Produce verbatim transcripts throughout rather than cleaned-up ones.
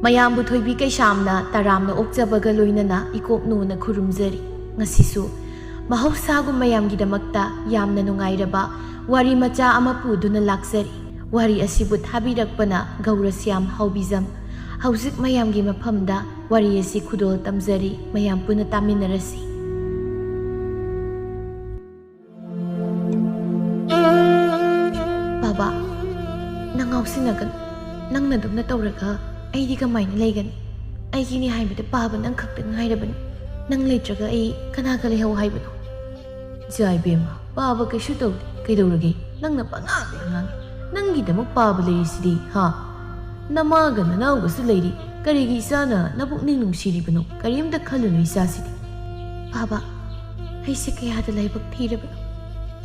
ꯃꯌꯥꯝꯕꯨ ꯊꯣꯏꯕꯤ ꯀꯩꯁꯥꯝꯅ ꯇꯔꯥꯝꯅ ꯑꯣꯛꯆꯕꯒ ꯂꯣꯏꯅꯅ ꯏꯀꯣꯛ ꯅꯣꯅ ꯈꯨꯔꯨꯝꯖꯔꯤ꯫ ꯉꯁꯤꯁꯨ ꯃꯍꯧꯁꯥꯒꯨꯝ ꯃꯌꯥꯝꯒꯤꯗꯃꯛꯇ ꯌꯥꯝꯅ ꯅꯨꯡꯉꯥꯏꯔꯕ ꯋꯥꯔꯤ ꯃꯆꯥ ꯑꯃ ꯄꯨꯗꯨꯅ ꯂꯥꯛꯆꯔꯤ꯫ ꯋꯥꯔꯤ ꯑꯁꯤꯕꯨ ꯊꯥꯕꯤꯔꯛꯄꯅ ꯒꯧꯔꯁ꯭ꯌꯥꯝ ꯍꯥꯎꯕꯤꯖꯝ꯫ ꯍꯧꯖꯤꯛ ꯃꯌꯥꯝꯒꯤ ꯃꯐꯝꯗ ꯋꯥꯔꯤ ꯑꯁꯤ ꯈꯨꯗꯣꯜ ꯇꯝꯖꯔꯤ, ꯃꯌꯥꯝ ꯄꯨꯟꯅ ꯇꯥꯃꯤꯟꯅꯔꯁꯤ꯫ ꯕꯥꯕꯥ, ꯅꯪ ꯉꯥꯎꯁꯤꯟꯅꯒꯅꯨ꯫ ꯅꯪꯅ ꯑꯗꯨꯝꯅ ꯇꯧꯔꯒ ꯑꯩꯗꯤ ꯀꯃꯥꯏꯅ ꯂꯩꯒꯅꯤ? ꯑꯩꯒꯤꯅꯤ ꯍꯥꯏꯕꯗ ꯄꯥꯕ ꯅꯪ ꯈꯛꯇ ꯉꯥꯏꯔꯕꯅꯤ꯫ ꯅꯪ ꯂꯩꯇ꯭ꯔꯒ ꯑꯩ ꯀꯅꯥꯒ ꯂꯩꯍꯧ ꯍꯥꯏꯕꯅꯣ? ꯏꯆꯥ ꯏꯕꯦꯝꯃ, ꯄꯥꯕ ꯀꯩꯁꯨ ꯇꯧꯗꯦ꯫ ꯀꯩꯗꯧꯔꯒꯦ? ꯅꯪꯅ ꯄꯉꯥꯡꯗ ꯉꯥꯡꯉꯤ꯫ ꯅꯪꯒꯤꯗꯃꯛ ꯄꯥꯕ ꯂꯩꯔꯤꯁꯤꯗꯤ, ꯍꯥ? ꯅꯃꯥꯒ ꯅꯅꯥꯎꯒꯁꯨ ꯂꯩꯔꯤ꯫ ꯀꯔꯤꯒꯤ ꯏꯆꯥꯅ ꯅꯕꯨꯛꯅꯤꯡ ꯅꯨꯡꯁꯤꯔꯤꯕꯅꯣ? ꯀꯔꯤꯝꯇ ꯈꯜꯂꯨꯅꯨ ꯏꯆꯥꯁꯤꯗꯤ꯫ ꯕꯥꯕꯥ, ꯑꯩꯁꯦ ꯀꯌꯥꯗ ꯂꯥꯏꯕꯛ ꯊꯤꯔꯕꯅꯣ꯫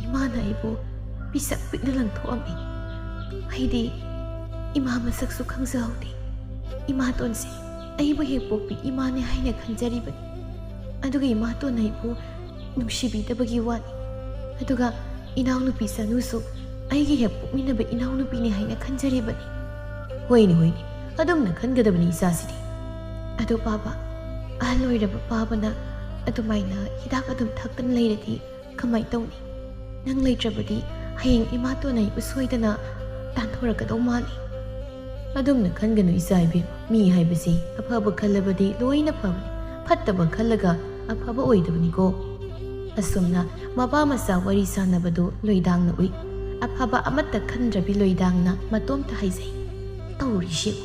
ꯏꯃꯥꯅ ꯑꯩꯕꯨ ꯄꯤꯁꯛ ꯄꯤꯛꯅ ꯂꯪꯊꯣꯛꯑꯝꯃꯤ꯫ ꯑꯩꯗꯤ ꯏꯃꯥ ꯃꯁꯛꯁꯨ ꯈꯪꯖꯍꯧꯗꯦ꯫ ꯏꯃꯥꯇꯣꯟꯁꯦ ꯑꯩꯕꯨ ꯍꯦꯛ ꯄꯣꯛꯄꯤ ꯏꯃꯥꯅꯦ ꯍꯥꯏꯅ ꯈꯟꯖꯔꯤꯕꯅꯤ꯫ ꯑꯗꯨꯒ ꯏꯃꯥꯇꯣꯟꯅ ꯑꯩꯕꯨ ꯅꯨꯡꯁꯤꯕꯤꯗꯕꯒꯤ ꯋꯥꯅꯤ꯫ ꯑꯗꯨꯒ ꯏꯅꯥꯎꯅꯨꯄꯤ ꯁꯅꯨꯁꯨ ꯑꯩꯒꯤ ꯍꯦꯛ ꯄꯣꯛꯃꯤꯟꯅꯕ ꯏꯅꯥꯎꯅꯨꯄꯤꯅꯤ ꯍꯥꯏꯅ ꯈꯟꯖꯔꯤꯕꯅꯤ꯫ ꯍꯣꯏꯅꯦ, ꯍꯣꯏꯅꯦ, ꯑꯗꯨꯝꯅ ꯈꯟꯒꯗꯕꯅꯤ ꯏꯆꯥꯁꯤꯗꯤ꯫ ꯑꯗꯣ ꯄꯥꯕ, ꯑꯍꯜ ꯑꯣꯏꯔꯕ ꯄꯥꯕꯅ ꯑꯗꯨꯃꯥꯏꯅ ꯍꯤꯗꯥꯛ ꯑꯗꯨꯝ ꯊꯛꯇꯅ ꯂꯩꯔꯗꯤ ꯀꯃꯥꯏ ꯇꯧꯅꯤ? ꯅꯪ ꯂꯩꯇ꯭ꯔꯕꯗꯤ ꯍꯌꯦꯡ ꯏꯃꯥꯇꯣꯟ ꯑꯩꯕꯨ ꯁꯣꯏꯗꯅ ꯇꯥꯟꯊꯣꯔꯛꯀꯗꯧ ꯃꯥꯜꯂꯤ꯫ ꯑꯗꯨꯝꯅ ꯈꯟꯒꯅꯨ ꯏꯆꯥ ꯏꯕꯦꯝꯃ, ꯃꯤ ꯍꯥꯏꯕꯁꯤ ꯑꯐꯕ ꯈꯜꯂꯕꯗꯤ ꯂꯣꯏꯅ ꯐꯕꯅꯤ, ꯐꯠꯇꯕ ꯈꯜꯂꯒ ꯑꯐꯕ ꯑꯣꯏꯗꯕꯅꯤꯀꯣ꯫ ꯑꯁꯨꯝꯅ ꯃꯄꯥ ꯃꯆꯥ ꯋꯥꯔꯤ ꯁꯥꯟꯅꯕꯗꯨ ꯂꯣꯏꯗꯥꯡꯅ ꯎꯏ꯫ ꯑꯐꯕ ꯑꯃꯠꯇ ꯈꯟꯗ꯭ꯔꯕꯤ ꯂꯣꯏꯗꯥꯡꯅ ꯃꯇꯣꯝꯇ ꯍꯥꯏꯖꯩ꯫ ꯇꯧꯔꯤꯁꯤ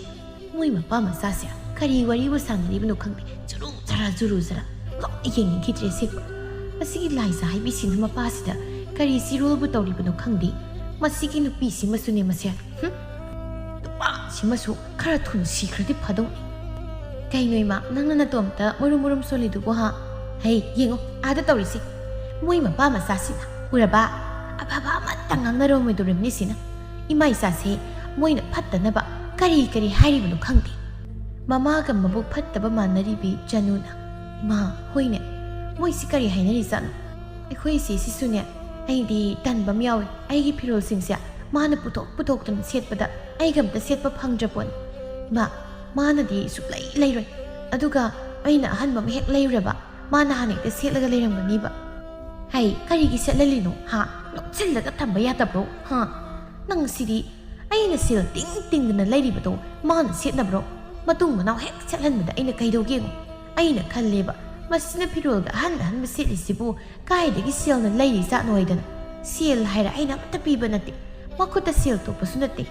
ꯃꯣꯏ ꯃꯄꯥ ꯃꯆꯥꯁꯦ ꯀꯔꯤ ꯋꯥꯔꯤꯕꯨ ꯁꯥꯟꯅꯔꯤꯕꯅꯣ ꯈꯪꯗꯦ꯫ ꯖꯨꯔꯨ ꯖꯔꯥ, ꯖꯨꯔꯨ ꯖꯔꯥ꯫ ꯂꯣꯏꯅ ꯌꯦꯡꯅꯤꯡꯈꯤꯗ꯭ꯔꯦ ꯑꯁꯦꯡꯕ꯫ ꯃꯁꯤꯒꯤ ꯂꯥꯏꯖꯥ ꯍꯥꯏꯕꯤꯁꯤꯅ ꯃꯄꯥꯁꯤꯗ ꯀꯔꯤ ꯆꯤꯔꯣꯜꯕꯨ ꯇꯧꯔꯤꯕꯅꯣ ꯈꯪꯗꯦ꯫ ꯃꯁꯤꯒꯤ ꯅꯨꯄꯤꯁꯤꯃꯁꯨꯅꯦ ꯃꯁꯦ꯫ ꯍꯨꯝ? ꯅꯨꯄꯥꯁꯤꯃꯁꯨ ꯈꯔ ꯊꯨꯅ ꯁꯤꯈ꯭ꯔꯗꯤ ꯐꯗꯧꯅꯤ꯫ ꯀꯩꯅꯣ ꯏꯃꯥ, ꯅꯪꯅ ꯅꯇꯣꯝꯇ ꯃꯨꯔꯨꯝ ꯃꯨꯔꯨꯝ ꯁꯣꯜꯂꯤꯗꯨꯕꯨ ꯍꯥ? ꯍꯩ, ꯌꯦꯡꯉꯣ, ꯑꯥꯗ ꯇꯧꯔꯤꯁꯤ꯫ ꯃꯣꯏ ꯃꯄꯥ ꯃꯆꯥꯁꯤꯅ ꯎꯔꯕ? ꯑꯐꯕ ꯑꯃꯠꯇ ꯉꯥꯡꯅꯔꯝꯃꯣꯏꯗꯧꯔꯤꯕꯅꯤ ꯁꯤꯅ꯫ ꯏꯃꯥ ꯏꯆꯥꯁꯦ ꯃꯣꯏꯅ ꯐꯠꯇꯅꯕ ꯀꯔꯤ ꯀꯔꯤ ꯍꯥꯏꯔꯤꯕꯅꯣ ꯈꯪꯗꯦ꯫ ꯃꯃꯥꯒ ꯃꯕꯨꯛ ꯐꯠꯇꯕ ꯃꯥꯟꯅꯔꯤꯕꯤ ꯆꯅꯨꯅ, "ꯏꯃꯥ, ꯍꯣꯏꯅꯦ, ꯃꯣꯏꯁꯤ ꯀꯔꯤ ꯍꯥꯏꯅꯔꯤꯖꯥꯠꯅꯣ? ꯑꯩꯈꯣꯏ ꯏꯆꯦꯁꯤꯁꯨꯅꯦ, ꯑꯩꯗꯤ ꯇꯟꯕ ꯑꯃ ꯌꯥꯎꯋꯦ꯫ ꯑꯩꯒꯤ ꯐꯤꯔꯣꯜꯁꯤꯡꯁꯦ ꯃꯥꯅ ꯄꯨꯊꯣꯛ ꯄꯨꯊꯣꯛꯇꯅ ꯁꯦꯠꯄꯗ ꯑꯩꯒ ꯑꯝꯇ ꯁꯦꯠꯄ ꯐꯪꯗ꯭ꯔꯄꯣꯠꯅꯤ꯫ ꯏꯃꯥ, ꯃꯥꯅꯗꯤ ꯁꯨꯛꯂꯩ ꯂꯩꯔꯣꯏ꯫ ꯑꯗꯨꯒ ꯑꯩꯅ ꯑꯍꯟꯕ ꯑꯃ ꯍꯦꯛ ꯂꯩꯔꯨꯔꯕ, ꯃꯥꯅ ꯍꯥꯟꯅ ꯍꯦꯛꯇ ꯁꯦꯠꯂꯒ ꯂꯩꯔꯝꯒꯅꯤꯕ꯫ ꯍꯩ, ꯀꯔꯤꯒꯤ ꯁꯦꯠꯍꯜꯂꯤꯅꯣ ꯍꯥ? ꯂꯣꯠꯁꯤꯜꯂꯒ ꯊꯝꯕ ꯌꯥꯗꯕ꯭ꯔꯣ ꯍꯥ? ꯅꯪ ꯁꯤꯗꯤ꯫ ꯑꯩꯅ ꯁꯦꯜ ꯇꯤꯡ ꯇꯤꯡꯗꯅ ꯂꯩꯔꯤꯕꯗꯣ ꯃꯥꯅ ꯁꯦꯠꯅꯕ꯭ꯔꯣ? ꯃꯇꯨꯡ ꯃꯅꯥꯎ ꯍꯦꯛ ꯁꯦꯠꯍꯟꯕꯗ ꯑꯩꯅ ꯀꯩꯗꯧꯒꯦ ꯌꯦꯡꯉꯣ꯫ ꯑꯩꯅ ꯈꯜꯂꯦꯕ, ꯃꯁꯤꯅ ꯐꯤꯔꯣꯜꯒ ꯑꯍꯟ ꯑꯍꯟꯕ ꯁꯦꯠꯂꯤꯁꯤꯕꯨ ꯀꯥꯏꯗꯒꯤ ꯁꯦꯜꯅ ꯂꯩꯔꯤꯖꯥꯠꯅꯣ ꯍꯥꯏꯗꯅ꯫ ꯁꯦꯜ ꯍꯥꯏꯔ ꯑꯩꯅ ꯑꯃꯠꯇ ꯄꯤꯕ ꯅꯠꯇꯦ, ꯃꯈꯨꯠꯇ ꯁꯦꯜ ꯊꯣꯛꯄꯁꯨ ꯅꯠꯇꯦ꯫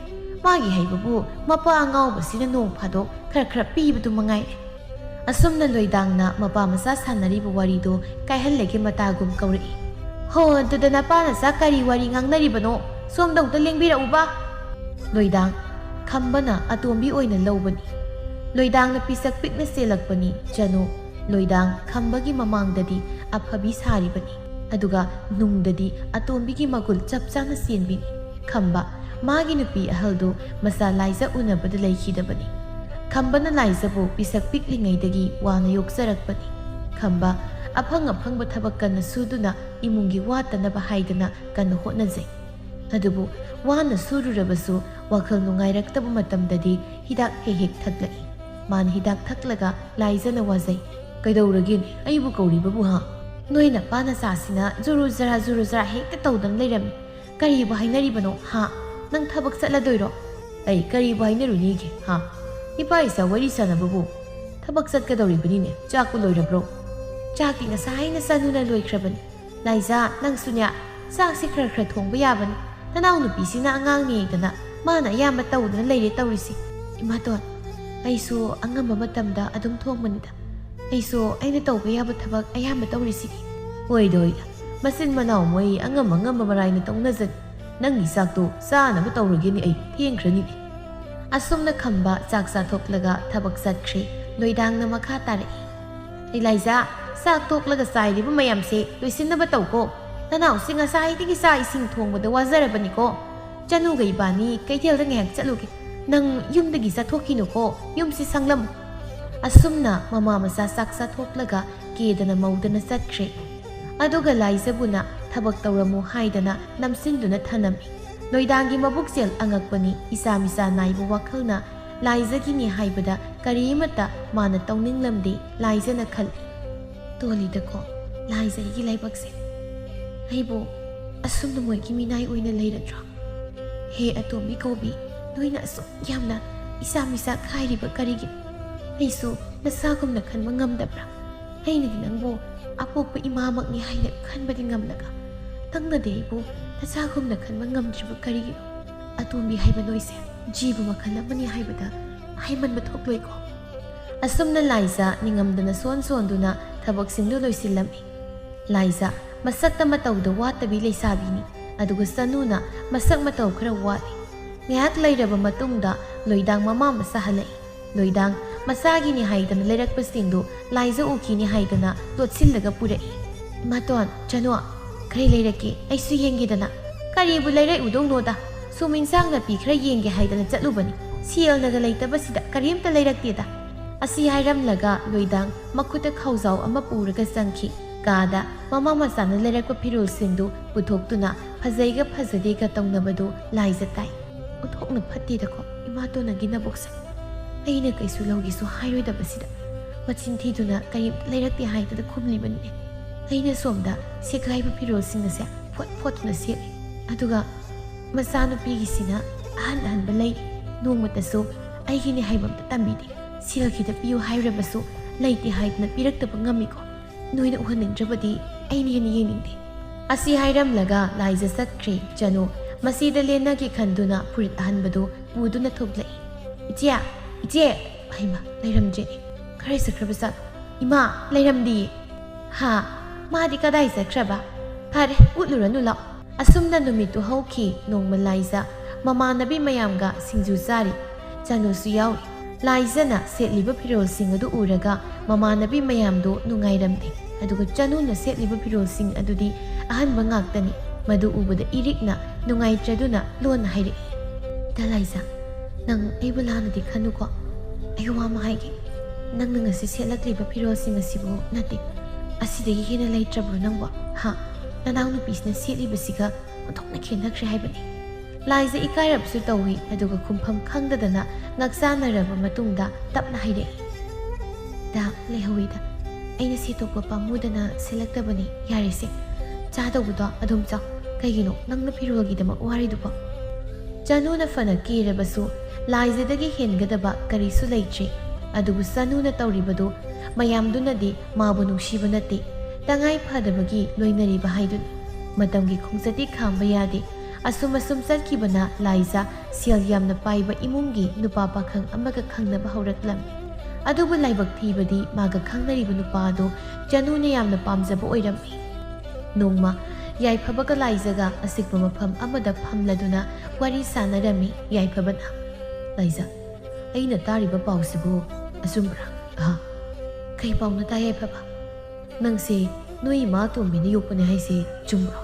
ꯃꯥꯒꯤ ꯍꯥꯏꯕꯕꯨ ꯃꯄꯥ ꯑꯉꯥꯎꯕꯁꯤꯅ ꯅꯣꯡ ꯐꯥꯗꯣꯛ ꯈꯔ ꯈꯔ ꯄꯤꯕꯗꯨ ꯃꯉꯥꯏꯔꯦ꯫ ꯑꯁꯨꯝꯅ ꯂꯣꯏꯗꯥꯡꯅ ꯃꯄꯥ ꯃꯆꯥ ꯁꯥꯟꯅꯔꯤꯕ ꯋꯥꯔꯤꯗꯣ ꯀꯥꯏꯍꯜꯂꯒꯦ ꯃꯇꯥꯒꯨꯝ ꯀꯧꯔꯛꯏ꯫ ꯍꯣ, ꯑꯗꯨꯗ ꯅꯄꯥ ꯅꯆꯥ ꯀꯔꯤ ꯋꯥꯔꯤ ꯉꯥꯡꯅꯔꯤꯕꯅꯣ? ꯁꯣꯝꯗ ꯑꯃꯨꯛꯇ ꯂꯦꯡꯕꯤꯔꯛꯎꯕ꯫ ꯂꯣꯏꯗꯥꯡ ꯈꯝꯕꯅ ꯑꯇꯣꯝꯕꯤ ꯑꯣꯏꯅ ꯂꯧꯕꯅꯤ꯫ ꯂꯣꯏꯗꯥꯡꯅ ꯄꯤꯁꯛ ꯄꯤꯛꯅ ꯆꯦꯜꯂꯛꯄꯅꯤ꯫ ꯆꯅꯨ, ꯂꯣꯏꯗꯥꯡ ꯈꯝꯕꯒꯤ ꯃꯃꯥꯡꯗꯗꯤ ꯑꯐꯕꯤ ꯁꯥꯔꯤꯕꯅꯤ, ꯑꯗꯨꯒ ꯅꯨꯡꯗꯗꯤ ꯑꯇꯣꯝꯕꯤꯒꯤ ꯃꯒꯨꯟ ꯆꯞ ꯆꯥꯅ ꯆꯦꯟꯕꯤꯅꯤ꯫ ꯈꯝꯕ, ꯃꯥꯒꯤ ꯅꯨꯄꯤ ꯑꯍꯜꯗꯨ ꯃꯆꯥ ꯂꯥꯏꯖ ꯎꯅꯕꯗ ꯂꯩꯈꯤꯗꯕꯅꯤ꯫ ꯈꯝꯕꯅ ꯂꯥꯏꯖꯕꯨ ꯄꯤꯁꯛ ꯄꯤꯛꯂꯤꯉꯩꯗꯒꯤ ꯋꯥꯅ ꯌꯣꯛꯆꯔꯛꯄꯅꯤ꯫ ꯈꯝꯕ ꯑꯐꯪ ꯑꯐꯪꯕ ꯊꯕꯛ ꯀꯟꯅ ꯁꯨꯗꯨꯅ ꯏꯃꯨꯡꯒꯤ ꯋꯥꯠꯇꯅꯕ ꯍꯥꯏꯗꯅ ꯀꯟꯅ ꯍꯣꯠꯅꯖꯩ꯫ ꯑꯗꯨꯕꯨ ꯋꯥꯅ ꯁꯨꯔꯨꯔꯕꯁꯨ ꯋꯥꯈꯜ ꯅꯨꯡꯉꯥꯏꯔꯛꯇꯕ ꯃꯇꯝꯗꯗꯤ ꯍꯤꯗꯥꯛ ꯍꯦꯛ ꯍꯦꯛ ꯊꯛꯂꯛꯏ꯫ ꯃꯥꯅ ꯍꯤꯗꯥꯛ ꯊꯛꯂꯒ ꯂꯥꯏꯖꯅ ꯋꯥꯖꯩ꯫ "ꯀꯩꯗꯧꯔꯒꯦꯅꯦ ꯑꯩꯕꯨ ꯀꯧꯔꯤꯕꯕꯨ ꯍꯥ? ꯅꯣꯏ ꯅꯄꯥ ꯅꯆꯥꯁꯤꯅ ꯖꯨꯔꯨ ꯖꯔꯥ ꯖꯨꯔꯨ ꯖꯔꯥ ꯍꯦꯛꯇ ꯇꯧꯗꯅ ꯂꯩꯔꯝꯃꯤ꯫ ꯀꯔꯤꯕꯨ ꯍꯥꯏꯅꯔꯤꯕꯅꯣ ꯍꯥ? ꯅꯪ ꯊꯕꯛ ꯆꯠꯂꯗꯣꯏꯔꯣ?" "ꯑꯩ ꯀꯔꯤꯕꯨ ꯍꯥꯏꯅꯔꯨꯅꯤꯒꯦ ꯍꯥ? ꯏꯄꯥ ꯏꯆꯥ ꯋꯥꯔꯤ ꯁꯥꯟꯅꯕꯕꯨ꯫ ꯊꯕꯛ ꯆꯠꯀꯗꯧꯔꯤꯕꯅꯤꯅꯦ, ꯆꯥꯛꯄꯨ ꯂꯣꯏꯔꯕ꯭ꯔꯣ?" "ꯆꯥꯛꯇꯤ ꯉꯁꯥꯏꯅ ꯆꯅꯨꯅ ꯂꯣꯏꯈ꯭ꯔꯕꯅꯤ꯫ ꯂꯥꯏꯖꯥ, ꯅꯪꯁꯨꯅꯦ, ꯆꯥꯛꯁꯦ ꯈꯔ ꯈꯔ ꯊꯣꯡꯕ ꯌꯥꯕꯅꯤ꯫ ꯅꯅꯥꯎꯅꯨꯄꯤꯁꯤꯅ ꯑꯉꯥꯡꯅꯦꯗꯅ ꯃꯥꯅ ꯑꯌꯥꯝꯕ ꯇꯧꯗꯅ ꯂꯩꯔꯦ ꯇꯧꯔꯤꯁꯤ꯫" "ꯏꯃꯥꯇꯣꯟ, ꯑꯩꯁꯨ ꯑꯉꯝꯕ ꯃꯇꯝꯗ ꯑꯗꯨꯝ ꯊꯣꯡꯕꯅꯤꯗ꯫ ꯑꯩꯁꯨ ꯑꯩꯅ ꯇꯧꯕ ꯌꯥꯕ ꯊꯕꯛ ꯑꯌꯥꯝꯕ ꯇꯧꯔꯤꯁꯤꯗꯤ꯫" "ꯍꯣꯏꯗ ꯍꯣꯏꯗ, ꯃꯆꯤꯟ ꯃꯅꯥꯎ ꯃꯣꯏ ꯑꯉꯝ ꯑꯉꯝꯕ ꯃꯔꯥꯏꯅ ꯇꯧꯅꯖꯅꯤ꯫ ꯅꯪꯒꯤ ꯆꯥꯛꯇꯣ ꯆꯥꯅꯕ ꯇꯧꯔꯒꯦꯅꯦ, ꯑꯩ ꯊꯦꯡꯈ꯭ꯔꯅꯤꯅꯦ꯫" ꯑꯁꯨꯝꯅ ꯈꯝꯕ ꯆꯥꯛ ꯆꯥꯊꯣꯛꯂꯒ ꯊꯕꯛ ꯆꯠꯈ꯭ꯔꯦ꯫ ꯂꯣꯏꯗꯥꯡꯅ ꯃꯈꯥ ꯇꯥꯔꯛꯏ꯫ "ꯏꯂꯥꯏꯖꯥ, ꯆꯥꯛ ꯇꯣꯛꯂꯒ ꯆꯥꯏꯔꯤꯕ ꯃꯌꯥꯝꯁꯦ ꯂꯣꯏꯁꯤꯟꯅꯕ ꯇꯧꯀꯣ꯫ ꯅꯅꯥꯎꯁꯤ ꯉꯁꯥꯏꯗꯒꯤ ꯆꯥꯛ ꯏꯁꯤꯡ ꯊꯣꯡꯕꯗ ꯋꯥꯖꯔꯕꯅꯤꯀꯣ꯫ ꯆꯅꯨꯒ ꯏꯕꯥꯅꯤ ꯀꯩꯊꯦꯜꯗ ꯉꯥꯏꯍꯥꯛ ꯆꯠꯂꯨꯒꯦ꯫ ꯅꯪ ꯌꯨꯝꯗꯒꯤ ꯆꯠꯊꯣꯛꯈꯤꯅꯨꯀꯣ, ꯌꯨꯝꯁꯤ ꯁꯪꯂꯝꯃꯨ꯫" ꯑꯁꯨꯝꯅ ꯃꯃꯥ ꯃꯆꯥ ꯆꯥꯛ ꯆꯥꯊꯣꯛꯂꯒ ꯀꯦꯗꯅ ꯃꯧꯗꯅ ꯆꯠꯈ꯭ꯔꯦ꯫ ꯑꯗꯨꯒ ꯂꯥꯏꯖꯕꯨꯅ ꯊꯕꯛ ꯇꯧꯔꯝꯃꯨ ꯍꯥꯏꯗꯅ ꯅꯝꯁꯤꯟꯗꯨꯅ ꯊꯅꯝꯃꯤ꯫ ꯂꯣꯏꯗꯥꯡꯒꯤ ꯃꯕꯨꯛꯆꯦꯜ ꯑꯉꯛꯄꯅꯤ, ꯏꯆꯥ ꯃꯤꯆꯥ ꯅꯥꯏꯕ ꯋꯥꯈꯜꯅ ꯂꯥꯏꯖꯒꯤꯅꯤ ꯍꯥꯏꯕꯗ ꯀꯔꯤꯃꯠꯇ ꯃꯥꯅ ꯇꯧꯅꯤꯡꯂꯝꯗꯦ꯫ ꯂꯥꯏꯖꯅ ꯈꯜꯂꯤ, "ꯇꯣꯜꯂꯤꯗꯀꯣ ꯂꯥꯏꯖ ꯑꯩꯒꯤ ꯂꯥꯏꯕꯛꯁꯦ꯫ ꯑꯩꯕꯨ ꯑꯁꯨꯝꯅ ꯃꯣꯏꯒꯤ ꯃꯤꯅꯥꯏ ꯑꯣꯏꯅ ꯂꯩꯔꯗ꯭ꯔꯣ? ꯍꯦ ꯑꯇꯣꯝꯕꯤ ꯀꯧꯕꯤ, ꯅꯣꯏꯅ ꯑꯁꯨꯛ ꯌꯥꯝꯅ ꯏꯆꯥ ꯃꯤꯆꯥ ꯈꯥꯏꯔꯤꯕ ꯀꯔꯤꯒꯤꯅꯣ? ꯑꯩꯁꯨ ꯅꯆꯥꯒꯨꯝꯅ ꯈꯟꯕ ꯉꯝꯗꯕ꯭ꯔꯥ? ꯑꯩꯅꯗꯤ ꯅꯪꯕꯨ ꯑꯄꯣꯛꯄ ꯏꯃꯥꯃꯛꯅꯤ ꯍꯥꯏꯅ ꯈꯟꯕꯗꯤ ꯉꯝꯂꯒ, ꯅꯪꯅꯗꯤ ꯑꯩꯕꯨ ꯅꯆꯥꯒꯨꯝꯅ ꯈꯟꯕ ꯉꯝꯗ꯭ꯔꯤꯕ ꯀꯔꯤꯒꯤꯅꯣ? ꯑꯇꯣꯝꯕꯤ ꯍꯥꯏꯕ ꯅꯣꯏꯁꯦ ꯖꯤꯕ ꯃꯈꯜ ꯑꯃꯅꯤ ꯍꯥꯏꯕꯗ ꯍꯥꯏꯃꯟꯕ ꯊꯣꯛꯂꯣꯏꯀꯣ?" ꯑꯁꯨꯝꯅ ꯂꯥꯏꯖ ꯅꯤꯡꯉꯝꯗꯅ ꯁꯣꯟ ꯁꯣꯟꯗꯨꯅ ꯊꯕꯛꯁꯤꯡꯗꯨ ꯂꯣꯏꯁꯤꯜꯂꯝꯃꯤ꯫ ꯂꯥꯏꯖ ꯃꯁꯛꯇ ꯃꯇꯧꯗ ꯋꯥꯠꯇꯕꯤ ꯂꯩꯁꯥꯕꯤꯅꯤ, ꯑꯗꯨꯒ ꯆꯅꯨꯅ ꯃꯁꯛ ꯃꯇꯧ ꯈꯔ ꯋꯥꯠꯂꯤ꯫ ꯉꯥꯏꯍꯥꯛ ꯂꯩꯔꯕ ꯃꯇꯨꯡꯗ ꯂꯣꯏꯗꯥꯡ ꯃꯃꯥ ꯃꯆꯥ ꯍꯜꯂꯛꯏ꯫ ꯂꯣꯏꯗꯥꯡ ꯃꯆꯥꯒꯤꯅꯤ ꯍꯥꯏꯗꯅ ꯂꯩꯔꯛꯄꯁꯤꯡꯗꯨ ꯂꯥꯏꯖ ꯎꯈꯤꯅꯤ ꯍꯥꯏꯗꯅ ꯂꯣꯠꯁꯤꯜꯂꯒ ꯄꯨꯔꯛꯏ꯫ "ꯏꯃꯥꯇꯣꯟ, ꯆꯅꯨ, ꯀꯔꯤ ꯂꯩꯔꯛꯀꯦ? ꯑꯩꯁꯨ ꯌꯦꯡꯒꯦꯗꯅ꯫" "ꯀꯔꯤꯕꯨ ꯂꯩꯔꯛꯎꯗꯧꯅꯣꯗ? ꯁꯨꯝ ꯏꯟꯁꯥꯡ ꯅꯥꯄꯤ ꯈꯔ ꯌꯦꯡꯒꯦ ꯍꯥꯏꯗꯅ ꯆꯠꯂꯨꯕꯅꯤ꯫ ꯁꯦꯜꯅꯒ ꯂꯩꯇꯕꯁꯤꯗ ꯀꯔꯤꯝꯇ ꯂꯩꯔꯛꯇꯦꯗ꯫" ꯑꯁꯤ ꯍꯥꯏꯔꯝꯂꯒ ꯂꯣꯏꯗꯥꯡ ꯃꯈꯨꯠꯇ ꯈꯥꯎꯖꯥꯎ ꯑꯃ ꯄꯨꯔꯒ ꯆꯪꯈꯤ꯫ ꯀꯥꯗ ꯃꯃꯥ ꯃꯆꯥꯅ ꯂꯩꯔꯛꯄ ꯐꯤꯔꯣꯜꯁꯤꯡꯗꯨ ꯄꯨꯊꯣꯛꯇꯨꯅ ꯐꯖꯩꯒ ꯐꯖꯗꯦꯒ ꯇꯧꯅꯕꯗꯨ ꯂꯥꯏꯖ ꯇꯥꯏ꯫ "ꯑꯣꯟꯊꯣꯛꯅ ꯐꯠꯇꯦꯗꯀꯣ ꯏꯃꯥꯇꯣꯟꯅꯒꯤ ꯅꯕꯨꯛꯁꯦ꯫ ꯑꯩꯅ ꯀꯩꯁꯨ ꯂꯧꯒꯦꯁꯨ ꯍꯥꯏꯔꯣꯏꯗꯕꯁꯤꯗ ꯃꯆꯤꯟ ꯊꯤꯗꯨꯅ ꯀꯔꯤꯝꯇ ꯂꯩꯔꯛꯇꯦ ꯍꯥꯏꯗꯅ ꯈꯨꯝꯂꯤꯕꯅꯤꯅꯦ꯫ ꯑꯩꯅ ꯁꯣꯝꯗ ꯁꯦꯒꯥꯏꯕ ꯐꯤꯔꯣꯜꯁꯤꯡ ꯑꯁꯦ ꯐꯣꯠ ꯐꯣꯠꯇꯨꯅ ꯁꯦꯠꯂꯤ, ꯑꯗꯨꯒ ꯃꯆꯥꯅꯨꯄꯤꯒꯤꯁꯤꯅ ꯑꯍꯟ ꯑꯍꯟꯕ ꯂꯩꯔꯤ꯫ ꯅꯣꯡꯃꯇꯁꯨ ꯑꯩꯒꯤꯅꯤ ꯍꯥꯏꯕ ꯑꯝꯇ ꯇꯝꯕꯤꯗꯦ꯫ ꯁꯦꯜ ꯈꯤꯇ ꯄꯤꯌꯨ ꯍꯥꯏꯔꯕꯁꯨ ꯂꯩꯇꯦ ꯍꯥꯏꯗꯅ ꯄꯤꯔꯛꯇꯕ ꯉꯝꯃꯤꯀꯣ꯫ ꯅꯣꯏꯅ ꯎꯍꯟꯅꯤꯡꯗ꯭ꯔꯕꯗꯤ ꯑꯩꯅ ꯍꯦꯟꯅ ꯌꯦꯡꯅꯤꯡꯗꯦ꯫" ꯑꯁꯤ ꯍꯥꯏꯔꯝꯂꯒ ꯂꯥꯏꯖ ꯆꯠꯈ꯭ꯔꯦ꯫ ꯆꯅꯨ ꯃꯁꯤꯗ ꯂꯦꯟꯅꯒꯦ ꯈꯟꯗꯨꯅ ꯐꯨꯔꯤꯠ ꯑꯍꯟꯕꯗꯨ ꯄꯨꯗꯨꯅ ꯊꯣꯛꯂꯛꯏ꯫ "ꯏꯆꯦ! ꯏꯆꯦ!" ꯍꯩꯃ, ꯂꯩꯔꯝꯗ꯭ꯔꯦꯅꯦ꯫ ꯀꯗꯥꯏ ꯆꯠꯈ꯭ꯔꯕ ꯖꯥꯠꯅꯣ? "ꯏꯃꯥ, ꯂꯩꯔꯝꯗꯤꯌꯦ꯫" "ꯍꯥ? ꯃꯥꯗꯤ ꯀꯗꯥꯏ ꯆꯠꯈ꯭ꯔꯕ? ꯐꯔꯦ, ꯎꯠꯂꯨꯔꯅꯨ ꯂꯥꯛꯑꯣ꯫" ꯑꯁꯨꯝꯅ ꯅꯨꯃꯤꯠꯇꯨ ꯍꯧꯈꯤ꯫ ꯅꯣꯡꯃ ꯂꯥꯏꯖ ꯃꯃꯥꯟꯅꯕꯤ ꯃꯌꯥꯝꯒ ꯁꯤꯡꯖꯨ ꯆꯥꯔꯤ꯫ ꯆꯅꯨꯁꯨ ꯌꯥꯎꯔꯤ꯫ ꯂꯥꯏꯖꯅ ꯁꯦꯠꯂꯤꯕ ꯐꯤꯔꯣꯜꯁꯤꯡ ꯑꯗꯨ ꯎꯔꯒ ꯃꯃꯥꯟꯅꯕꯤ ꯃꯌꯥꯝꯗꯨ ꯅꯨꯡꯉꯥꯏꯔꯝꯗꯦ꯫ ꯑꯗꯨꯒ ꯆꯅꯨꯅ ꯁꯦꯠꯂꯤꯕ ꯐꯤꯔꯣꯜꯁꯤꯡ ꯑꯗꯨꯗꯤ ꯑꯍꯟꯕ ꯉꯥꯛꯇꯅꯤ꯫ ꯃꯗꯨ ꯎꯕꯗ ꯏꯔꯤꯛꯅ ꯅꯨꯡꯉꯥꯏꯇ꯭ꯔꯗꯨꯅ ꯂꯣꯟꯅ ꯍꯥꯏꯔꯛꯏ, "ꯏꯇꯥ ꯂꯥꯏꯖ, ꯅꯪ ꯑꯩꯕꯨ ꯂꯥꯟꯅꯗꯤ ꯈꯟꯅꯨꯀꯣ꯫ ꯑꯩ ꯋꯥ ꯑꯃ ꯍꯥꯏꯒꯦ꯫" "ꯅꯪꯅ ꯉꯁꯤ ꯁꯦꯠꯂꯛꯂꯤꯕ ꯐꯤꯔꯣꯜꯁꯤꯡ ꯑꯁꯤꯕꯨ ꯅꯠꯇꯦ, ꯑꯁꯤꯗꯒꯤ ꯍꯦꯟꯅ ꯂꯩꯇ꯭ꯔꯕ꯭ꯔꯣ ꯅꯪꯕꯣ? ꯍꯥ? ꯅꯅꯥꯎꯅꯨꯄꯤꯁꯤꯅ ꯁꯦꯠꯂꯤꯕꯁꯤꯒ ꯑꯣꯟꯊꯣꯛꯅ ꯈꯦꯠꯅꯈ꯭ꯔꯦ ꯍꯥꯏꯕꯅꯤ꯫" ꯂꯥꯏꯖ ꯏꯀꯥꯏꯔꯞꯁꯨ ꯇꯧꯏ, ꯑꯗꯨꯒ ꯈꯨꯝꯐꯝ ꯈꯪꯗꯗꯅ ꯉꯛꯆꯥꯟꯅꯔꯕ ꯃꯇꯨꯡꯗ ꯇꯞꯅ ꯍꯥꯏꯔꯛꯏ, "ꯗꯥ, ꯂꯩꯍꯧꯋꯤꯗ꯫ ꯑꯩꯅ ꯁꯦꯠꯇꯣꯛꯄ ꯄꯥꯝꯃꯨꯗꯅ ꯁꯦꯠꯂꯛꯇꯕꯅꯤ꯫ ꯌꯥꯔꯦꯁꯦ, ꯆꯥꯗꯧꯕꯗꯣ ꯑꯗꯨꯝ ꯆꯥꯎ꯫ ꯀꯩꯒꯤꯅꯣ ꯅꯪꯅ ꯐꯤꯔꯣꯜꯒꯤꯗꯃꯛ ꯋꯥꯔꯤꯗꯨꯕꯣ?" ꯆꯅꯨꯅ ꯐꯅ ꯀꯦꯔꯕꯁꯨ ꯂꯥꯏꯖꯗꯒꯤ ꯍꯦꯟꯒꯗꯕ ꯀꯔꯤꯁꯨ ꯂꯩꯇ꯭ꯔꯤ꯫ ꯑꯗꯨꯕꯨ ꯆꯅꯨꯅ ꯇꯧꯔꯤꯕꯗꯨ ꯃꯌꯥꯝꯗꯨꯅꯗꯤ ꯃꯥꯕꯨ ꯅꯨꯡꯁꯤꯕ ꯅꯠꯇꯦ, ꯇꯉꯥꯏ ꯐꯗꯕꯒꯤ ꯂꯣꯏꯅꯔꯤꯕ ꯍꯥꯏꯗꯨꯅꯤ꯫ ꯃꯇꯝꯒꯤ ꯈꯣꯡꯆꯠꯇꯤ ꯈꯥꯝꯕ ꯌꯥꯗꯦ꯫ ꯑꯁꯨꯝ ꯑꯁꯨꯝ ꯆꯠꯈꯤꯕꯅ ꯂꯥꯏꯖ ꯁꯦꯜ ꯌꯥꯝꯅ ꯄꯥꯏꯕ ꯏꯃꯨꯡꯒꯤ ꯅꯨꯄꯥ ꯄꯥꯈꯪ ꯑꯃꯒ ꯈꯪꯅꯕ ꯍꯧꯔꯛꯂꯝꯃꯤ꯫ ꯑꯗꯨꯕꯨ ꯂꯥꯏꯕꯛ ꯊꯤꯕꯗꯤ ꯃꯥꯒ ꯈꯪꯅꯔꯤꯕ ꯅꯨꯄꯥ ꯑꯗꯨ ꯆꯅꯨꯅ ꯌꯥꯝꯅ ꯄꯥꯝꯖꯕ ꯑꯣꯏꯔꯝꯃꯤ꯫ ꯅꯣꯡꯃ ꯌꯥꯏꯐꯕꯒ ꯂꯥꯏꯖꯒ ꯑꯆꯤꯛꯄ ꯃꯐꯝ ꯑꯃꯗ ꯐꯝꯂꯗꯨꯅ ꯋꯥꯔꯤ ꯁꯥꯟꯅꯔꯝꯃꯤ꯫ ꯌꯥꯏꯐꯕꯅ, "ꯂꯥꯏꯖ, ꯑꯩꯅ ꯇꯥꯔꯤꯕ ꯄꯥꯎꯁꯤꯕꯨ ꯑꯆꯨꯝꯕ꯭ꯔꯥ?" "ꯑꯍ, ꯀꯩ ꯄꯥꯎꯅꯣ ꯇꯥ ꯌꯥꯏꯐꯕ? ꯅꯪꯁꯦ ꯅꯣꯏ ꯏꯃꯥ ꯑꯇꯣꯝꯕꯤꯅ ꯌꯣꯛꯄꯅꯦ ꯍꯥꯏꯁꯦ ꯆꯨꯝꯕ꯭ꯔꯣ?"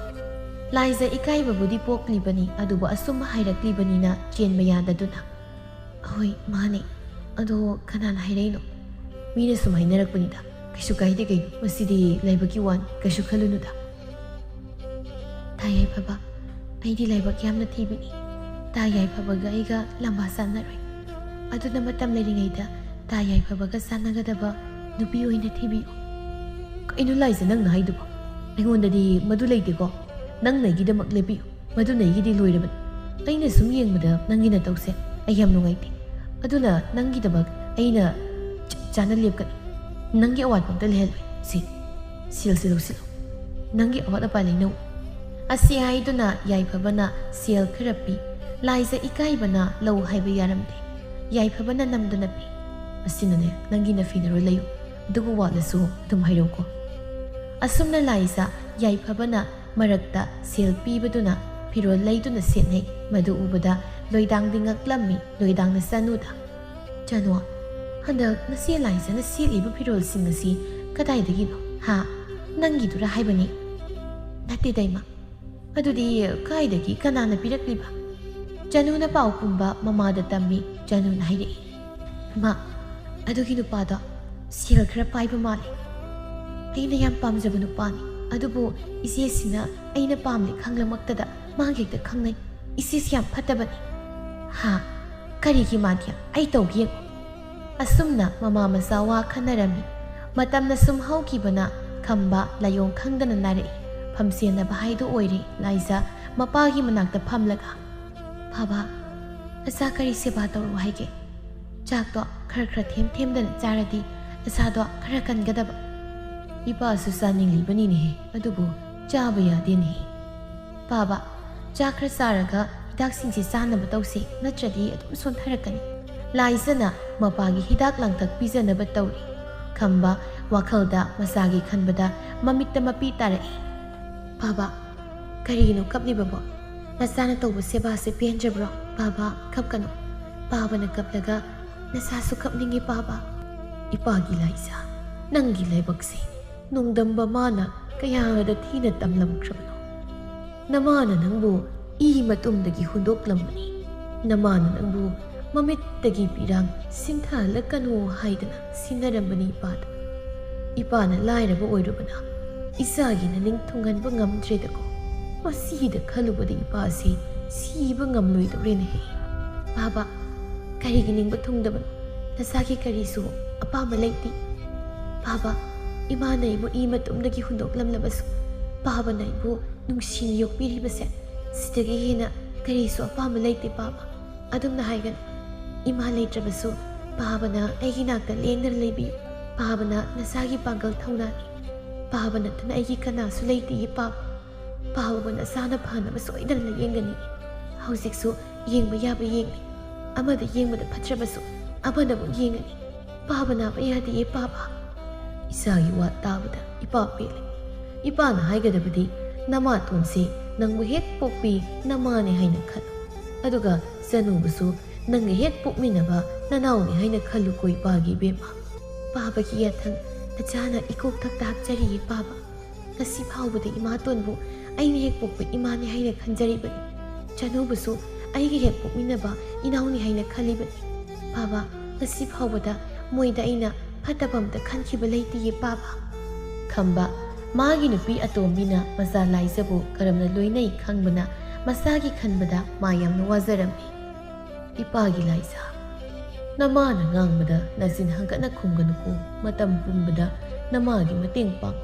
ꯂꯥꯏꯖ ꯏꯀꯥꯏꯕꯕꯨꯗꯤ ꯄꯣꯛꯂꯤꯕꯅꯤ, ꯑꯗꯨꯕꯨ ꯑꯆꯨꯝꯕ ꯍꯥꯏꯔꯛꯂꯤꯕꯅꯤꯅ ꯆꯦꯟꯕ ꯌꯥꯗꯗꯨꯅ, "ꯍꯣꯏ, ꯃꯥꯅꯦ꯫ ꯑꯗꯣ ꯀꯅꯥꯅ ꯍꯥꯏꯔꯛꯏꯅꯣ?" "ꯃꯤꯅ ꯁꯨꯝ ꯍꯥꯏꯅꯔꯛꯄꯅꯤꯗ꯫ ꯀꯩꯁꯨ ꯀꯥꯏꯗꯦ ꯀꯩꯅꯣ, ꯃꯁꯤꯗꯤ ꯂꯥꯏꯕꯛꯀꯤ ꯋꯥꯅꯤ, ꯀꯩꯁꯨ ꯈꯜꯂꯨꯅꯨꯗ꯫" "ꯇꯥ ꯌꯥꯏꯐꯕ, ꯑꯩꯗꯤ ꯂꯥꯏꯕꯛ ꯌꯥꯝꯅ ꯊꯤꯕꯅꯤ꯫ ꯇꯥ ꯌꯥꯏꯐꯕꯒ ꯑꯩꯒ ꯂꯝꯕꯥ ꯆꯥꯟꯅꯔꯣꯏ꯫ ꯑꯗꯨꯅ ꯃꯇꯝ ꯂꯩꯔꯤꯉꯩꯗ ꯇꯥ ꯌꯥꯏꯐꯕꯒ ꯆꯥꯟꯅꯒꯗꯕ ꯅꯨꯄꯤ ꯑꯣꯏꯅ ꯊꯤꯕꯤꯌꯨ꯫" "ꯀꯩꯅꯣ ꯂꯥꯏꯖ ꯅꯪꯅ ꯍꯥꯏꯗꯨꯕꯣ? ꯑꯩꯉꯣꯟꯗꯗꯤ ꯃꯗꯨ ꯂꯩꯇꯦꯀꯣ꯫ ꯅꯪꯅ ꯑꯩꯒꯤꯗꯃꯛ ꯂꯦꯞꯄꯤꯌꯨ꯫ ꯃꯗꯨꯅ ꯑꯩꯒꯤꯗꯤ ꯂꯣꯏꯔꯕꯅꯤ꯫ ꯑꯩꯅ ꯁꯨꯝ ꯌꯦꯡꯕꯗ ꯅꯪꯒꯤ ꯅꯇꯧꯁꯦ ꯑꯩ ꯌꯥꯝ ꯅꯨꯡꯉꯥꯏꯇꯦ꯫ ꯑꯗꯨꯅ ꯅꯪꯒꯤꯗꯃꯛ ꯑꯩꯅ ꯆꯞ ꯆꯥꯅ ꯂꯦꯞꯀꯅꯤ꯫ ꯅꯪꯒꯤ ꯑꯋꯥꯠꯄ ꯑꯝꯇ ꯂꯩꯍꯜꯂꯣꯏ꯫ ꯁꯤ, ꯁꯦꯜꯁꯤ ꯂꯧꯁꯤꯜꯂꯨ꯫ ꯅꯪꯒꯤ ꯑꯋꯥꯠ ꯑꯄꯥ ꯂꯩꯅꯧ꯫" ꯑꯁꯤ ꯍꯥꯏꯗꯨꯅ ꯌꯥꯏꯐꯕꯅ ꯁꯦꯜ ꯈꯔ ꯄꯤ꯫ ꯂꯥꯏꯖ ꯏꯀꯥꯏꯕꯅ ꯂꯧ ꯍꯥꯏꯕ ꯌꯥꯔꯝꯗꯦ꯫ ꯌꯥꯏꯐꯕꯅ ꯅꯝꯗꯅ ꯄꯤ꯫ "ꯑꯁꯤꯅꯅꯦ ꯅꯪꯒꯤ ꯅꯐꯤꯅꯔꯣꯏ, ꯂꯩꯌꯨ꯫ ꯑꯗꯨꯕꯨ ꯋꯥꯠꯂꯁꯨ ꯑꯗꯨꯝ ꯍꯥꯏꯔꯛꯎꯀꯣ꯫" ꯑꯁꯨꯝꯅ ꯂꯥꯏꯖ ꯌꯥꯏꯐꯕꯅ ꯃꯔꯛꯇ ꯁꯦꯜ ꯄꯤꯕꯗꯨꯅ ꯐꯤꯔꯣꯜ ꯂꯩꯗꯨꯅ ꯁꯦꯠꯅꯩ꯫ ꯃꯗꯨ ꯎꯕꯗ ꯂꯣꯏꯗꯥꯡꯗꯤ ꯉꯛꯂꯝꯃꯤ꯫ ꯂꯣꯏꯗꯥꯡꯅ ꯆꯅꯨꯗ, "ꯆꯅꯨ, ꯍꯟꯗꯛ ꯅꯆꯦ ꯂꯥꯏꯖꯅ ꯁꯦꯠꯂꯤꯕ ꯐꯤꯔꯣꯜꯁꯤꯡ ꯑꯁꯤ ꯀꯗꯥꯏꯗꯒꯤꯅꯣ? ꯍꯥ? ꯅꯪꯒꯤꯗꯨꯔ ꯍꯥꯏꯕꯅꯤ?" "ꯅꯠꯇꯦꯗ ꯏꯃꯥ꯫ ꯑꯗꯨꯗꯤ ꯀꯥꯏꯗꯒꯤ, ꯀꯅꯥꯅ ꯄꯤꯔꯛꯂꯤꯕ?" ꯆꯅꯨꯅ ꯄꯥꯎ ꯄꯨꯝꯕ ꯃꯃꯥꯗ ꯇꯝꯃꯤ꯫ ꯆꯅꯨꯅ ꯍꯥꯏꯔꯛꯏ, "ꯏꯃꯥ, ꯑꯗꯨꯒꯤ ꯅꯨꯄꯥꯗꯣ ꯁꯦꯜ ꯈꯔ ꯄꯥꯏꯕ ꯃꯥꯜꯂꯤ꯫ ꯑꯩꯅ ꯌꯥꯝ ꯄꯥꯝꯖꯕ ꯅꯨꯄꯥꯅꯤ꯫ ꯑꯗꯨꯕꯨ ꯏꯆꯦꯁꯤꯅ ꯑꯩꯅ ꯄꯥꯝꯂꯤ ꯈꯪꯂꯃꯛꯇꯗ ꯃꯥꯒ ꯍꯦꯛꯇ ꯈꯪꯅꯩ꯫ ꯏꯆꯦꯁꯤ ꯌꯥꯝ ꯐꯠꯇꯕꯅꯤ꯫ ꯍꯥ? ꯀꯔꯤꯒꯤ ꯃꯥꯟꯊꯦꯝ? ꯑꯩ ꯇꯧꯒꯦ ꯌꯦꯡꯉꯨ꯫ ꯑꯁꯨꯝꯅ ꯃꯃꯥ ꯃꯆꯥ ꯋꯥ ꯈꯟꯅꯔꯝꯃꯤ꯫ ꯃꯇꯝꯅ ꯁꯨꯝ ꯍꯧꯈꯤꯕꯅ ꯈꯝꯕ ꯂꯥꯏꯑꯣꯡ ꯈꯪꯗꯅ ꯅꯥꯔꯛꯏ꯫ ꯐꯝꯁꯦꯟꯅꯕ ꯍꯥꯏꯗꯣ ꯑꯣꯏꯔꯦ ꯂꯥꯏꯖ ꯃꯄꯥꯒꯤ ꯃꯅꯥꯛꯇ ꯐꯝꯂꯒ꯫ "ꯕꯥꯕꯥ, ꯅꯆꯥ ꯀꯔꯤ ꯁꯦꯕꯥ ꯇꯧꯔꯛꯎ ꯍꯥꯏꯒꯦ? ꯆꯥꯛꯇꯣ ꯈꯔ ꯈꯔ ꯊꯦꯝ ꯊꯦꯝꯗꯅ ꯆꯥꯔꯗꯤ ꯅꯁꯥꯗꯣ ꯈꯔ ꯀꯟꯒꯗꯕ꯫" "ꯏꯄꯥꯁꯨ ꯆꯥꯅꯤꯡꯂꯤꯕꯅꯤꯅꯦꯍꯦ, ꯑꯗꯨꯕꯨ ꯆꯥꯕ ꯌꯥꯗꯦꯅꯦꯍꯦ꯫" "ꯕꯥꯕꯥ, ꯆꯥꯛ ꯈꯔ ꯆꯥꯔꯒ ꯍꯤꯗꯥꯛꯁꯤꯡꯁꯦ ꯆꯥꯅꯕ ꯇꯧꯁꯦ, ꯅꯠꯇ꯭ꯔꯗꯤ ꯑꯗꯨꯝ ꯁꯣꯟꯊꯔꯛꯀꯅꯤ꯫" ꯂꯥꯏꯖꯅ ꯃꯄꯥꯒꯤ ꯍꯤꯗꯥꯛ ꯂꯥꯡꯊꯛ ꯄꯤꯖꯅꯕ ꯇꯧꯔꯤ꯫ ꯈꯝꯕ ꯋꯥꯈꯜꯗ ꯃꯆꯥꯒꯤ ꯈꯟꯕꯗ ꯃꯃꯤꯠꯇ ꯃꯄꯤ ꯇꯥꯔꯛꯏ꯫ "ꯕꯥꯕꯥ, ꯀꯔꯤꯒꯤꯅꯣ ꯀꯞꯂꯤꯕꯕꯣ? ꯅꯆꯥꯅ ꯇꯧꯕ ꯁꯦꯕꯥꯁꯦ ꯄꯦꯟꯗ꯭ꯔꯕ꯭ꯔꯣ? ꯕꯥꯕꯥ, ꯀꯞꯀꯅꯨ꯫" ꯕꯥꯕꯥꯅ ꯀꯞꯂꯒ, "ꯅꯁꯥꯁꯨ ꯀꯞꯅꯤꯡꯉꯤ ꯕꯥꯕꯥ꯫" "ꯏꯄꯥꯒꯤ ꯂꯥꯏꯖ, ꯅꯪꯒꯤ ꯂꯥꯏꯕꯛꯁꯦ ꯅꯣꯡꯗꯝꯕ ꯃꯥꯅ ꯀꯌꯥꯗ ꯊꯤꯅ ꯇꯝꯂꯝꯈ꯭ꯔꯕꯅꯣ? ꯅꯃꯥꯅ ꯅꯪꯕꯨ ꯏ ꯃꯇꯨꯝꯗꯒꯤ ꯍꯨꯟꯗꯣꯛꯂꯝꯕꯅꯤ꯫ ꯅꯃꯥꯅ ꯅꯪꯕꯨ ꯃꯃꯤꯠꯇꯒꯤ ꯄꯤꯔꯥꯡ ꯁꯤꯟꯊꯍꯜꯂꯛꯀꯅꯨ ꯍꯥꯏꯗꯅ ꯁꯤꯟꯅꯔꯝꯕꯅꯤ ꯏꯄꯥꯗ꯫ ꯏꯄꯥꯅ ꯂꯥꯏꯔꯕ ꯑꯣꯏꯔꯨꯕꯅ ꯏꯆꯥꯒꯤ ꯅꯅꯤꯡ ꯊꯨꯡꯍꯟꯕ ꯉꯝꯗ꯭ꯔꯦꯗꯀꯣ꯫ ꯃꯁꯤꯗ ꯈꯜꯂꯨꯕꯗ ꯏꯄꯥꯁꯤ ꯁꯤꯕ ꯉꯝꯂꯣꯏꯗꯧꯔꯦꯅꯦꯍꯦ꯫ ꯕꯥꯕꯥ, ꯀꯔꯤꯒꯤ ꯅꯤꯡꯕ ꯊꯨꯡꯗꯕꯅꯣ? ꯅꯆꯥꯒꯤ ꯀꯔꯤꯁꯨ ꯑꯄꯥꯝꯕ ꯂꯩꯇꯦ꯫ ꯕꯥꯕꯥ, ꯏꯃꯥꯅ ꯑꯩꯕꯨ ꯏ ꯃꯇꯨꯝꯗꯒꯤ ꯍꯨꯟꯗꯣꯛꯂꯝꯂꯕꯁꯨ ꯕꯥꯕꯥꯅ ꯑꯩꯕꯨ ꯅꯨꯡꯁꯤꯅ ꯌꯣꯛꯄꯤꯔꯤꯕꯁꯦ, ꯁꯤꯗꯒꯤ ꯍꯦꯟꯅ ꯀꯔꯤꯁꯨ ꯑꯄꯥꯝꯕ ꯂꯩꯇꯦ ꯕꯥꯕꯥ꯫ ꯑꯗꯨꯝꯅ ꯍꯥꯏꯒꯅꯨ꯫ ꯏꯃꯥ ꯂꯩꯇ꯭ꯔꯕꯁꯨ ꯕꯥꯕꯥꯅ ꯑꯩꯒꯤ ꯅꯥꯛꯇ ꯂꯦꯡꯗꯅ ꯂꯩꯕꯤꯌꯨ꯫ ꯕꯥꯕꯥꯅ ꯅꯆꯥꯒꯤ ꯄꯥꯡꯒꯜ ꯊꯧꯅꯥꯅꯤ꯫ ꯕꯥꯕꯥ ꯅꯠꯇꯅ ꯑꯩꯒꯤ ꯀꯅꯥꯁꯨ ꯂꯩꯇꯦ ꯕꯥꯕꯥ꯫ ꯕꯥꯕꯥꯕꯨ ꯅꯆꯥꯅ ꯐꯅꯕ ꯁꯣꯏꯗꯅ ꯂꯥꯌꯦꯡꯒꯅꯤ꯫ ꯍꯧꯖꯤꯛꯁꯨ ꯌꯦꯡꯕ ꯌꯥꯕ ꯌꯦꯡꯂꯤ꯫ ꯑꯃꯗ ꯌꯦꯡꯕꯗ ꯐꯠꯇ꯭ꯔꯕꯁꯨ ꯑꯃꯗꯕꯨ ꯌꯦꯡꯒꯅꯤ꯫ ꯕꯥꯕꯥ ꯅꯥꯕ ꯌꯥꯗꯦ ꯕꯥꯕꯥ꯫" ꯏꯆꯥꯒꯤ ꯋꯥ ꯇꯥꯕꯗ ꯏꯄꯥ ꯄꯦꯜꯂꯦ꯫ ꯏꯄꯥꯅ ꯍꯥꯏꯒꯗꯕꯗꯤ, ꯅꯃꯥꯇꯣꯟꯁꯦ ꯅꯪꯕꯨ ꯍꯦꯛ ꯄꯣꯛꯄꯤ ꯅꯃꯥꯅꯦ ꯍꯥꯏꯅ ꯈꯜꯂꯨ꯫ ꯑꯗꯨꯒ ꯆꯅꯨꯕꯨꯁꯨ ꯅꯪꯒ ꯍꯦꯛ ꯄꯣꯛꯃꯤꯟꯅꯕ ꯅꯅꯥꯎꯅꯦ ꯍꯥꯏꯅ ꯈꯜꯂꯨꯀꯣ ꯏꯄꯥꯒꯤ ꯏꯕꯦꯝꯃ꯫ ꯕꯥꯕꯥꯒꯤ ꯌꯥꯊꯪ ꯅꯆꯥꯅ ꯏꯀꯣꯛ ꯊꯛꯇ ꯍꯥꯞꯆꯔꯤꯌꯦ ꯕꯥꯕꯥ꯫ ꯉꯁꯤ ꯐꯥꯎꯕꯗ ꯏꯃꯥꯇꯣꯟꯕꯨ ꯑꯩꯅ ꯍꯦꯛ ꯄꯣꯛꯄ ꯏꯃꯥꯅꯤ ꯍꯥꯏꯅ ꯈꯟꯖꯔꯤꯕꯅꯤ꯫ ꯆꯅꯨꯕꯨꯁꯨ ꯑꯩꯒ ꯍꯦꯛ ꯄꯣꯛꯃꯤꯟꯅꯕ ꯏꯅꯥꯎꯅꯤ ꯍꯥꯏꯅ ꯈꯜꯂꯤꯕꯅꯤ꯫ ꯕꯥꯕꯥ, ꯉꯁꯤ ꯐꯥꯎꯕꯗ ꯃꯣꯏꯗ ꯑꯩꯅ ꯐꯠꯇꯕ ꯑꯝꯇ ꯈꯟꯈꯤꯕ ꯂꯩꯇꯤꯌꯦ ꯄꯥꯕ꯫ ꯈꯝꯕ, ꯃꯥꯒꯤ ꯅꯨꯄꯤ ꯑꯇꯣꯝꯕꯤꯅ ꯃꯆꯥ ꯂꯥꯏꯖꯕꯨ ꯀꯔꯝꯅ ꯂꯣꯏꯅꯩ ꯈꯪꯕꯅ ꯃꯁꯥꯒꯤ ꯈꯟꯕꯗ ꯃꯥ ꯌꯥꯝꯅ ꯋꯥꯖꯔꯝꯃꯤ꯫ ꯏꯄꯥꯒꯤ ꯂꯥꯏꯖ, ꯅꯃꯥꯅ ꯉꯥꯡꯕꯗ ꯅꯆꯤꯟ ꯍꯪꯒꯠꯅ ꯈꯨꯝꯒꯅꯨꯀꯣ꯫ ꯃꯇꯝ ꯄꯨꯝꯕꯗ ꯅꯃꯥꯒꯤ ꯃꯇꯦꯡ ꯄꯥꯡ꯫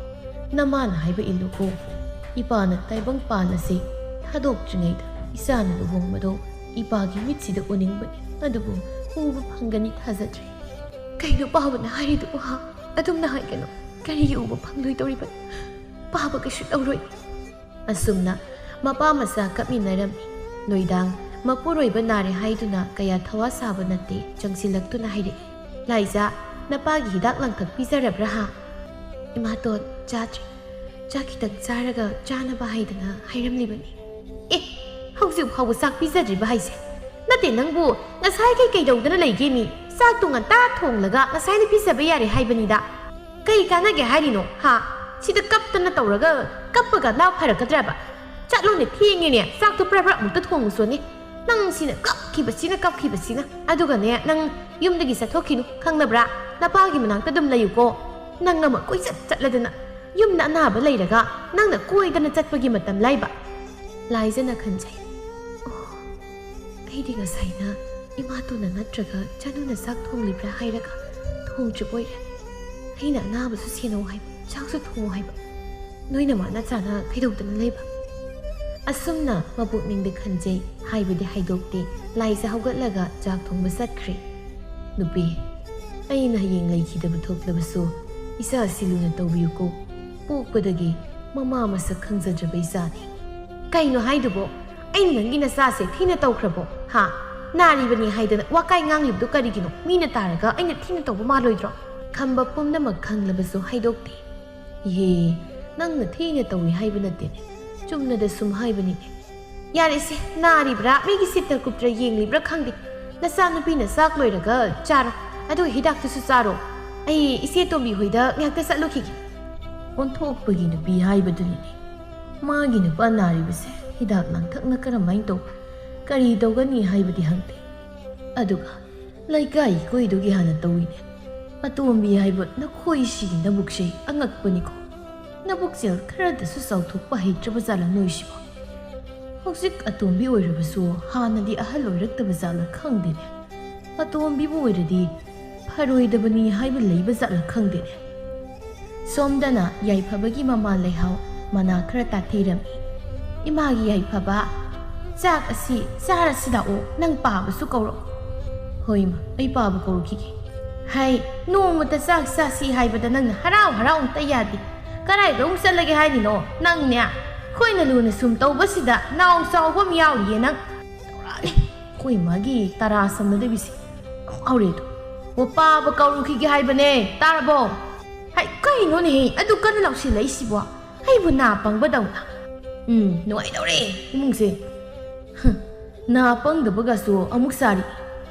ꯅꯃꯥꯅ ꯍꯥꯏꯕ ꯏꯜꯂꯨꯀꯣ꯫ ꯏꯄꯥꯅ ꯇꯥꯏꯕꯪ ꯄꯥꯜ ꯑꯁꯤ ꯊꯥꯗꯣꯛꯇ꯭ꯔꯤꯉꯩꯗ ꯏꯆꯥꯅ ꯂꯨꯍꯣꯡꯕꯗꯣ ꯏꯄꯥꯒꯤ ꯃꯤꯠꯁꯤꯗ ꯎꯅꯤꯡꯕꯅꯤ, ꯑꯗꯨꯕꯨ ꯎꯕ ꯐꯪꯒꯅꯤ ꯊꯥꯖꯗ꯭ꯔꯦ꯫ ꯀꯩꯅꯣ ꯄꯥꯕꯅ ꯍꯥꯏꯔꯤꯗꯨꯕꯨ ꯍꯥ? ꯑꯗꯨꯝꯅ ꯍꯥꯏꯒꯅꯨ꯫ ꯀꯔꯤꯒꯤ ꯎꯕ ꯐꯪꯂꯣꯏꯗꯧꯔꯤꯕꯅꯣ? ꯄꯥꯕ ꯀꯩꯁꯨ ꯇꯧꯔꯣꯏ꯫ ꯑꯁꯨꯝꯅ ꯃꯄꯥ ꯃꯆꯥ ꯀꯞꯃꯤꯟꯅꯔꯝꯃꯤ꯫ ꯅꯨꯡꯗꯥꯡ ꯃꯄꯨꯔꯣꯏꯕ ꯅꯥꯔꯦ ꯍꯥꯏꯗꯨꯅ ꯀꯌꯥ ꯊꯋꯥ ꯁꯥꯕ ꯅꯠꯇꯦ, ꯆꯪꯁꯤꯜꯂꯛꯇꯨꯅ ꯍꯥꯏꯔꯛꯏ, "ꯂꯥꯏꯖꯥ, ꯅꯄꯥꯒꯤ ꯍꯤꯗꯥꯛ ꯂꯥꯡꯊꯛ ꯄꯤꯖꯔꯕ꯭ꯔꯥ ꯍꯥ?" "ꯏꯃꯥꯇꯣꯟ, ꯆꯥꯗ꯭ꯔꯤ꯫ ꯆꯥꯛ ꯈꯤꯇꯪ ꯆꯥꯔꯒ ꯆꯥꯅꯕ ꯍꯥꯏꯗꯅ ꯍꯥꯏꯔꯝꯂꯤꯕꯅꯤ꯫" "ꯑꯦ, ꯍꯧꯖꯤꯛ ꯐꯥꯎꯕ ꯆꯥꯛ ꯄꯤꯖꯗ꯭ꯔꯤꯕ ꯍꯥꯏꯁꯦ? ꯅꯠꯇꯦ, ꯅꯪꯕꯨ ꯉꯁꯥꯏ ꯀꯩ ꯀꯩꯗꯧꯗꯅ ꯂꯩꯒꯦ ꯃꯤ? ꯆꯥꯛꯇꯣ ꯉꯟꯇꯥ ꯊꯣꯡꯂꯒ ꯉꯁꯥꯏꯅ ꯄꯤꯖꯕ ꯌꯥꯔꯦ ꯍꯥꯏꯕꯅꯤꯗ꯫ ꯀꯩ ꯀꯥꯟꯅꯒꯦ ꯍꯥꯏꯔꯤꯅꯣ ꯍꯥ? ꯁꯤꯗ ꯀꯞꯇꯅ ꯇꯧꯔꯒ ꯀꯞꯄꯒ ꯅꯥ ꯐꯔꯛꯀꯗ꯭ꯔꯕ? ꯆꯠꯂꯣꯅꯦ, ꯊꯦꯡꯉꯦꯅꯦ, ꯆꯥꯛꯇꯣ ꯄ꯭ꯔꯞ ꯄ꯭ꯔꯞ ꯑꯃꯨꯛꯇ ꯊꯣꯡꯉꯨꯁꯣꯅꯦ꯫ ꯅꯪ ꯁꯤꯅ ꯀꯞꯈꯤꯕꯁꯤꯅ ꯀꯞꯈꯤꯕꯁꯤꯅ꯫ ꯑꯗꯨꯒꯅꯦ, ꯅꯪ ꯌꯨꯝꯗꯒꯤ ꯆꯠꯊꯣꯛꯈꯤꯅꯨ, ꯈꯪꯅꯕ꯭ꯔꯥ? ꯅꯄꯥꯒꯤ ꯃꯅꯥꯛꯇ ꯑꯗꯨꯝ ꯂꯩꯌꯨꯀꯣ꯫ ꯅꯪ ꯑꯃ ꯀꯣꯏꯆꯠ ꯆꯠꯂꯗꯅ ꯌꯨꯝꯗ ꯑꯅꯥꯕ ꯂꯩꯔꯒ ꯅꯪꯅ ꯀꯣꯏꯗꯅ ꯆꯠꯄꯒꯤ ꯃꯇꯝ ꯂꯥꯏꯕ?" ꯂꯥꯏꯖꯅ ꯈꯟꯖꯩ, "ꯑꯣ, ꯑꯩꯗꯤ ꯉꯁꯥꯏꯅ ꯏꯃꯥꯇꯣꯟꯅ ꯅꯠꯇ꯭ꯔꯒ ꯆꯅꯨꯅ ꯆꯥꯛ ꯊꯣꯡꯂꯤꯕ꯭ꯔꯥ ꯍꯥꯏꯔꯒ ꯊꯣꯡꯗ꯭ꯔꯤꯕ ꯑꯣꯏꯔꯦ꯫ ꯑꯩꯅ ꯑꯅꯥꯕꯁꯨ ꯁꯦꯟꯅꯧ ꯍꯥꯏꯕ, ꯆꯥꯛꯁꯨ ꯊꯣꯡꯉꯨ ꯍꯥꯏꯕ, ꯅꯣꯏꯅ ꯃꯥꯅ ꯆꯥꯅ ꯀꯩꯗꯧꯗꯅ ꯂꯩꯕ?" ꯑꯁꯨꯝꯅ ꯃꯄꯨꯛꯅꯤꯡꯗ ꯈꯟꯖꯩ, ꯍꯥꯏꯕꯗꯤ ꯍꯥꯏꯗꯣꯛꯇꯦ꯫ ꯂꯥꯏꯖ ꯍꯧꯒꯠꯂꯒ ꯆꯥꯛ ꯊꯣꯡꯕ ꯆꯠꯈ꯭ꯔꯦ꯫ "ꯅꯨꯄꯤ, ꯑꯩꯅ ꯍꯌꯦꯡ ꯂꯩꯈꯤꯗꯕ ꯊꯣꯛꯂꯕꯁꯨ ꯏꯆꯥꯁꯤ ꯂꯨꯅ ꯇꯧꯕꯤꯌꯨꯀꯣ꯫ ꯄꯣꯛꯄꯗꯒꯤ ꯃꯃꯥ ꯃꯁꯛ ꯈꯪꯖꯗ꯭ꯔꯕ ꯏꯆꯥꯅꯤ꯫" "ꯀꯩꯅꯣ ꯍꯥꯏꯗꯨꯕꯣ? ꯑꯩꯅ ꯅꯪꯒꯤ ꯅꯆꯥꯁꯦ ꯊꯤꯅ ꯇꯧꯈ꯭ꯔꯕꯣ? ꯍꯥ? ꯅꯥꯔꯤꯕꯅꯤ ꯍꯥꯏꯗꯅ ꯋꯥꯀꯥꯏ ꯉꯥꯡꯂꯤꯕꯗꯨ ꯀꯔꯤꯒꯤꯅꯣ? ꯃꯤꯅ ꯇꯥꯔꯒ ꯑꯩꯅ ꯊꯤꯅ ꯇꯧꯕ ꯃꯥꯜꯂꯣꯏꯗ꯭ꯔꯣ?" ꯈꯝꯕ ꯄꯨꯝꯅꯃꯛ ꯈꯪꯂꯕꯁꯨ ꯍꯥꯏꯗꯣꯛꯇꯦ꯫ "ꯏꯍꯦ, ꯅꯪꯅ ꯊꯤꯅ ꯇꯧꯏ ꯍꯥꯏꯕ ꯅꯠꯇꯦꯅꯦ, ꯆꯨꯝꯅꯗ ꯁꯨꯝ ꯍꯥꯏꯕꯅꯤꯅꯦ꯫" "ꯌꯥꯔꯦꯁꯦ, ꯅꯥꯔꯤꯕ꯭ꯔꯥ, ꯃꯤꯒꯤ ꯁꯤꯠꯇ ꯀꯨꯞꯇ꯭ꯔ ꯌꯦꯡꯂꯤꯕ꯭ꯔꯥ ꯈꯪꯗꯦ꯫ ꯅꯆꯥꯅꯨꯄꯤꯅ ꯆꯥꯛ ꯂꯣꯏꯔꯒ ꯆꯥꯔꯣ, ꯑꯗꯨꯒ ꯍꯤꯗꯥꯛꯇꯨꯁꯨ ꯆꯥꯔꯣ꯫ ꯑꯩ ꯏꯆꯦ ꯇꯣꯝꯕꯤ ꯍꯣꯏꯗ ꯉꯥꯏꯍꯥꯛꯇ ꯆꯠꯂꯨꯈꯤꯒꯦ꯫" ꯑꯣꯟꯊꯣꯛꯄꯒꯤ ꯅꯨꯄꯤ ꯍꯥꯏꯕꯗꯨꯅꯤꯅꯦ꯫ ꯃꯥꯒꯤ ꯅꯨꯄꯥ ꯅꯥꯔꯤꯕꯁꯦ ꯍꯤꯗꯥꯛ ꯂꯥꯡꯊꯛꯅ ꯀꯔꯝꯍꯥꯏꯅ ꯇꯧꯕ, ꯀꯔꯤ ꯇꯧꯒꯅꯤ ꯍꯥꯏꯕꯗꯤ ꯍꯪꯗꯦ꯫ ꯑꯗꯨꯒ ꯂꯩꯀꯥꯏ ꯏꯀꯣꯏꯗꯨꯒꯤ ꯍꯥꯟꯅ ꯇꯧꯏꯅꯦ꯫ "ꯑꯇꯣꯝꯕꯤ ꯍꯥꯏꯕ ꯅꯈꯣꯏꯁꯤꯒꯤ ꯅꯕꯨꯛꯁꯦ ꯑꯉꯛꯄꯅꯤꯀꯣ꯫ ꯅꯕꯨꯛꯆꯦꯜ ꯈꯔꯗꯁꯨ ꯆꯥꯎꯊꯣꯛꯄ ꯍꯩꯇ꯭ꯔꯕ ꯖꯥꯠꯂ ꯅꯣꯏꯁꯤꯕꯣ? ꯍꯧꯖꯤꯛ ꯑꯇꯣꯝꯕꯤ ꯑꯣꯏꯔꯕꯁꯨ ꯍꯥꯟꯅꯗꯤ ꯑꯍꯜ ꯑꯣꯏꯔꯛꯇꯕ ꯖꯥꯠꯂ ꯈꯪꯗꯦꯅꯦ꯫ ꯑꯇꯣꯝꯕꯤꯕꯨ ꯑꯣꯏꯔꯗꯤ ꯐꯔꯣꯏꯗꯕꯅꯤ ꯍꯥꯏꯕ ꯂꯩꯕ ꯖꯥꯠꯂ ꯈꯪꯗꯦꯅꯦ"꯫ ꯁꯣꯝꯗꯅ ꯌꯥꯏꯐꯕꯒꯤ ꯃꯃꯥ ꯂꯩꯍꯥꯎ ꯃꯅꯥ ꯈꯔ ꯇꯥꯊꯩꯔꯝꯃꯤ꯫ "ꯏꯃꯥꯒꯤ ꯌꯥꯏꯐꯕ, ꯆꯥꯛ ꯑꯁꯤ ꯆꯥꯔꯁꯤ ꯂꯥꯛꯑꯣ, ꯅꯪ ꯄꯥꯕꯁꯨ ꯀꯧꯔꯛꯑꯣ"꯫ "ꯍꯣꯏ ꯏꯃꯥ, ꯑꯩ ꯄꯥꯕ ꯀꯧꯔꯛꯈꯤꯒꯦ"꯫ "ꯍꯥꯏ, ꯅꯣꯡꯃꯇ ꯆꯥꯛ ꯆꯥꯁꯤ ꯍꯥꯏꯕꯗ ꯅꯪꯅ ꯍꯔꯥꯎ ꯍꯔꯥꯎ ꯑꯝꯇ ꯌꯥꯗꯦ꯫ ꯀꯗꯥꯏꯗ ꯑꯃꯨꯛ ꯆꯠꯂꯒꯦ ꯍꯥꯏꯔꯤꯅꯣ ꯅꯪꯅꯦ? ꯑꯩꯈꯣꯏꯅ ꯂꯨꯅ ꯁꯨꯝ ꯇꯧꯕꯁꯤꯗ ꯅꯥꯎ ꯆꯥꯎꯕ ꯑꯃ ꯌꯥꯎꯔꯤꯌꯦ ꯅꯪ"꯫ ꯇꯧꯔꯛꯑꯅꯤ꯫ ꯑꯩꯈꯣꯏ ꯃꯥꯒꯤ ꯇꯔꯥ ꯁꯝꯅꯗꯕꯤꯁꯦ ꯌꯥꯝ ꯍꯧꯔꯦ ꯑꯗꯣ꯫ "ꯑꯣ, ꯄꯥꯕ ꯀꯧꯔꯨꯈꯤꯒꯦ ꯍꯥꯏꯕꯅꯦ, ꯇꯥꯔꯕꯣ?" "ꯍꯥꯏ, ꯀꯩꯅꯣꯅꯦꯍꯦ, ꯑꯗꯨ ꯀꯟꯅ ꯂꯥꯎꯁꯤꯜꯂꯛꯏꯁꯤꯕꯣ? ꯑꯩꯕꯨ ꯅꯥ ꯄꯪꯕꯗꯧꯅ?" ꯎꯝ, ꯅꯨꯡꯉꯥꯏꯗꯧꯔꯦ ꯏꯃꯨꯡꯁꯦ꯫ ꯍ, ꯅꯥ ꯄꯪꯗꯕꯒꯁꯨ ꯑꯃꯨꯛ ꯁꯥꯔꯤ꯫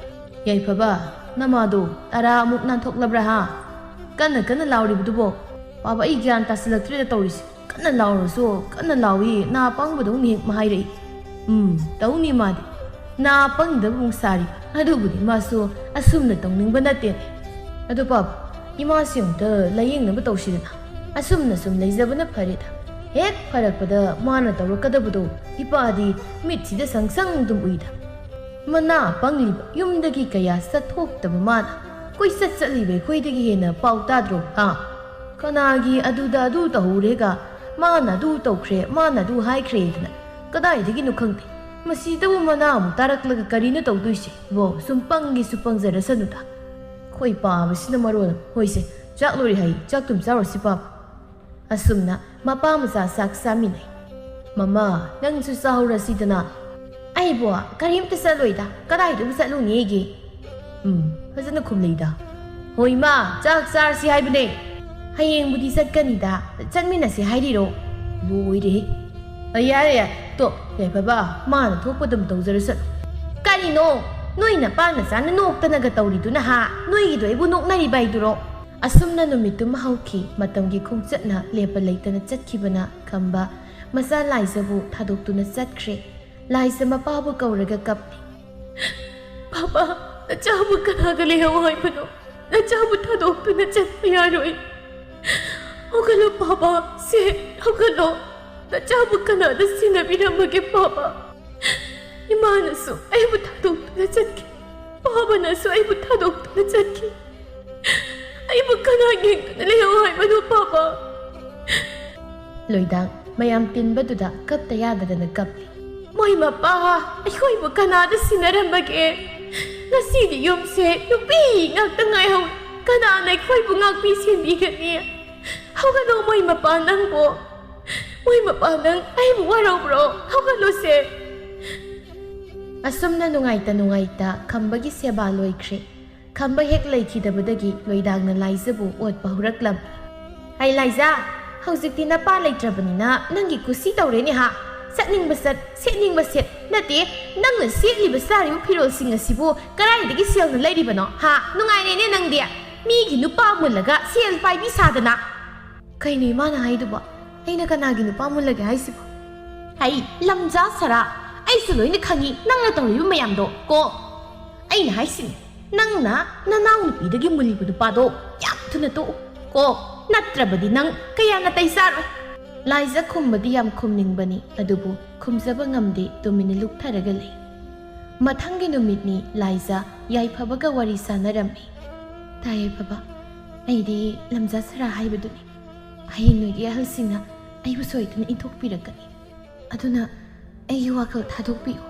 "ꯌꯥꯏꯐꯕ, ꯅꯃꯥꯗꯣ ꯇꯔꯥ ꯑꯃꯨꯛ ꯅꯥꯟꯊꯣꯛꯂꯕ꯭ꯔꯥ ꯍꯥ? ꯀꯟꯅ ꯀꯟꯅ ꯂꯥꯎꯔꯤꯕꯗꯨꯕꯣ? ꯄꯥꯕ, ꯑꯩ ꯒ꯭ꯌꯥꯟ ꯇꯥꯁꯤꯜꯂꯛꯇ꯭ꯔꯦꯗ ꯇꯧꯔꯤꯁꯦ꯫ ꯀꯟꯅ ꯂꯥꯎꯔꯁꯨ ꯀꯟꯅ ꯂꯥꯎꯏ, ꯅꯥ ꯄꯪꯕꯗꯧꯅ ꯍꯦꯛ ꯍꯥꯏꯔꯛꯏ꯫ ꯎꯝ, ꯇꯧꯅꯤ ꯃꯥꯗꯤ꯫ ꯅꯥ ꯄꯪꯗꯕ ꯑꯃꯨꯛ ꯁꯥꯔꯤ꯫ ꯑꯗꯨꯕꯨꯗꯤ ꯃꯥꯁꯨ ꯑꯁꯨꯝꯅ ꯇꯧꯅꯤꯡꯕ ꯅꯠꯇꯦꯅꯦ꯫ ꯑꯗꯨ ꯄꯥꯕ, ꯏꯃꯥꯁꯤ ꯑꯃꯨꯛꯇ ꯂꯥꯌꯦꯡꯅꯕ ꯇꯧꯁꯤꯗꯅ꯫ ꯑꯁꯨꯝꯅ ꯁꯨꯝ ꯂꯩꯖꯕꯅ ꯐꯔꯦꯗ꯫ ꯍꯦꯛ ꯐꯔꯛꯄꯗ ꯃꯥꯅ ꯇꯧꯔꯛꯀꯗꯕꯗꯣ ꯏꯄꯥꯗꯤ ꯃꯤꯠꯁꯤꯗ ꯁꯪ ꯁꯪ ꯑꯗꯨꯝ ꯎꯏꯗ꯫ ꯃꯅꯥ ꯄꯪꯂꯤꯕ ꯌꯨꯝꯗꯒꯤ ꯀꯌꯥ ꯆꯠꯊꯣꯛꯇꯕ ꯃꯥꯅ ꯀꯣꯏꯆꯠ ꯆꯠꯂꯤꯕ ꯑꯩꯈꯣꯏꯗꯒꯤ ꯍꯦꯟꯅ ꯄꯥꯎ ꯇꯥꯗ꯭ꯔꯣ ꯍꯥ? ꯀꯅꯥꯒꯤ ꯑꯗꯨꯗ ꯑꯗꯨ ꯇꯧꯍꯧꯔꯦꯒ, ꯃꯥꯅ ꯑꯗꯨ ꯇꯧꯈ꯭ꯔꯦ, ꯃꯥꯅ ꯑꯗꯨ ꯍꯥꯏꯈ꯭ꯔꯦꯗꯅ ꯀꯗꯥꯏꯗꯒꯤꯅꯣ ꯈꯪꯗꯦ꯫ ꯃꯁꯤꯗꯕꯨ ꯃꯅꯥ ꯑꯃꯨꯛ ꯇꯥꯔꯛꯂꯒ ꯀꯔꯤꯅꯣ ꯇꯧꯗꯣꯏꯁꯦ? ꯕꯣ, ꯁꯨꯝ ꯄꯪꯒꯦꯁꯨ ꯄꯪꯖꯔꯁꯅꯨꯗ꯫ ꯑꯩꯈꯣꯏ ꯄꯥꯕꯁꯤꯅ ꯃꯔꯣꯜ ꯑꯃ꯫ ꯍꯣꯏꯁꯦ, ꯆꯥꯛ ꯂꯣꯏꯔꯦ ꯍꯥꯏ, ꯆꯥꯛ ꯇꯨꯝ ꯆꯥꯔꯨꯔꯁꯤ ꯄꯥꯕ꯫ ꯑꯁꯨꯝꯅ ꯃꯄꯥ ꯃꯆꯥ ꯆꯥꯛ ꯆꯥꯃꯤꯟꯅꯩ꯫ "ꯃꯃꯥ, ꯅꯪꯁꯨ ꯆꯥꯍꯧꯔꯁꯤꯗꯅ"꯫ "ꯑꯩꯕꯣ ꯀꯔꯤꯝꯇ ꯆꯠꯂꯣꯏꯗ, ꯀꯗꯥꯏꯗꯕꯨ ꯆꯠꯂꯨꯅꯦꯒꯦ?" ꯎꯝ, ꯐꯖꯅ ꯈꯨꯝꯂꯩꯗ꯫ "ꯍꯣꯏ ꯏꯃꯥ, ꯆꯥꯛ ꯆꯥꯔꯁꯤ ꯍꯥꯏꯕꯅꯦ"꯫ "ꯍꯌꯦꯡꯕꯨꯗꯤ ꯆꯠꯀꯅꯤꯗ, ꯆꯠꯃꯤꯟꯅꯁꯤ ꯍꯥꯏꯔꯤꯔꯣ?" ꯂꯣꯏꯔꯦꯍꯦ꯫ "ꯑ, ꯌꯥꯔꯦ ꯌꯥꯔꯦ, ꯇꯣ, ꯌꯥꯏꯐꯕ, ꯃꯥꯅ ꯊꯣꯛꯄ ꯑꯗꯨꯝ ꯇꯧꯖꯔꯁꯅꯨ"꯫ "ꯀꯔꯤꯅꯣ? ꯅꯣꯏ ꯅꯄꯥ ꯅꯆꯥꯅ ꯅꯣꯛꯇꯅꯒ ꯇꯧꯔꯤꯗꯨꯅ ꯍꯥ? ꯅꯣꯏꯒꯤꯗꯣ ꯑꯩꯕꯨ ꯅꯣꯛꯅꯔꯤꯕ ꯍꯥꯏꯗꯨꯔꯣ?" ꯑꯁꯨꯝꯅ ꯅꯨꯃꯤꯠꯇꯨꯃ ꯍꯧꯈꯤ꯫ ꯃꯇꯝꯒꯤ ꯈꯣꯡꯆꯠꯅ ꯂꯦꯞꯄ ꯂꯩꯇꯅ ꯆꯠꯈꯤꯕꯅ ꯈꯝꯕ ꯃꯆꯥ ꯂꯥꯏꯖꯕꯨ ꯊꯥꯗꯣꯛꯇꯨꯅ ꯆꯠꯈ꯭ꯔꯦ꯫ ꯂꯥꯏꯖ ꯃꯄꯥꯕꯨ ꯀꯧꯔꯒ ꯀꯞꯂꯤ꯫ "ꯄꯥꯄꯥ, ꯅꯆꯥꯕꯨ ꯀꯅꯥꯒ ꯂꯩꯍꯧ ꯍꯥꯏꯕꯅꯣ? ꯅꯆꯥꯕꯨ ꯊꯥꯗꯣꯛꯇꯨꯅ ꯆꯠꯄ ꯌꯥꯔꯣꯏ꯫ ꯍꯧꯒꯠꯂꯣ ꯄꯥꯕ, ꯁꯦ, ꯍꯧꯒꯠꯂꯣ꯫ ꯅꯆꯥꯕꯨ ꯀꯅꯥꯗ ꯁꯤꯟꯅꯕꯤꯔꯝꯃꯒꯦ ꯄꯥꯕ? ꯏꯃꯥꯅꯁꯨ ꯑꯩꯕꯨ ꯊꯥꯗꯣꯛꯇꯨꯅ ꯆꯠꯈꯤ꯫ ꯄꯥꯕꯅꯁꯨ ꯑꯩꯕꯨ ꯊꯥꯗꯣꯛꯇꯨꯅ ꯆꯠꯈꯤ꯫ ꯑꯩꯕꯨ ꯀꯅꯥ ꯌꯦꯡꯗꯨꯅ ꯂꯩꯍꯧ ꯍꯥꯏꯕꯅꯣ ꯄꯥꯕ? ꯂꯣꯏꯗꯥꯡ ꯃꯌꯥꯝ ꯇꯤꯟꯕꯗꯨꯗ ꯀꯞꯇ ꯌꯥꯗꯗꯅ ꯀꯞꯂꯤ꯫ ꯃꯣꯏ ꯃꯄꯥ ꯑꯩꯈꯣꯏꯕꯨ ꯀꯅꯥꯗ ꯁꯤꯟꯅꯔꯝꯕꯒꯦ? ꯉꯁꯤꯗꯤ ꯌꯨꯝꯁꯦ ꯅꯨꯄꯤ ꯉꯥꯛꯇ ꯉꯥꯏꯍꯧꯔꯦ꯫ ꯀꯅꯥꯅ ꯑꯩꯈꯣꯏꯕꯨ ꯉꯥꯛꯄꯤ ꯁꯦꯟꯕꯤꯒꯅꯤ? ꯍꯧꯒꯠꯂꯣ ꯃꯣꯏ ꯃꯄꯥ ꯅꯪꯕꯣ꯫ ꯃꯣꯏ ꯃꯄꯥ ꯅꯪ ꯑꯩꯕꯨ ꯋꯥꯔꯧꯕ꯭ꯔꯣ? ꯍꯧꯒꯠꯂꯣꯁꯦ꯫ ꯑꯁꯨꯝꯅ ꯅꯨꯡꯉꯥꯏꯇ ꯅꯨꯡꯉꯥꯏꯇ ꯈꯝꯕꯒꯤ ꯁꯦꯕꯥ ꯂꯣꯏꯈ꯭ꯔꯦ꯫ ꯈꯝꯕ ꯍꯦꯛ ꯂꯩꯈꯤꯗꯕꯗꯒꯤ ꯂꯣꯏꯗꯥꯡꯅ ꯂꯥꯏꯖꯕꯨ ꯑꯣꯠꯄ ꯍꯧꯔꯛꯂꯝꯃꯤ꯫ "ꯑꯩ ꯂꯥꯏꯖꯥ, ꯍꯧꯖꯤꯛꯇꯤ ꯅꯄꯥ ꯂꯩꯇ꯭ꯔꯕꯅꯤꯅ ꯅꯪꯒꯤ ꯀꯨꯁꯤ ꯇꯧꯔꯦꯅꯦ ꯍꯥ? ꯆꯠꯅꯤꯡꯕ ꯆꯠ, ꯁꯦꯠꯅꯤꯡꯕ ꯁꯦꯠ, ꯅꯠꯇꯦ, ꯅꯪꯅ ꯁꯦꯠꯂꯤꯕ ꯆꯥꯔꯤꯕ ꯐꯤꯔꯣꯜꯁꯤꯡ ꯑꯁꯤꯕꯨ ꯀꯗꯥꯏꯗꯒꯤ ꯁꯦꯜꯅ ꯂꯩꯔꯤꯕꯅꯣ ꯍꯥ? ꯅꯨꯡꯉꯥꯏꯔꯦꯅꯦ ꯅꯪꯗꯤ, ꯃꯤꯒꯤ ꯅꯨꯄꯥ ꯃꯨꯜꯂꯒ ꯁꯦꯜ ꯄꯥꯏꯕꯤ ꯁꯥꯗꯅ!" "ꯀꯩꯅꯣ ꯏꯃꯥꯅ ꯍꯥꯏꯗꯨꯕꯣ? ꯑꯩꯅ ꯀꯅꯥꯒꯤ ꯅꯨꯄꯥ ꯃꯨꯜꯂꯒꯦ ꯍꯥꯏꯁꯤꯕꯣ?" "ꯍꯩ, ꯂꯝꯖꯥ ꯁꯔꯥ, ꯑꯩꯁꯨ ꯂꯣꯏꯅ ꯈꯪꯉꯤ ꯅꯪꯅ ꯇꯧꯔꯤꯕ ꯃꯌꯥꯝꯗꯣ ꯀꯣ꯫ ꯑꯩꯅ ꯍꯥꯏꯁꯤꯅꯤ, ꯅꯪꯅ ꯅꯅꯥꯎ ꯅꯨꯄꯤꯗꯒꯤ ꯃꯨꯜꯂꯤꯕ ꯅꯨꯄꯥꯗꯣ ꯌꯥꯝ ꯊꯨꯅ ꯇꯣꯛꯎ ꯀꯣ, ꯅꯠꯇ꯭ꯔꯕꯗꯤ ꯅꯪ ꯀꯌꯥ ꯅꯥꯇꯩ ꯆꯥꯔꯣꯏ꯫" ꯂꯥꯏꯖ ꯈꯨꯝꯕꯗꯤ ꯌꯥꯝ ꯈꯨꯝꯅꯤꯡꯕꯅꯤ, ꯑꯗꯨꯕꯨ ꯈꯨꯝꯖꯕ ꯉꯝꯗꯦ, ꯇꯨꯃꯤꯟꯅ ꯂꯨꯞꯊꯔꯒ ꯂꯩ꯫ ꯃꯊꯪꯒꯤ ꯅꯨꯃꯤꯠꯅꯤ ꯂꯥꯏꯖ ꯌꯥꯏꯐꯕꯒ ꯋꯥꯔꯤ ꯁꯥꯟꯅꯔꯝꯃꯤ꯫ "ꯇꯥ ꯌꯥꯏꯐꯕ, ꯑꯩꯗꯤ ꯂꯝꯖꯥ ꯁꯔꯥ ꯍꯥꯏꯕꯗꯨꯅꯤ꯫ ꯍꯌꯦꯡ ꯅꯣꯏꯒꯤ ꯑꯍꯜꯁꯤꯡꯅ ꯑꯩꯕꯨ ꯁꯣꯏꯗꯅ ꯏꯟꯊꯣꯛꯄꯤꯔꯛꯀꯅꯤ꯫ ꯑꯗꯨꯅ ꯑꯩꯒꯤ ꯋꯥꯈꯜ ꯊꯥꯗꯣꯛꯄꯤꯌꯨ꯫"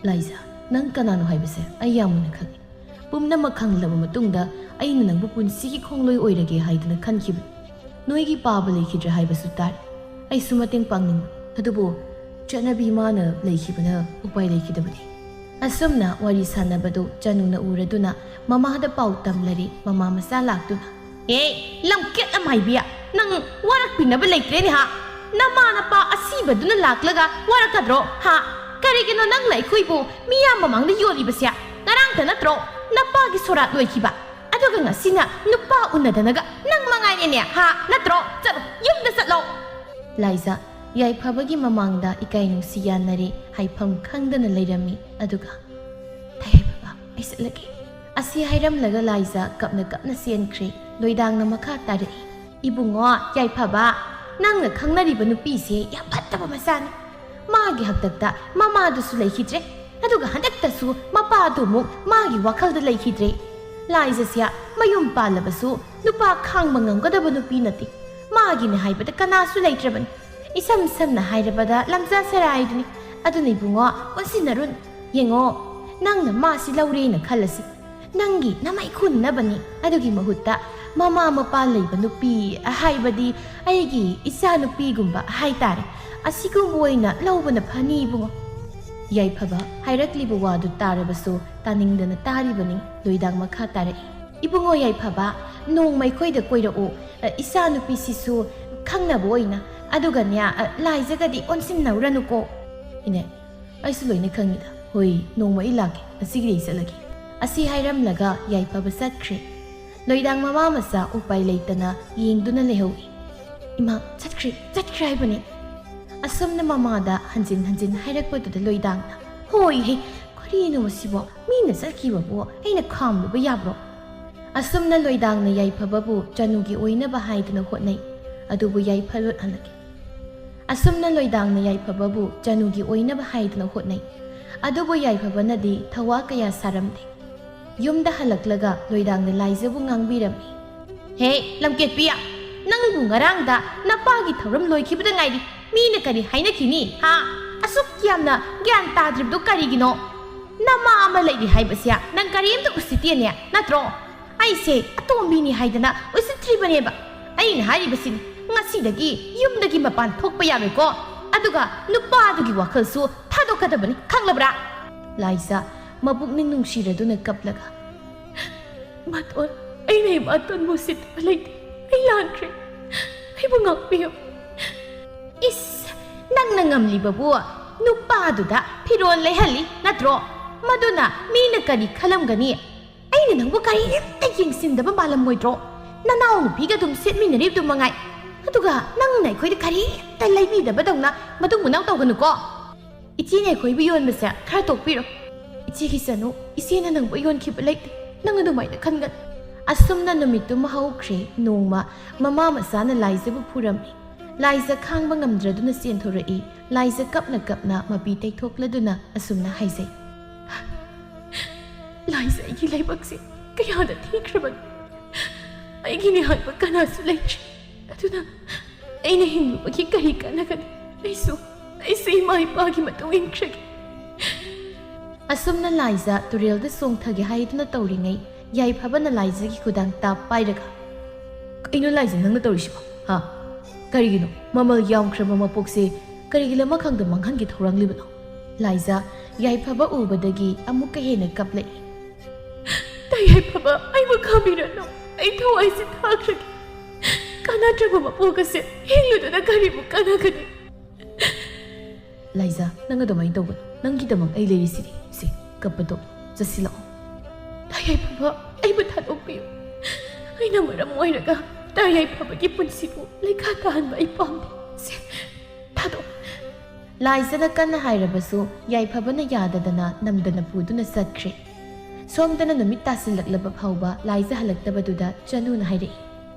"ꯂꯥꯏꯖꯥ, ꯅꯪ ꯀꯅꯥꯅꯣ ꯍꯥꯏꯕꯁꯦ ꯑꯩ ꯌꯥꯝ ꯃꯨꯟꯅ ꯈꯪꯏ꯫ ꯄꯨꯝꯅꯃꯛ ꯈꯪꯂꯕ ꯃꯇꯨꯡꯗ ꯑꯩꯅ ꯅꯪꯕꯨ ꯄꯨꯟꯁꯤꯒꯤ ꯈꯣꯡꯂꯣꯏ ꯑꯣꯏꯔꯒꯦ ꯍꯥꯏꯗꯨꯅ ꯈꯟꯈꯤꯕꯅꯤ꯫ ꯅꯣꯏꯒꯤ ꯄꯥꯕ ꯂꯩꯈꯤꯗ꯭ꯔꯦ ꯍꯥꯏꯕꯁꯨ ꯇꯥꯔꯦ꯫ ꯑꯩꯁꯨ ꯃꯇꯦꯡ ꯄꯥꯡꯅꯤꯡꯕ, ꯑꯗꯨꯕꯨ ꯆꯠꯅꯕꯤ ꯃꯥꯅ ꯂꯩꯈꯤꯕꯅ ꯎꯄꯥꯏ ꯂꯩꯈꯤꯗꯕꯅꯤ꯫" ꯑꯁꯨꯝꯅ ꯋꯥꯔꯤ ꯁꯥꯟꯅꯕꯗꯨ ꯆꯅꯨꯅ ꯎꯔꯗꯨꯅ ꯃꯃꯥꯗ ꯄꯥꯎ ꯇꯝꯂꯔꯦ꯫ ꯃꯃꯥ ꯃꯆꯥ ꯂꯥꯛꯇꯨꯅ, "ꯑꯦ, ꯂꯝꯀꯦꯠ ꯂꯝꯍꯥꯏꯕꯤ, ꯅꯪ ꯋꯥꯔꯛꯄꯤꯅꯕ ꯂꯩꯇ꯭ꯔꯦꯅꯦ ꯍꯥ? ꯅꯃꯥ ꯅꯄꯥ ꯑꯁꯤꯕꯗꯨꯅ ꯂꯥꯛꯂꯒ ꯋꯥꯔꯛꯀꯗ꯭ꯔꯣ ꯍꯥ? ꯀꯔꯤꯒꯤꯅꯣ ꯅꯪꯅ ꯑꯩꯈꯣꯏꯕꯨ ꯃꯤꯌꯥꯝ ꯃꯃꯥꯡꯗ ꯌꯣꯜꯂꯤꯕꯁꯦ? ꯉꯔꯥꯡꯇ ꯅꯠꯇ꯭ꯔꯣ ꯅꯄꯥꯒꯤ ꯁꯣꯔꯥꯠ ꯂꯣꯏꯈꯤꯕ? ꯑꯗꯨꯒ ꯉꯁꯤꯅ ꯅꯨꯄꯥ ꯎꯅꯗꯅꯒ ꯅꯪ ꯃꯉꯥꯏꯅꯦꯅꯦ ꯍꯥ? ꯅꯠꯇ꯭ꯔꯣ? ꯆꯠꯂꯣ, ꯌꯨꯝꯗ ꯆꯠꯂꯣ꯫" ꯂꯥꯏꯖꯥ ꯌꯥꯏꯐꯕꯒꯤ ꯃꯃꯥꯡꯗ ꯏꯀꯥꯏ ꯅꯨꯡꯁꯤ ꯌꯥꯅꯔꯦ, ꯍꯥꯏꯐꯝ ꯈꯪꯗꯅ ꯂꯩꯔꯝꯃꯤ꯫ ꯑꯗꯨꯒ, "ꯇꯥ ꯌꯥꯏꯐꯕ, ꯑꯩ ꯆꯠꯂꯒꯦ꯫ ꯑꯁꯤ ꯍꯥꯏꯔꯝꯂꯒ ꯂꯥꯏꯖ ꯀꯞꯅ ꯀꯞꯅ ꯆꯦꯟꯈ꯭ꯔꯦ꯫ ꯂꯣꯏꯗꯥꯡꯅ ꯃꯈꯥ ꯇꯥꯔꯛꯏ, "ꯏꯕꯨꯡꯉꯣ ꯌꯥꯏꯐꯕ, ꯅꯪꯅ ꯈꯪꯅꯔꯤꯕ ꯅꯨꯄꯤꯁꯦ ꯌꯥꯝ ꯐꯠꯇꯕ ꯃꯆꯥꯅꯤ꯫ ꯃꯥꯒꯤ ꯍꯥꯛꯇꯛꯇ ꯃꯃꯥꯗꯨꯁꯨ ꯂꯩꯈꯤꯗ꯭ꯔꯦ, ꯑꯗꯨꯒ ꯍꯟꯗꯛꯇꯁꯨ ꯃꯄꯥꯗꯨ ꯑꯃꯨꯛ ꯃꯥꯒꯤ ꯋꯥꯈꯜꯗ ꯂꯩꯈꯤꯗ꯭ꯔꯦ꯫ ꯂꯥꯏꯖꯁꯦ ꯃꯌꯨꯝ ꯄꯥꯜꯂꯕꯁꯨ ꯅꯨꯄꯥ ꯈꯥꯡꯕ ꯉꯝꯒꯗꯕ ꯅꯨꯄꯤ ꯅꯠꯇꯦ꯫ ꯃꯥꯒꯤꯅꯦ ꯍꯥꯏꯕꯗ ꯀꯅꯥꯁꯨ ꯂꯩꯇ꯭ꯔꯕꯅꯤ꯫ ꯏꯁꯝ ꯁꯝꯅ ꯍꯥꯏꯔꯕꯗ ꯂꯝꯖꯥ ꯁꯦꯔꯥꯏꯗꯨꯅꯤ꯫ ꯑꯗꯨꯅ ꯏꯕꯨꯡꯉꯣ, ꯑꯣꯟꯁꯤꯟꯅꯔꯨꯅꯨ꯫ ꯌꯦꯡꯉꯣ, ꯅꯪꯅ ꯃꯥꯁꯤ ꯂꯧꯔꯦꯅ ꯈꯜꯂꯁꯤ, ꯅꯪꯒꯤ ꯅꯃꯩ ꯈꯨꯟꯅꯕꯅꯤ꯫ ꯑꯗꯨꯒꯤ ꯃꯍꯨꯠꯇ ꯃꯃꯥ ꯃꯄꯥ ꯂꯩꯕ ꯅꯨꯄꯤ, ꯍꯥꯏꯕꯗꯤ ꯑꯩꯒꯤ ꯏꯆꯥ ꯅꯨꯄꯤꯒꯨꯝꯕ ꯍꯥꯏꯇꯥꯔꯦ, ꯑꯁꯤꯒꯨꯝꯕ ꯑꯣꯏꯅ ꯂꯧꯕꯅ ꯐꯅꯤ ꯏꯕꯨꯡꯉꯣ꯫" ꯌꯥꯏꯐꯕ ꯍꯥꯏꯔꯛꯂꯤꯕ ꯋꯥꯗꯨ ꯇꯥꯔꯕꯁꯨ ꯇꯥꯅꯤꯡꯗꯅ ꯇꯥꯔꯤꯕꯅꯤ꯫ ꯂꯣꯏꯗꯥꯡ ꯃꯈꯥ ꯇꯥꯔꯛꯏ, "ꯏꯕꯨꯡꯉꯣ ꯌꯥꯏꯐꯕ, ꯅꯣꯡꯃ ꯑꯩꯈꯣꯏꯗ ꯀꯣꯏꯔꯛꯎ꯫ ꯑ, ꯏꯆꯥ ꯅꯨꯄꯤꯁꯤꯁꯨ ꯈꯪꯅꯕ ꯑꯣꯏꯅ꯫ ꯑꯗꯨꯒꯅꯦ, ꯑ, ꯂꯥꯏꯖꯒꯗꯤ ꯑꯣꯟꯁꯤꯟꯅꯧꯔꯅꯨꯀꯣ꯫" "ꯏꯅꯦ, ꯑꯩꯁꯨ ꯂꯣꯏꯅ ꯈꯪꯉꯤꯗ꯫ ꯍꯣꯏ, ꯅꯣꯡꯃ ꯑꯩ ꯂꯥꯛꯀꯦ꯫ ꯉꯁꯤꯒꯤꯗꯤ ꯑꯩ ꯆꯠꯂꯒꯦ꯫" ꯑꯁꯤ ꯍꯥꯏꯔꯝꯂꯒ ꯌꯥꯏꯐꯕ ꯆꯠꯈ꯭ꯔꯦ꯫ ꯂꯣꯏꯗꯥꯡ ꯃꯃꯥ ꯃꯆꯥ ꯎꯄꯥꯏ ꯂꯩꯇꯅ ꯌꯦꯡꯗꯨꯅ ꯂꯩꯍꯧꯏ꯫ "ꯏꯃꯥ, ꯆꯠꯈ꯭ꯔꯦ, ꯆꯠꯈ꯭ꯔꯦ ꯍꯥꯏꯕꯅꯦ꯫" ꯑꯁꯨꯝꯅ ꯃꯃꯥꯗ ꯍꯟꯖꯤꯟ ꯍꯟꯖꯤꯟ ꯍꯥꯏꯔꯛꯄꯗꯨꯗ ꯂꯣꯏꯗꯥꯡꯅ, "ꯍꯣꯏꯍꯦ, ꯀꯔꯤꯅꯣ ꯃꯁꯤꯕꯣ? ꯃꯤꯅ ꯆꯠꯈꯤꯕꯕꯨ ꯑꯩꯅ ꯈꯥꯝꯂꯨꯕ ꯌꯥꯕ꯭ꯔꯣ?" ꯑꯁꯨꯝꯅ ꯂꯣꯏꯗꯥꯡꯅ ꯌꯥꯏꯐꯕꯕꯨ ꯆꯅꯨꯒꯤ ꯑꯣꯏꯅꯕ ꯍꯥꯏꯗꯨꯅ ꯍꯣꯠꯅꯩ, ꯑꯗꯨꯕꯨ ꯌꯥꯏꯐꯔꯣꯠ ꯍꯜꯂꯛꯏ꯫ ꯑꯁꯨꯝꯅ ꯂꯣꯏꯗꯥꯡꯅ ꯌꯥꯏꯐꯕꯕꯨ ꯆꯅꯨꯒꯤ ꯑꯣꯏꯅꯕ ꯍꯥꯏꯗꯨꯅ ꯍꯣꯠꯅꯩ, ꯑꯗꯨꯕꯨ ꯌꯥꯏꯐꯕꯅꯗꯤ ꯊꯋꯥ ꯀꯌꯥ ꯁꯥꯔꯝꯗꯦ꯫ ꯌꯨꯝꯗ ꯍꯜꯂꯛꯂꯒ ꯂꯣꯏꯗꯥꯡꯅ ꯂꯥꯏꯖꯕꯨ ꯉꯥꯡꯕꯤꯔꯝꯃꯤ꯫ "ꯍꯦ, ꯂꯝꯀꯦꯠꯄꯤ, ꯅꯪꯕꯨ ꯉꯔꯥꯡꯗ ꯅꯄꯥꯒꯤ ꯊꯧꯔꯝ ꯂꯣꯏꯈꯤꯕꯗ ꯉꯥꯏꯔꯤ꯫ ꯃꯤꯅ ꯀꯔꯤ ꯍꯥꯏꯅꯈꯤꯅꯤ, ꯍꯥ? ꯑꯁꯨꯛ ꯌꯥꯝꯅ ꯒ꯭ꯌꯥꯟ ꯇꯥꯗ꯭ꯔꯤꯕꯗꯨ ꯀꯔꯤꯒꯤꯅꯣ? ꯅꯃꯥ ꯑꯃ ꯂꯩꯔꯤ ꯍꯥꯏꯕꯁꯦ ꯅꯪ ꯀꯔꯤꯝꯇ ꯎꯁꯤꯠꯇꯦꯅꯦ, ꯅꯠꯇ꯭ꯔꯣ? ꯑꯩꯁꯦ ꯑꯇꯣꯝꯕꯤꯅꯤ ꯍꯥꯏꯗꯅ ꯎꯁꯤꯠꯇ꯭ꯔꯤꯕꯅꯦꯕ꯫ ꯑꯩꯅ ꯍꯥꯏꯔꯤꯕꯁꯤꯅꯤ, ꯉꯁꯤꯗꯒꯤ ꯌꯨꯝꯗꯒꯤ ꯃꯄꯥꯟ ꯊꯣꯛꯄ ꯌꯥꯔꯣꯏꯀꯣ꯫ ꯑꯗꯨꯒ ꯅꯨꯄꯥꯗꯨꯒꯤ ꯋꯥꯈꯜꯁꯨ ꯊꯥꯗꯣꯛꯀꯗꯕꯅꯤ, ꯈꯪꯂꯕ꯭ꯔꯥ?" ꯂꯥꯏꯖ ꯃꯄꯨꯛꯅꯤꯡ ꯅꯨꯡꯁꯤꯔꯗꯨꯅ ꯀꯞꯂꯒ, "ꯃꯇꯣꯟ, ꯑꯩꯅ ꯏꯃꯥꯇꯣꯟꯕꯨ ꯎꯁꯤꯠꯇꯕ ꯂꯩꯇꯦ꯫ ꯑꯩ ꯂꯥꯟꯈ꯭ꯔꯦ꯫ ꯑꯩꯕꯨ ꯉꯥꯛꯄꯤꯌꯨ꯫" "ꯏꯁ, ꯅꯪꯅ ꯉꯝꯂꯤꯕꯕꯨ ꯅꯨꯄꯥꯗꯨꯗ ꯐꯤꯔꯣꯜ ꯂꯩꯍꯜꯂꯤ ꯅꯠꯇ꯭ꯔꯣ? ꯃꯗꯨꯅ ꯃꯤꯅ ꯀꯔꯤ ꯈꯜꯂꯝꯒꯅꯤ? ꯑꯩꯅ ꯅꯪꯕꯨ ꯀꯔꯤꯝꯇ ꯌꯦꯡꯁꯤꯟꯗꯕ ꯃꯥꯜꯂꯝꯃꯣꯏꯗ꯭ꯔꯣ? ꯅꯅꯥꯎ ꯅꯨꯄꯤꯒ ꯑꯗꯨꯝ ꯁꯦꯠꯃꯤꯟꯅꯔꯤꯕꯗꯨ ꯃꯉꯥꯏ꯫ ꯑꯗꯨꯒ ꯅꯪꯅ ꯑꯩꯈꯣꯏꯗ ꯀꯔꯤꯝꯇ ꯂꯩꯕꯤꯗꯕꯗꯧꯅ ꯃꯗꯨ ꯃꯅꯥꯎ ꯇꯧꯒꯅꯨꯀꯣ꯫ ꯏꯆꯦꯅ ꯑꯩꯈꯣꯏꯕꯨ ꯌꯣꯟꯕꯁꯦ ꯈꯔ ꯇꯣꯛꯄꯤꯔꯣ꯫ ꯏꯆꯦꯒꯤ ꯆꯅꯨ, ꯏꯆꯦꯅ ꯅꯪꯕꯨ ꯌꯣꯟꯈꯤꯕ ꯂꯩꯇꯦ꯫ ꯅꯪ ꯑꯗꯨꯃꯥꯏꯅ ꯈꯟꯒꯅꯨ꯫ ꯑꯁꯨꯝꯅ ꯅꯨꯃꯤꯠꯇꯨꯃ ꯍꯧꯈ꯭ꯔꯦ꯫ ꯅꯣꯡꯃ ꯃꯃꯥ ꯃꯆꯥꯅ ꯂꯥꯏꯖꯕꯨ ꯐꯨꯔꯝꯃꯤ꯫ ꯂꯥꯏꯖ ꯈꯥꯡꯕ ꯉꯝꯗ꯭ꯔꯗꯨꯅ ꯆꯦꯟꯊꯣꯔꯛꯏ꯫ ꯂꯥꯏꯖ ꯀꯞꯅ ꯀꯞꯅ ꯃꯄꯤ ꯇꯩꯊꯣꯛꯂꯗꯨꯅ ꯑꯁꯨꯝꯅ ꯍꯥꯏꯖꯩ꯫ ꯂꯥꯏꯖ, ꯑꯩꯒꯤ ꯂꯥꯏꯕꯛꯁꯦ ꯀꯌꯥꯗ ꯊꯤꯈ꯭ꯔꯕꯅꯣ꯫ ꯑꯩꯒꯤꯅꯤ ꯍꯥꯏꯕ ꯀꯅꯥꯁꯨ ꯂꯩꯇ꯭ꯔꯦ꯫ ꯑꯗꯨꯅ ꯑꯩꯅ ꯍꯤꯡꯂꯨꯕꯒꯤ ꯀꯔꯤ ꯀꯥꯟꯅꯒꯅꯤ? ꯑꯩꯁꯨ, ꯑꯩꯁꯨ ꯏꯃꯥ ꯏꯄꯥꯒꯤ ꯃꯇꯨꯡ ꯏꯟꯈ꯭ꯔꯒꯦ꯫ ꯑꯁꯨꯝꯅ ꯂꯥꯏꯖ ꯇꯨꯔꯦꯜꯗ ꯆꯣꯡꯊꯒꯦ ꯍꯥꯏꯗꯨꯅ ꯇꯧꯔꯤꯉꯩ, ꯌꯥꯏꯐꯕꯅ ꯂꯥꯏꯖꯒꯤ ꯈꯨꯗꯥꯡ ꯇꯥꯞ ꯄꯥꯏꯔꯒ, "ꯀꯩꯅꯣ ꯂꯥꯏꯖ, ꯅꯪꯅ ꯇꯧꯔꯤꯁꯤꯕꯣ? ꯍꯥ? ꯀꯔꯤꯒꯤꯅꯣ? ꯃꯃꯜ ꯌꯥꯝꯈ꯭ꯔꯕ ꯃꯄꯣꯛꯁꯦ ꯀꯔꯤꯒꯤ ꯂꯃꯈꯥꯡꯗ ꯃꯥꯡꯍꯟꯒꯦ ꯊꯧꯔꯥꯡꯂꯤꯕꯅꯣ?" ꯂꯥꯏꯖ ꯌꯥꯏꯐꯕ ꯎꯕꯗꯒꯤ ꯑꯃꯨꯛꯀ ꯍꯦꯟꯅ ꯀꯞꯂꯛꯏ꯫ "ꯇꯥ ꯌꯥꯏꯐꯕ, ꯑꯩꯕꯨ ꯈꯥꯝꯕꯤꯔꯅꯨ꯫ ꯑꯩ ꯊꯋꯥꯏꯁꯦ ꯊꯥꯈ꯭ꯔꯒꯦ꯫ ꯀꯥꯟꯅꯗ꯭ꯔꯕ ꯃꯄꯣꯛ ꯑꯁꯦ ꯍꯤꯡꯂꯨꯗꯨꯅ ꯀꯔꯤꯕꯨ ꯀꯥꯟꯅꯒꯅꯤ?" "ꯂꯥꯏꯖ, ꯅꯪ ꯑꯗꯨꯃꯥꯏꯅ ꯇꯧꯒꯅꯨ꯫ ꯅꯪꯒꯤꯗꯃꯛ ꯑꯩ ꯂꯩꯔꯤꯁꯤꯗꯤ꯫ ꯁꯦ, ꯀꯞꯄ ꯇꯣꯛ꯫ ꯆꯠꯁꯤꯜꯂꯛꯑꯣ꯫" "ꯇꯥ ꯌꯥꯏꯐꯕ, ꯑꯩꯕꯨ ꯊꯥꯗꯣꯛꯄꯤꯌꯨ꯫ ꯑꯩꯅ ꯃꯔꯝ ꯑꯣꯏꯔꯒ ꯇꯥ ꯌꯥꯏꯐꯕꯒꯤ ꯄꯨꯟꯁꯤꯕꯨ ꯂꯩꯈꯥ ꯇꯥꯍꯟꯕ ꯑꯩ ꯄꯥꯝꯗꯦ꯫ ꯁꯦ, ꯊꯥꯗꯣꯛ꯫" ꯂꯥꯏꯖꯅ ꯀꯟꯅ ꯍꯥꯏꯔꯕꯁꯨ ꯌꯥꯏꯐꯕꯅ ꯌꯥꯗꯗꯅ ꯅꯝꯗꯅ ꯄꯨꯗꯨꯅ ꯆꯠꯈ꯭ꯔꯦ꯫ ꯁꯣꯝꯗꯅ ꯅꯨꯃꯤꯠ ꯇꯥꯁꯤꯜꯂꯛꯂꯕ ꯐꯥꯎꯕ ꯂꯥꯏꯖ ꯍꯜꯂꯛꯇꯕꯗꯨꯗ ꯆꯅꯨꯅ ꯍꯥꯏꯔꯛꯏ,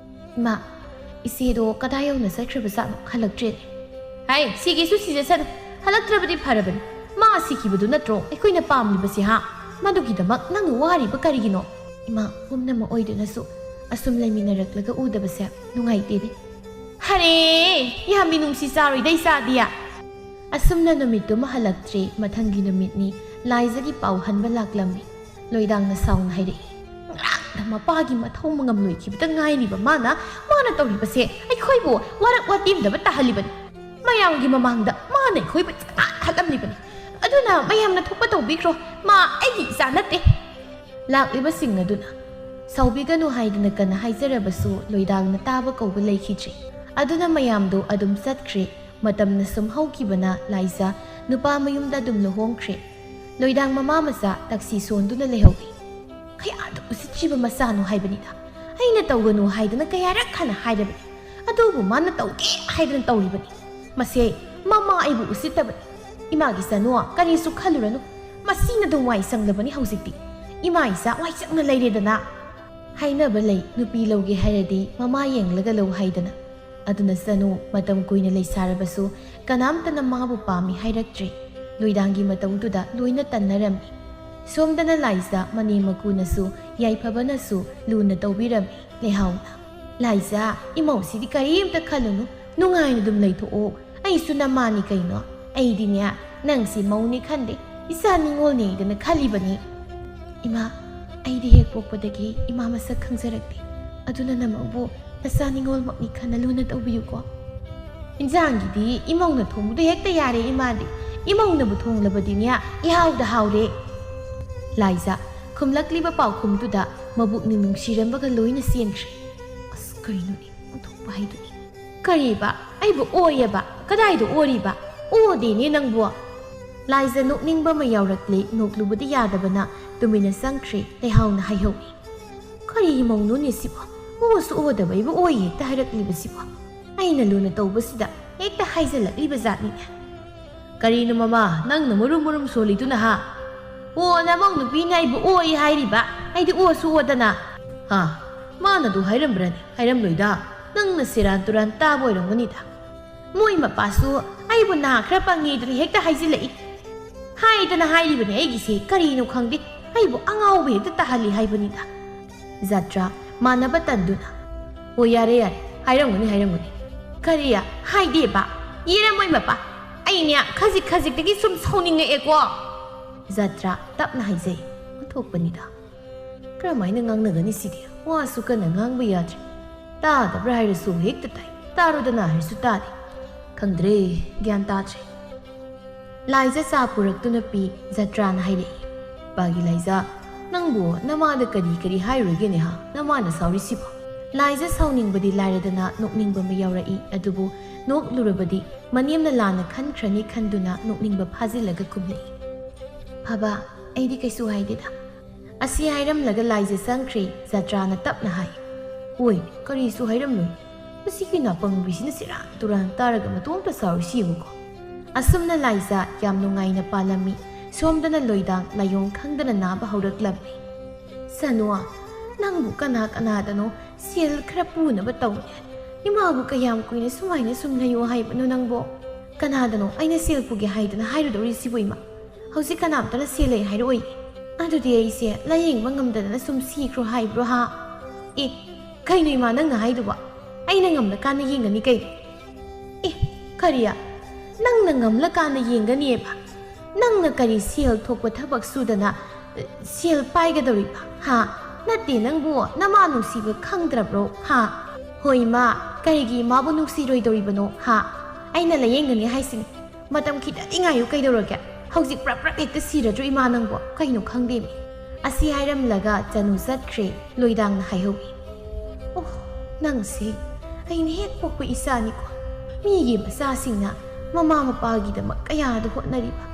"ꯏꯃꯥ, ꯏꯆꯦꯗꯣ ꯀꯗꯥꯏ ꯌꯧꯅ ꯆꯠꯈ꯭ꯔꯕꯖꯥꯠꯅꯣ? ꯍꯜꯂꯛꯇ꯭ꯔꯦꯅꯦ꯫" "ꯍꯥꯏ, ꯁꯤꯒꯦꯁꯨ ꯁꯤꯖꯁꯅꯨ, ꯍꯜꯂꯛꯇ꯭ꯔꯕꯗꯤ ꯐꯔꯕꯅꯤ꯫ ꯃꯥ ꯁꯤꯈꯤꯕꯗꯨ ꯅꯠꯇ꯭ꯔꯣ ꯑꯩꯈꯣꯏꯅ ꯄꯥꯝꯂꯤꯕꯁꯤ, ꯍꯥ? ꯃꯗꯨꯒꯤꯗꯃꯛ ꯅꯪꯅ ꯋꯥꯔꯤꯕ ꯀꯔꯤꯒꯤꯅꯣ?" "ꯏꯃꯥ, ꯄꯨꯝꯅꯃꯛ ꯑꯣꯏꯗꯨꯅꯁꯨ ꯑꯁꯨꯝ ꯂꯩꯃꯤꯟꯅꯔꯛꯂꯒ ꯎꯗꯕꯁꯦ ꯅꯨꯡꯉꯥꯏꯇꯦꯅꯦ꯫" "ꯍꯔꯦ, ꯌꯥꯝ ꯃꯤꯅꯨꯡꯁꯤ ꯆꯥꯔꯣꯏꯗ ꯏꯆꯥꯗꯤ꯫" ꯑꯁꯨꯝꯅ ꯅꯨꯃꯤꯠꯇꯨꯃ ꯍꯜꯂꯛꯇ꯭ꯔꯦ꯫ ꯃꯊꯪꯒꯤ ꯅꯨꯃꯤꯠꯅꯤ꯫ ꯂꯥꯏꯖꯒꯤ ꯄꯥꯎ ꯍꯟꯕ ꯂꯥꯛꯂꯝꯃꯤ꯫ ꯂꯣꯏꯗꯥꯡꯅ ꯁꯥꯎꯅ ꯍꯥꯏꯔꯛꯏ, "ꯉꯔꯥꯡꯗ ꯃꯄꯥꯒꯤ ꯃꯊꯧ ꯃꯉꯝ ꯂꯣꯏꯈꯤꯕꯗ ꯉꯥꯏꯔꯤꯕ ꯃꯥꯅ, ꯃꯥꯅ ꯇꯧꯔꯤꯕꯁꯦ ꯑꯩꯈꯣꯏꯕꯨ ꯋꯥꯔꯛ ꯋꯥꯇꯦꯝꯗꯕ ꯇꯥꯍꯜꯂꯤꯕꯅꯤ꯫ ꯃꯌꯥꯝꯒꯤ ꯃꯃꯥꯡꯗ ꯃꯥꯅ ꯑꯩꯈꯣꯏꯕꯨ ꯆꯀꯥ ꯊꯠꯂꯝꯂꯤꯕꯅꯤ꯫ ꯑꯗꯨꯅ ꯃꯌꯥꯝꯅ ꯊꯣꯛꯄ ꯇꯧꯕꯤꯈ꯭ꯔꯣ, ꯃꯥ ꯑꯩꯒꯤ ꯏꯆꯥ ꯅꯠꯇꯦ꯫" ꯂꯥꯛꯂꯤꯕꯁꯤꯡ ꯑꯗꯨꯅ ꯁꯥꯎꯕꯤꯒꯅꯨ ꯍꯥꯏꯗꯨꯅ ꯀꯟꯅ ꯍꯥꯏꯖꯔꯕꯁꯨ ꯂꯣꯏꯗꯥꯡꯅ ꯇꯥꯕ ꯀꯧꯕ ꯂꯩꯈꯤꯗ꯭ꯔꯦ꯫ ꯑꯗꯨꯅ ꯃꯌꯥꯝꯗꯣ ꯑꯗꯨꯝ ꯆꯠꯈ꯭ꯔꯦ꯫ ꯃꯇꯝꯅ ꯁꯨꯝ ꯍꯧꯈꯤꯕꯅ ꯂꯥꯏꯖ ꯅꯨꯄꯥ ꯃꯌꯨꯝꯗ ꯑꯗꯨꯝ ꯂꯨꯍꯣꯡꯈ꯭ꯔꯦ꯫ ꯂꯣꯏꯗꯥꯡ ꯃꯃꯥ ꯃꯆꯥ ꯇꯛꯁꯤ ꯁꯣꯟꯗꯨꯅ ꯂꯩꯍꯧꯏ꯫ ꯀꯌꯥꯗ ꯎꯁꯤꯠꯇ꯭ꯔꯤꯕ ꯃꯆꯥꯅꯣ ꯍꯥꯏꯕꯅꯤꯗ꯫ ꯑꯩꯅ ꯇꯧꯒꯅꯨ ꯍꯥꯏꯗꯅ ꯀꯌꯥꯔꯛ ꯍꯥꯟꯅ ꯍꯥꯏꯔꯕꯅꯤ, ꯑꯗꯨꯕꯨ ꯃꯥꯅ ꯇꯧꯒꯦ ꯍꯥꯏꯗꯅ ꯇꯧꯔꯤꯕꯅꯤ꯫ ꯃꯁꯦ ꯃꯃꯥ ꯑꯩꯕꯨ ꯎꯁꯤꯠꯇꯕꯅꯤ꯫ ꯏꯃꯥꯒꯤ ꯆꯅꯨ, ꯀꯔꯤꯁꯨ ꯈꯜꯂꯨꯔꯅꯨ꯫ ꯃꯁꯤꯅ ꯑꯗꯨꯝ ꯋꯥꯏ ꯁꯪꯂꯕꯅꯤ ꯍꯧꯖꯤꯛꯇꯤ꯫ "ꯏꯃꯥ ꯏꯆꯥ ꯋꯥꯏꯆꯪꯅ ꯂꯩꯔꯦꯗꯅ꯫ ꯍꯥꯏꯅꯕ ꯂꯩ, ꯅꯨꯄꯤ ꯂꯧꯒꯦ ꯍꯥꯏꯔꯗꯤ ꯃꯃꯥ ꯌꯦꯡꯂꯒ ꯂꯧ ꯍꯥꯏꯗꯅ꯫ ꯑꯗꯨꯅ ꯆꯅꯨ ꯃꯇꯝ ꯀꯨꯏꯅ ꯂꯩꯁꯥꯔꯕꯁꯨ ꯀꯅꯥꯝꯇꯅ ꯃꯥꯕꯨ ꯄꯥꯝꯃꯤ ꯍꯥꯏꯔꯛꯇ꯭ꯔꯦ꯫ ꯅꯨꯡꯗꯥꯡꯒꯤ ꯃꯇꯧꯗꯨꯗ ꯂꯣꯏꯅ ꯇꯟꯅꯔꯝꯃꯤ꯫ ꯁꯣꯝꯗꯅ ꯂꯥꯏꯖ ꯃꯅꯦꯝ ꯃꯀꯨꯅꯁꯨ ꯌꯥꯏꯐꯕꯅꯁꯨ ꯂꯨꯅ ꯇꯧꯕꯤꯔꯝꯃꯤ ꯂꯩꯍꯥꯎꯅ꯫ "ꯂꯥꯏꯖ, ꯏꯃꯧꯁꯤꯗꯤ ꯀꯔꯤꯝꯇ ꯈꯜꯂꯨꯅꯨ, ꯅꯨꯡꯉꯥꯏꯅ ꯑꯗꯨꯝ ꯂꯩꯊꯣꯛꯑꯣ꯫ ꯑꯩꯁꯨ ꯅꯃꯥꯅꯤ ꯀꯩꯅꯣ꯫ ꯑꯩꯗꯤꯅꯦ, ꯅꯪꯁꯤ ꯃꯧꯅꯤ ꯈꯟꯗꯦ, ꯏꯆꯥ ꯅꯤꯉꯣꯜꯅꯦꯗꯅ ꯈꯜꯂꯤꯕꯅꯤ꯫" "ꯏꯃꯥ, ꯑꯩꯗꯤ ꯍꯦꯛ ꯄꯣꯛꯄꯗꯒꯤ ꯏꯃꯥ ꯃꯁꯛ ꯈꯪꯖꯔꯛꯇꯦ꯫ ꯑꯗꯨꯅ ꯅꯃꯧꯕꯨ ꯅꯆꯥ ꯅꯤꯉꯣꯜꯃꯛꯅꯤ ꯈꯟꯅ ꯂꯨꯅ ꯇꯧꯕꯤꯌꯨꯀꯣ꯫" "ꯏꯟꯖꯥꯡꯒꯤꯗꯤ ꯏꯃꯧꯅ ꯊꯣꯡꯕꯗꯣ ꯍꯦꯛꯇ ꯌꯥꯔꯦ ꯏꯃꯥꯗꯤ꯫ ꯏꯃꯧꯅꯕꯨ ꯊꯣꯡꯂꯕꯗꯤꯅꯦ, ꯏꯍꯥꯎꯗ ꯍꯥꯎꯔꯦ꯫" ꯂꯥꯏꯖ ꯈꯨꯝꯂꯛꯂꯤꯕ ꯄꯥꯎꯈꯨꯝꯗꯨꯗ ꯃꯕꯨꯛꯅꯤꯡ ꯅꯨꯡꯁꯤꯔꯝꯕꯒ ꯂꯣꯏꯅ ꯆꯦꯟꯈ꯭ꯔꯦ꯫ "ꯑꯁ, ꯀꯩꯅꯣꯅꯦ, ꯑꯣꯟꯊꯣꯛꯄ ꯍꯥꯏꯗꯨꯅꯤ꯫ ꯀꯔꯤꯕ? ꯑꯩꯕꯨ ꯑꯣꯏꯌꯦꯕ? ꯀꯗꯥꯏꯗ ꯑꯣꯔꯤꯕ? ꯑꯣꯗꯦꯅꯦ ꯅꯪꯕꯨ?" ꯂꯥꯏꯖ ꯅꯣꯛꯅꯤꯡꯕ ꯑꯃ ꯌꯥꯎꯔꯛꯂꯦ꯫ ꯅꯣꯛꯂꯨꯕꯗꯤ ꯌꯥꯗꯕꯅ ꯇꯨꯃꯤꯟꯅ ꯆꯪꯈ꯭ꯔꯦ꯫ ꯂꯩꯍꯥꯎꯅ ꯍꯥꯏꯍꯧꯏ, "ꯀꯔꯤ ꯃꯧꯅꯣꯅꯦ ꯁꯤꯕꯣ? ꯑꯣꯁꯨ ꯑꯣꯗꯕ ꯑꯩꯕꯨ ꯑꯣꯏꯌꯦ ꯍꯦꯛꯇ ꯍꯥꯏꯔꯛꯂꯤꯕꯁꯤꯕꯣ? ꯑꯩꯅ ꯂꯨꯅ ꯇꯧꯕꯁꯤꯗ ꯍꯦꯛꯇ ꯍꯥꯏꯖꯜꯂꯛꯂꯤꯕ ꯖꯥꯠꯅꯤꯅꯦ꯫" "ꯀꯔꯤꯅꯣ ꯃꯃꯥ, ꯅꯪꯅ ꯃꯨꯔꯨꯝ ꯃꯨꯔꯨꯝ ꯁꯣꯜꯂꯤꯗꯨꯅ ꯍꯥ? ꯑꯣ, ꯅꯃꯧ ꯅꯨꯄꯤꯅ ꯑꯩꯕꯨ ꯑꯣꯏ ꯍꯥꯏꯔꯤꯕ? ꯑꯩꯗꯤ ꯑꯣꯁꯨ ꯑꯣꯗꯅ꯫" "ꯍꯥ? ꯃꯥꯅꯗꯨ ꯍꯥꯏꯔꯝꯕ꯭ꯔꯅꯦ? ꯍꯥꯏꯔꯝꯂꯣꯏꯗ꯫ ꯅꯪꯅ ꯁꯦꯔꯥꯟ ꯇꯨꯔꯥꯟ ꯇꯥꯕ ꯑꯣꯏꯔꯝꯒꯅꯤꯗ꯫ ꯃꯣꯏ ꯃꯄꯥꯁꯨ ꯑꯩꯕꯨ ꯅꯥ ꯈꯔ ꯄꯪꯉꯦꯗꯨꯅ ꯍꯦꯛꯇ ꯍꯥꯏꯖꯤꯜꯂꯛꯏ꯫ ꯍꯥꯏꯗꯅ ꯍꯥꯏꯔꯤꯕꯅꯦ ꯑꯩꯒꯤꯁꯦ, ꯀꯔꯤꯅꯣ ꯈꯪꯗꯦ, ꯑꯩꯕꯨ ꯑꯉꯥꯎꯕ ꯍꯦꯛꯇ ꯇꯥꯍꯜꯂꯤ ꯍꯥꯏꯕꯅꯤꯗ꯫" ꯖꯥꯇ꯭ꯔꯥ ꯃꯥꯟꯅꯕ ꯇꯟꯗꯨꯅ, "ꯑꯣ, ꯌꯥꯔꯦ, ꯌꯥꯔꯦ, ꯍꯥꯏꯔꯝꯒꯅꯤ, ꯍꯥꯏꯔꯝꯒꯅꯤ꯫" "ꯀꯔꯤ? ꯍꯥꯏꯗꯦꯕ? ꯌꯦꯔꯝꯃꯣꯏ ꯃꯄꯥ, ꯑꯩꯅꯦ ꯈꯖꯤꯛ ꯈꯖꯤꯛꯇꯒꯤ ꯁꯨꯝ ꯁꯥꯎꯅꯤꯡꯉꯛꯑꯦꯀꯣ꯫" ꯖꯥꯇ꯭ꯔꯥ ꯇꯞꯅ ꯍꯥꯏꯖꯩ, "ꯑꯣꯟꯊꯣꯛꯄꯅꯤꯗ꯫ ꯀꯔꯝꯍꯥꯏꯅ ꯉꯥꯡꯅꯒꯅꯤ ꯁꯤꯗꯤ? ꯋꯥꯁꯨ ꯀꯟꯅ ꯉꯥꯡꯕ ꯌꯥꯗ꯭ꯔꯦ꯫ ꯇꯥꯗꯕ꯭ꯔꯥ ꯍꯥꯏꯔꯁꯨ ꯍꯦꯛꯇ ꯇꯥꯏ, ꯇꯥꯔꯣꯗꯅ ꯍꯥꯏꯔꯁꯨ ꯇꯥꯗꯦ꯫ ꯈꯪꯗ꯭ꯔꯦ, ꯒ꯭ꯌꯥꯟ ꯇꯥꯗ꯭ꯔꯦ꯫" ꯂꯥꯏꯖ ꯆꯥ ꯄꯨꯔꯛꯇꯨꯅ ꯄꯤ꯫ ꯖꯇ꯭ꯔꯥꯅ ꯍꯥꯏꯔꯛꯏ, "ꯄꯥꯒꯤ ꯂꯥꯏꯖ, ꯅꯪꯕꯨ ꯅꯃꯥꯗ ꯀꯔꯤ ꯀꯔꯤ ꯍꯥꯏꯔꯨꯔꯒꯦꯅꯦ ꯍꯥ? ꯅꯃꯥꯅ ꯁꯥꯎꯔꯤꯁꯤꯕꯣ?" ꯂꯥꯏꯖ ꯁꯥꯎꯅꯤꯡꯕꯗꯤ ꯂꯥꯏꯔꯗꯅ ꯅꯣꯛꯅꯤꯡꯕ ꯑꯃ ꯌꯥꯎꯔꯛꯏ, ꯑꯗꯨꯕꯨ ꯅꯣꯛꯂꯨꯔꯕꯗꯤ ꯃꯅꯦꯝꯅ ꯂꯥꯟꯅ ꯈꯟꯈ꯭ꯔꯅꯤ ꯈꯟꯗꯨꯅ ꯅꯣꯛꯅꯤꯡꯕ ꯐꯥꯖꯤꯜꯂꯒ ꯈꯨꯝꯂꯛꯏ, "ꯐꯕ, ꯑꯩꯗꯤ ꯀꯩꯁꯨ ꯍꯥꯏꯗꯦꯗ꯫" ꯑꯁꯤ ꯍꯥꯏꯔꯝꯂꯒ ꯂꯥꯏꯖ ꯆꯪꯈ꯭ꯔꯦ꯫ ꯖꯇ꯭ꯔꯥꯅ ꯇꯞꯅ ꯍꯥꯏ, "ꯑꯣꯏ, ꯀꯔꯤꯁꯨ ꯍꯥꯏꯔꯝꯂꯣꯏ꯫ ꯃꯁꯤꯒꯤ ꯅꯥꯄꯪꯕꯤꯁꯤꯅ ꯁꯦꯔꯥꯟ ꯇꯨꯔꯥꯟ ꯇꯥꯔꯒ ꯃꯇꯣꯝꯇ ꯁꯥꯎꯔꯤꯁꯤ ꯌꯦꯡꯉꯨꯀꯣ꯫" ꯑꯁꯨꯝꯅ ꯂꯥꯏꯖ ꯌꯥꯝ ꯅꯨꯡꯉꯥꯏꯅ ꯄꯥꯜꯂꯝꯃꯤ꯫ ꯁꯣꯝꯗꯅ ꯂꯣꯏꯗꯥꯡ ꯂꯥꯏꯑꯣꯡ ꯈꯪꯗꯅ ꯅꯥꯕ ꯍꯧꯔꯛꯂꯝꯃꯤ꯫ "ꯁꯅꯨꯋꯥ, ꯅꯪꯕꯨ ꯀꯅꯥ ꯀꯅꯥꯗꯅꯣ ꯁꯦꯜ ꯈꯔ ꯄꯨꯅꯕ ꯇꯧꯅꯦ꯫ ꯏꯃꯥꯕꯨ ꯀꯌꯥꯝ ꯀꯨꯏꯅ ꯁꯨꯃꯥꯏꯅ ꯁꯨꯝ ꯂꯩꯌꯨ ꯍꯥꯏꯕꯅꯣ ꯅꯪꯕꯣ? ꯀꯅꯥꯗꯅꯣ ꯑꯩꯅ ꯁꯦꯜ ꯄꯨꯒꯦ ꯍꯥꯏꯗꯅ ꯍꯥꯏꯔꯨꯗꯧꯔꯤꯁꯤꯕꯨ, ꯏꯃꯥ? ꯍꯧꯖꯤꯛ ꯀꯅꯥꯝꯇꯅ ꯁꯦꯜ ꯂꯩ ꯍꯥꯏꯔꯛꯑꯣꯏ꯫ ꯑꯗꯨꯗꯤ ꯑꯩꯁꯦ ꯂꯥꯏꯌꯦꯡꯕ ꯉꯝꯗꯗꯅ ꯁꯨꯝ ꯁꯤꯈ꯭ꯔꯣ ꯍꯥꯏꯕ꯭ꯔꯣ, ꯍꯥ?" "ꯑꯦ, ꯀꯩꯅꯣ ꯏꯃꯥ ꯅꯪꯅ ꯍꯥꯏꯗꯨꯕꯣ? ꯑꯩꯅ ꯉꯝꯂꯀꯥꯟꯗ ꯌꯦꯡꯒꯅꯤ ꯀꯩꯅꯣ?" "ꯑꯦ, ꯀꯔꯤ? ꯅꯪꯅ ꯉꯝꯂꯀꯥꯟꯗ ꯌꯦꯡꯒꯅꯤꯑꯕ? ꯅꯪꯅ ꯀꯔꯤ ꯁꯦꯜ ꯊꯣꯛꯄ ꯊꯕꯛ ꯁꯨꯗꯅ, ꯑ, ꯁꯦꯜ ꯄꯥꯏꯒꯗꯧꯔꯤꯕ, ꯍꯥ? ꯅꯠꯇꯦ, ꯅꯪꯕꯨ ꯅꯃꯥ ꯅꯨꯡꯁꯤꯕ ꯈꯪꯗ꯭ꯔꯕ꯭ꯔꯣ, ꯍꯥ?" "ꯍꯣꯏ, ꯏꯃꯥ, ꯀꯔꯤꯒꯤ ꯏꯃꯥꯕꯨ ꯅꯨꯡꯁꯤꯔꯣꯏꯗꯧꯔꯤꯕꯅꯣ, ꯍꯥ? ꯑꯩꯅ ꯂꯥꯏꯌꯦꯡꯒꯅꯤ ꯍꯥꯏꯁꯤꯅꯤ꯫ ꯃꯇꯝ ꯈꯤꯇꯪꯗꯤ ꯉꯥꯏꯌꯨ ꯀꯩꯗꯧꯔꯒꯦ? ꯍꯧꯖꯤꯛ ꯄ꯭ꯔꯞ ꯄ꯭ꯔꯞ ꯍꯦꯛꯇ ꯁꯤꯔꯗ꯭ꯔꯣ ꯏꯃꯥ ꯅꯪꯕꯣ? ꯀꯩꯅꯣ ꯈꯪꯗꯦꯃꯤ꯫" ꯑꯁꯤ ꯍꯥꯏꯔꯝꯂꯒ ꯆꯅꯨ ꯆꯠꯈ꯭ꯔꯦ꯫ ꯂꯣꯏꯗꯥꯡꯅ ꯍꯥꯏꯍꯧꯏ, "ꯑꯣ, ꯅꯪꯁꯦ ꯑꯩꯅ ꯍꯦꯛ ꯄꯣꯛꯄ ꯏꯆꯥꯅꯤꯀꯣ꯫ ꯃꯤꯒꯤ ꯃꯆꯥꯁꯤꯡꯅ ꯃꯃꯥ ꯃꯄꯥꯒꯤꯗꯃꯛ ꯀꯌꯥꯗ ꯍꯣꯠꯅꯔꯤꯕ,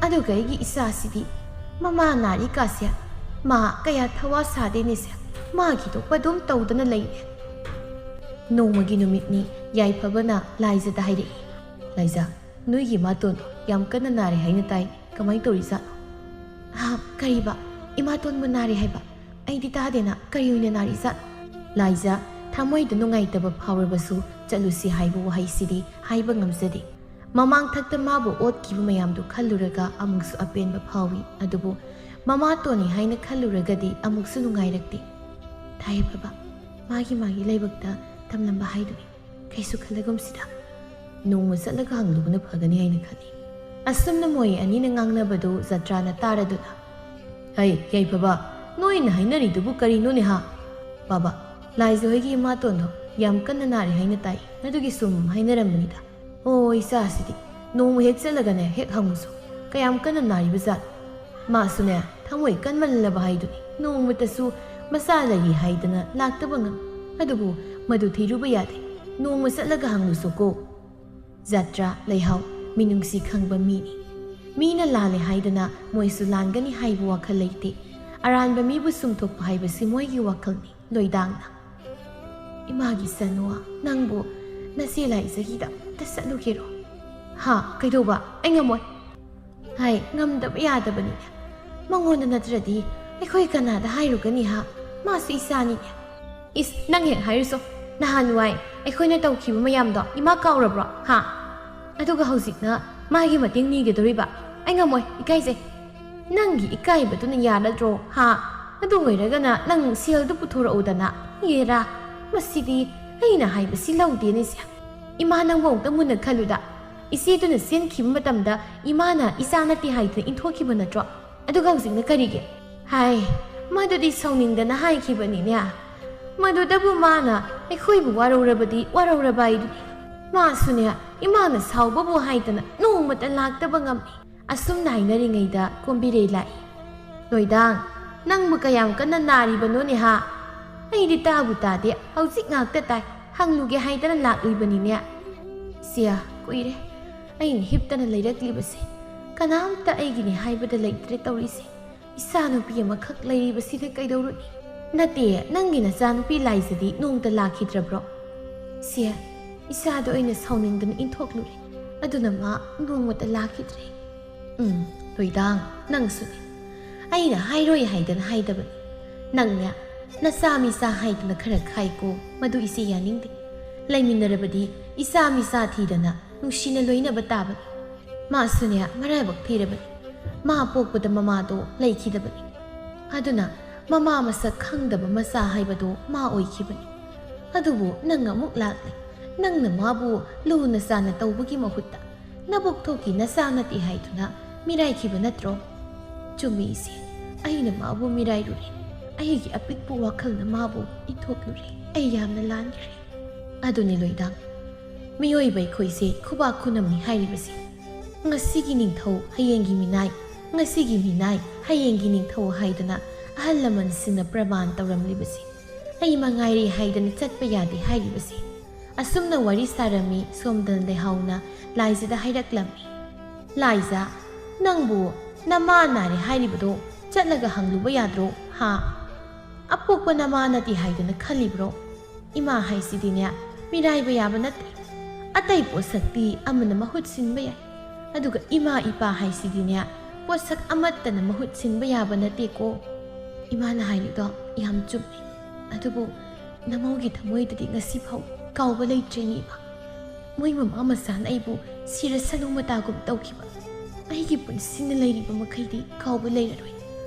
ꯑꯗꯨꯒ ꯑꯩꯒꯤ ꯏꯆꯥꯁꯤꯗꯤ ꯃꯃꯥ ꯅꯥꯔꯤꯀꯥꯁꯦ ꯃꯥ ꯀꯌꯥ ꯊꯋꯥ ꯁꯥꯗꯦꯅꯦꯁꯦ꯫ ꯃꯥꯒꯤ ꯊꯣꯛꯄ ꯑꯗꯨꯝ ꯇꯧꯗꯅ ꯂꯩꯅꯦ꯫" ꯅꯣꯡꯃꯒꯤ ꯅꯨꯃꯤꯠꯅꯤ꯫ ꯌꯥꯏꯐꯕꯅ ꯂꯥꯏꯖꯗ ꯍꯥꯏꯔꯛꯏ, "ꯂꯥꯏꯖ, ꯅꯣꯏꯒꯤ ꯏꯃꯥꯇꯣꯟꯗꯣ ꯌꯥꯝ ꯀꯟꯅ ꯅꯥꯔꯦ ꯍꯥꯏꯅ ꯇꯥꯏ꯫ ꯀꯃꯥꯏꯅ ꯇꯧꯔꯤꯖꯥꯠꯅꯣ?" "ꯍꯥ, ꯀꯔꯤꯕ? ꯏꯃꯥꯇꯣꯟꯕꯨ ꯅꯥꯔꯦ ꯍꯥꯏꯕ? ꯑꯩꯗꯤ ꯇꯥꯗꯦꯅ꯫ ꯀꯔꯤ ꯑꯣꯏꯅ ꯅꯥꯔꯤꯖꯥꯠꯅꯣ?" ꯂꯥꯏꯖ, ꯊꯃꯣꯏꯗ ꯅꯨꯡꯉꯥꯏꯇꯕ ꯐꯥꯎꯔꯕꯁꯨ ꯆꯠꯂꯨꯁꯤ ꯍꯥꯏꯕ ꯋꯥꯍꯩꯁꯤꯗꯤ ꯍꯥꯏꯕ ꯉꯝꯖꯗꯦ꯫ ꯃꯃꯥꯡꯊꯛꯇ ꯃꯥꯕꯨ ꯑꯣꯠꯈꯤꯕ ꯃꯌꯥꯝꯗꯨ ꯈꯜꯂꯨꯔꯒ ꯑꯃꯨꯛꯁꯨ ꯑꯄꯦꯟꯕ ꯐꯥꯎꯏ꯫ ꯑꯗꯨꯕꯨ ꯃꯃꯥꯇꯣꯟꯅꯤ ꯍꯥꯏꯅ ꯈꯜꯂꯨꯔꯒꯗꯤ ꯑꯃꯨꯛꯁꯨ ꯅꯨꯡꯉꯥꯏꯔꯛꯇꯦ꯫ ꯊꯥꯏ ꯐꯕ, ꯃꯥꯒꯤ ꯃꯥꯒꯤ ꯂꯥꯏꯕꯛꯇ ꯇꯝꯂꯝꯕ ꯍꯥꯏꯗꯨꯅꯤ꯫ ꯀꯩꯁꯨ ꯈꯜꯂꯒꯨꯝꯁꯤꯗ꯫ ꯅꯣꯡꯃ ꯆꯠꯂꯒ ꯍꯪꯂꯨꯕꯅ ꯐꯒꯅꯤ ꯍꯥꯏꯅ ꯈꯜꯂꯤ꯫ ꯑꯁꯨꯝꯅ ꯃꯣꯏ ꯑꯅꯤꯅ ꯉꯥꯡꯅꯕꯗꯨ ꯖꯇ꯭ꯔꯥꯅ ꯇꯥꯔꯗꯨꯅ, "ꯍꯩ, ꯌꯥꯏꯐꯕ, ꯅꯣꯏꯅ ꯍꯥꯏꯅꯔꯤꯗꯨꯕꯨ ꯀꯔꯤꯅꯣꯅꯦ ꯍꯥ?" "ꯕꯥꯕꯥ, ꯂꯥꯏꯖ ꯍꯣꯏꯒꯤ ꯏꯃꯥꯇꯣꯟꯗꯣ ꯌꯥꯝ ꯀꯟꯅ ꯅꯥꯔꯦ ꯍꯥꯏꯅ ꯇꯥꯏ, ꯑꯗꯨꯒꯤ ꯁꯨꯝ ꯍꯥꯏꯅꯔꯝꯕꯅꯤꯗ꯫" "ꯑꯣ, ꯏꯆꯥꯁꯤꯗꯤ, ꯅꯣꯡꯃ ꯍꯦꯛ ꯆꯠꯂꯒꯅꯦ ꯍꯦꯛ ꯍꯪꯉꯨꯁꯨ, ꯀꯌꯥꯝ ꯀꯟꯅ ꯅꯥꯔꯤꯕ ꯖꯥꯠꯅꯣ?" "ꯃꯥꯁꯨꯅꯦ, ꯊꯃꯣꯏ ꯀꯟꯃꯜꯂꯕ ꯍꯥꯏꯗꯨꯅꯤ꯫ ꯅꯣꯡꯃꯇꯁꯨ ꯃꯆꯥ ꯂꯩꯔꯤ ꯍꯥꯏꯗꯅ ꯂꯥꯛꯇꯕ ꯉꯝ꯫ ꯑꯗꯨꯕꯨ ꯃꯗꯨ ꯊꯤꯔꯨꯕ ꯌꯥꯗꯦ꯫ ꯅꯣꯡꯃ ꯆꯠꯂꯒ ꯍꯪꯂꯨꯁꯨꯀꯣ꯫" ꯖꯇ꯭ꯔꯥ ꯂꯩꯍꯥꯎ, ꯃꯤꯅꯨꯡꯁꯤ ꯈꯪꯕ ꯃꯤꯅꯤ꯫ ꯃꯤꯅ ꯂꯥꯜꯂꯦ ꯍꯥꯏꯗꯅ ꯃꯣꯏꯁꯨ ꯂꯥꯟꯒꯅꯤ ꯍꯥꯏꯕ ꯋꯥꯈꯜ ꯂꯩꯇꯦ꯫ ꯑꯔꯥꯟꯕ ꯃꯤꯕꯨ ꯆꯨꯝꯊꯣꯛꯄ ꯍꯥꯏꯕꯁꯤ ꯃꯣꯏꯒꯤ ꯋꯥꯈꯜꯅꯤ꯫ ꯂꯣꯏꯗꯥꯡꯅ, "ꯏꯃꯥꯒꯤ ꯆꯅꯨ, ꯅꯪꯕꯨ ꯅꯆꯦ ꯂꯥꯏꯖꯒꯤꯗ ꯑꯝꯇ ꯆꯠꯂꯨꯒꯦꯔꯣ?" "ꯍꯥ? ꯀꯩꯗꯧꯕ? ꯑꯩ ꯉꯝꯃꯣꯏ꯫" ꯍꯥꯏ, ꯉꯝꯗꯕ ꯌꯥꯗꯕꯅꯤꯅꯦ꯫ ꯃꯉꯣꯟꯗ ꯅꯠꯇ꯭ꯔꯗꯤ ꯑꯩꯈꯣꯏ ꯀꯅꯥꯗ ꯍꯥꯏꯔꯨꯒꯅꯤ ꯍꯥ? ꯃꯥꯁꯨ ꯏꯆꯥꯅꯤꯅꯦ꯫ ꯏꯁ, ꯅꯪ ꯍꯦꯛ ꯍꯥꯏꯔꯨꯁꯣ꯫ ꯅꯍꯥꯟꯋꯥꯏ ꯑꯩꯈꯣꯏꯅ ꯇꯧꯈꯤꯕ ꯃꯌꯥꯝꯗꯣ ꯏꯃꯥ ꯀꯥꯎꯔꯕ꯭ꯔꯣ ꯍꯥ? ꯑꯗꯨꯒ ꯍꯧꯖꯤꯛꯅ ꯃꯥꯒꯤ ꯃꯇꯦꯡ ꯅꯤꯒꯗꯧꯔꯤꯕ? ꯑꯩ ꯉꯝꯃꯣꯏ, ꯏꯀꯥꯏꯖꯩ꯫ ꯅꯪꯒꯤ ꯏꯀꯥꯏꯕꯗꯨꯅ ꯌꯥꯔꯗ꯭ꯔꯣ ꯍꯥ? ꯑꯗꯨ ꯑꯣꯏꯔꯒꯅ ꯅꯪ ꯁꯦꯜꯗꯨ ꯄꯨꯊꯣꯔꯛꯎꯗꯅ꯫ ꯌꯦꯔꯥ, ꯃꯁꯤꯗꯤ ꯑꯩꯅ ꯍꯥꯏꯕꯁꯤ ꯂꯧꯗꯦꯅꯦ ꯁꯦ꯫ ꯏꯃꯥ, ꯅꯪꯕꯨ ꯑꯃꯨꯛꯇ ꯃꯨꯟꯅ ꯈꯜꯂꯨꯗ꯫ ꯏꯆꯦꯗꯨꯅ ꯆꯦꯟꯈꯤꯕ ꯃꯇꯝꯗ ꯏꯃꯥꯅ ꯏꯆꯥ ꯅꯠꯇꯦ ꯍꯥꯏꯗꯨꯅ ꯏꯟꯊꯣꯛꯈꯤꯕ ꯅꯠꯇ꯭ꯔꯣ? ꯑꯗꯨꯒ ꯍꯧꯖꯤꯛꯅ ꯀꯔꯤꯒꯤ? ꯍꯥꯏ, ꯃꯗꯨꯗꯤ ꯁꯥꯎꯅꯤꯡꯗꯅ ꯍꯥꯏꯈꯤꯕꯅꯤꯅꯦ꯫ ꯃꯗꯨꯗꯕꯨ ꯃꯥꯅ ꯑꯩꯈꯣꯏꯕꯨ ꯋꯥꯔꯧꯔꯕꯗꯤ ꯋꯥꯔꯧꯔꯕ ꯍꯥꯏꯗꯨꯅꯤ꯫ ꯃꯥꯁꯨꯅꯦ, ꯏꯃꯥꯅ ꯁꯥꯎꯕꯕꯨ ꯍꯥꯏꯗꯅ ꯅꯣꯡꯃꯇ ꯂꯥꯛꯇꯕ ꯉꯝꯃꯤ꯫ ꯑꯁꯨꯝꯅ ꯍꯥꯏꯅꯔꯤꯉꯩꯗ ꯀꯣꯝꯕꯤꯔꯩ ꯂꯥꯛꯏ꯫ ꯂꯣꯏꯗꯥꯡ, ꯅꯪꯕꯨ ꯀꯌꯥꯝ ꯀꯟꯅ ꯅꯥꯔꯤꯕꯅꯣꯅꯦ ꯍꯥ? ꯑꯩꯗꯤ ꯇꯥꯕꯨ ꯇꯥꯗꯦ, ꯍꯧꯖꯤꯛ ꯉꯥꯛꯇ ꯇꯥꯏ꯫ ꯍꯪꯂꯨꯒꯦ ꯍꯥꯏꯗꯅ ꯂꯥꯛꯂꯤꯕꯅꯤꯅꯦ꯫ ꯁꯤꯌꯥ, ꯀꯨꯏꯔꯦ ꯑꯩꯅ ꯍꯤꯞꯇꯅ ꯂꯩꯔꯛꯂꯤꯕꯁꯦ꯫ ꯀꯅꯥꯝꯇ ꯑꯩꯒꯤꯅꯤ ꯍꯥꯏꯕꯗ ꯂꯩꯇ꯭ꯔꯦ ꯇꯧꯔꯤꯁꯦ꯫ ꯏꯆꯥꯅꯨꯄꯤ ꯑꯃꯈꯛ ꯂꯩꯔꯤꯕꯁꯤꯗ ꯀꯩꯗꯧꯔꯨꯅꯤ? ꯅꯠꯇꯦ, ꯅꯪꯒꯤ ꯅꯆꯥꯅꯨꯄꯤ ꯂꯥꯏꯖꯗꯤ ꯅꯣꯡꯇ ꯂꯥꯛꯈꯤꯗ꯭ꯔꯕ꯭ꯔꯣ? ꯁꯦ, ꯏꯆꯥꯗꯣ ꯑꯩꯅ ꯁꯥꯎꯅꯤꯡꯗꯅ ꯏꯟꯊꯣꯛꯂꯨꯔꯦ꯫ ꯑꯗꯨꯅ ꯃꯥ ꯅꯣꯡꯃꯇ ꯂꯥꯛꯈꯤꯗ꯭ꯔꯦ꯫ ꯎꯝ, ꯂꯣꯏꯗꯥꯡ, ꯅꯪꯁꯨꯅꯦ꯫ ꯑꯩꯅ ꯍꯥꯏꯔꯣꯏ ꯍꯥꯏꯗꯅ ꯍꯥꯏꯗꯕꯅꯤ꯫ ꯅꯪꯅꯦ, ꯅꯆꯥ ꯃꯤꯆꯥ ꯍꯥꯏꯗꯅ ꯈꯔ ꯈꯥꯏꯀꯣ, ꯃꯗꯨ ꯏꯆꯦ ꯌꯥꯅꯤꯡꯗꯦ꯫ ꯂꯩꯃꯤꯟꯅꯔꯕꯗꯤ ꯏꯆꯥ ꯃꯤꯆꯥ ꯊꯤꯗꯅ ꯅꯨꯡꯁꯤꯅ ꯂꯣꯏꯅꯕ ꯇꯥꯕꯅꯤ꯫ ꯃꯥꯁꯨꯅꯦ, ꯃꯔꯥꯏꯕꯛ ꯊꯤꯔꯕꯅꯤ꯫ ꯃꯥ ꯄꯣꯛꯄꯗ ꯃꯃꯥꯗꯣ ꯂꯩꯈꯤꯗꯕꯅꯤ꯫ ꯑꯗꯨꯅ ꯃꯃꯥ ꯃꯁꯛ ꯈꯪꯗꯕ ꯃꯆꯥ ꯍꯥꯏꯕꯗꯣ ꯃꯥ ꯑꯣꯏꯈꯤꯕꯅꯤ꯫ ꯑꯗꯨꯕꯨ ꯅꯪ ꯑꯃꯨꯛ ꯂꯥꯛꯂꯦ꯫ ꯅꯪꯅ ꯃꯥꯕꯨ ꯂꯨꯅ ꯆꯥꯟꯅ ꯇꯧꯕꯒꯤ ꯃꯍꯨꯠꯇ ꯅꯕꯨꯛꯊꯣꯛꯀꯤ ꯅꯆꯥ ꯅꯠꯇꯦ ꯍꯥꯏꯗꯨꯅ ꯃꯤꯔꯥꯏꯈꯤꯕ ꯅꯠꯇ꯭ꯔꯣ? ꯆꯨꯝꯃꯤ ꯏꯆꯦ, ꯑꯩꯅ ꯃꯥꯕꯨ ꯃꯤꯔꯥꯏꯔꯨꯔꯦ꯫ ꯑꯩꯒꯤ ꯑꯄꯤꯛꯄ ꯋꯥꯈꯜꯅ ꯃꯥꯕꯨ ꯏꯟꯊꯣꯛꯂꯨꯔꯦ꯫ ꯑꯩ ꯌꯥꯝꯅ ꯂꯥꯟꯈ꯭ꯔꯦ꯫ ꯑꯗꯨꯅꯤ ꯂꯣꯏꯗꯥꯡ, ꯃꯤꯑꯣꯏꯕ ꯑꯩꯈꯣꯏꯁꯦ ꯈꯨꯕꯥꯛ ꯈꯨꯅꯝꯅꯤ ꯍꯥꯏꯔꯤꯕꯁꯦ꯫ ꯉꯁꯤꯒꯤ ꯅꯤꯡꯊꯧ, ꯍꯌꯦꯡꯒꯤ ꯃꯤꯅꯥꯏ, ꯉꯁꯤꯒꯤ ꯃꯤꯅꯥꯏ, ꯍꯌꯦꯡꯒꯤ ꯅꯤꯡꯊꯧ ꯍꯥꯏꯗꯅ ꯑꯍꯜ ꯂꯃꯟꯁꯤꯡꯅ ꯄ꯭ꯔꯃꯥꯟ ꯇꯧꯔꯝꯂꯤꯕꯁꯦ꯫ ꯑꯩ ꯃꯉꯥꯏꯔꯦ ꯍꯥꯏꯗꯅ ꯆꯠꯄ ꯌꯥꯗꯦ ꯍꯥꯏꯔꯤꯕꯁꯦ꯫ ꯑꯁꯨꯝꯅ ꯋꯥꯔꯤ ꯁꯥꯔꯝꯃꯤ ꯁꯣꯝꯗꯅ ꯂꯩꯍꯥꯎꯅ ꯂꯥꯏꯖꯗ ꯍꯥꯏꯔꯛꯂꯝꯃꯤ꯫ ꯂꯥꯏꯖ, ꯅꯪꯕꯨ ꯅꯃꯥ ꯅꯥꯔꯦ ꯍꯥꯏꯔꯤꯕꯗꯣ ꯆꯠꯂꯒ ꯍꯪꯂꯨꯕ ꯌꯥꯗ꯭ꯔꯣ? ꯍꯥ? ꯑꯄꯣꯛꯄ ꯅꯃꯥ ꯅꯠꯇꯦ ꯍꯥꯏꯗꯅ ꯈꯜꯂꯤꯕ꯭ꯔꯣ? ꯏꯃꯥ ꯍꯥꯏꯁꯤꯗꯤꯅꯦ, ꯃꯤꯔꯥꯏꯕ ꯌꯥꯕ ꯅꯠꯇꯦ꯫ ꯑꯇꯩ ꯄꯣꯠꯁꯛꯇꯤ ꯑꯃꯅ ꯃꯍꯨꯠ ꯁꯤꯟꯕ ꯌꯥꯏ, ꯑꯗꯨꯒ ꯏꯃꯥ ꯏꯄꯥ ꯍꯥꯏꯁꯤꯗꯤꯅꯦ, ꯄꯣꯠꯁꯛ ꯑꯃꯠꯇꯅ ꯃꯍꯨꯠ ꯁꯤꯟꯕ ꯌꯥꯕ ꯅꯠꯇꯦꯀꯣ꯫ ꯏꯃꯥꯅ ꯍꯥꯏꯔꯤꯗꯣ ꯌꯥꯝ ꯆꯨꯝꯃꯤ꯫ ꯑꯗꯨꯕꯨ ꯅꯃꯧꯒꯤ ꯊꯃꯣꯏꯗꯗꯤ ꯉꯁꯤ ꯐꯥꯎ ꯀꯥꯎꯕ ꯂꯩꯇ꯭ꯔꯦꯅꯦ ꯏꯃꯥ꯫ ꯃꯣꯏ ꯃꯃꯥ ꯃꯆꯥꯅ ꯑꯩꯕꯨ ꯁꯤꯔꯁꯅꯨ ꯃꯇꯥꯒꯨꯝ ꯇꯧꯈꯤꯕ꯫ ꯑꯩꯒꯤ ꯄꯨꯟꯁꯤꯅ ꯂꯩꯔꯤꯕ ꯃꯈꯩꯗꯤ ꯀꯥꯎꯕ ꯂꯩꯔꯔꯣꯏ꯫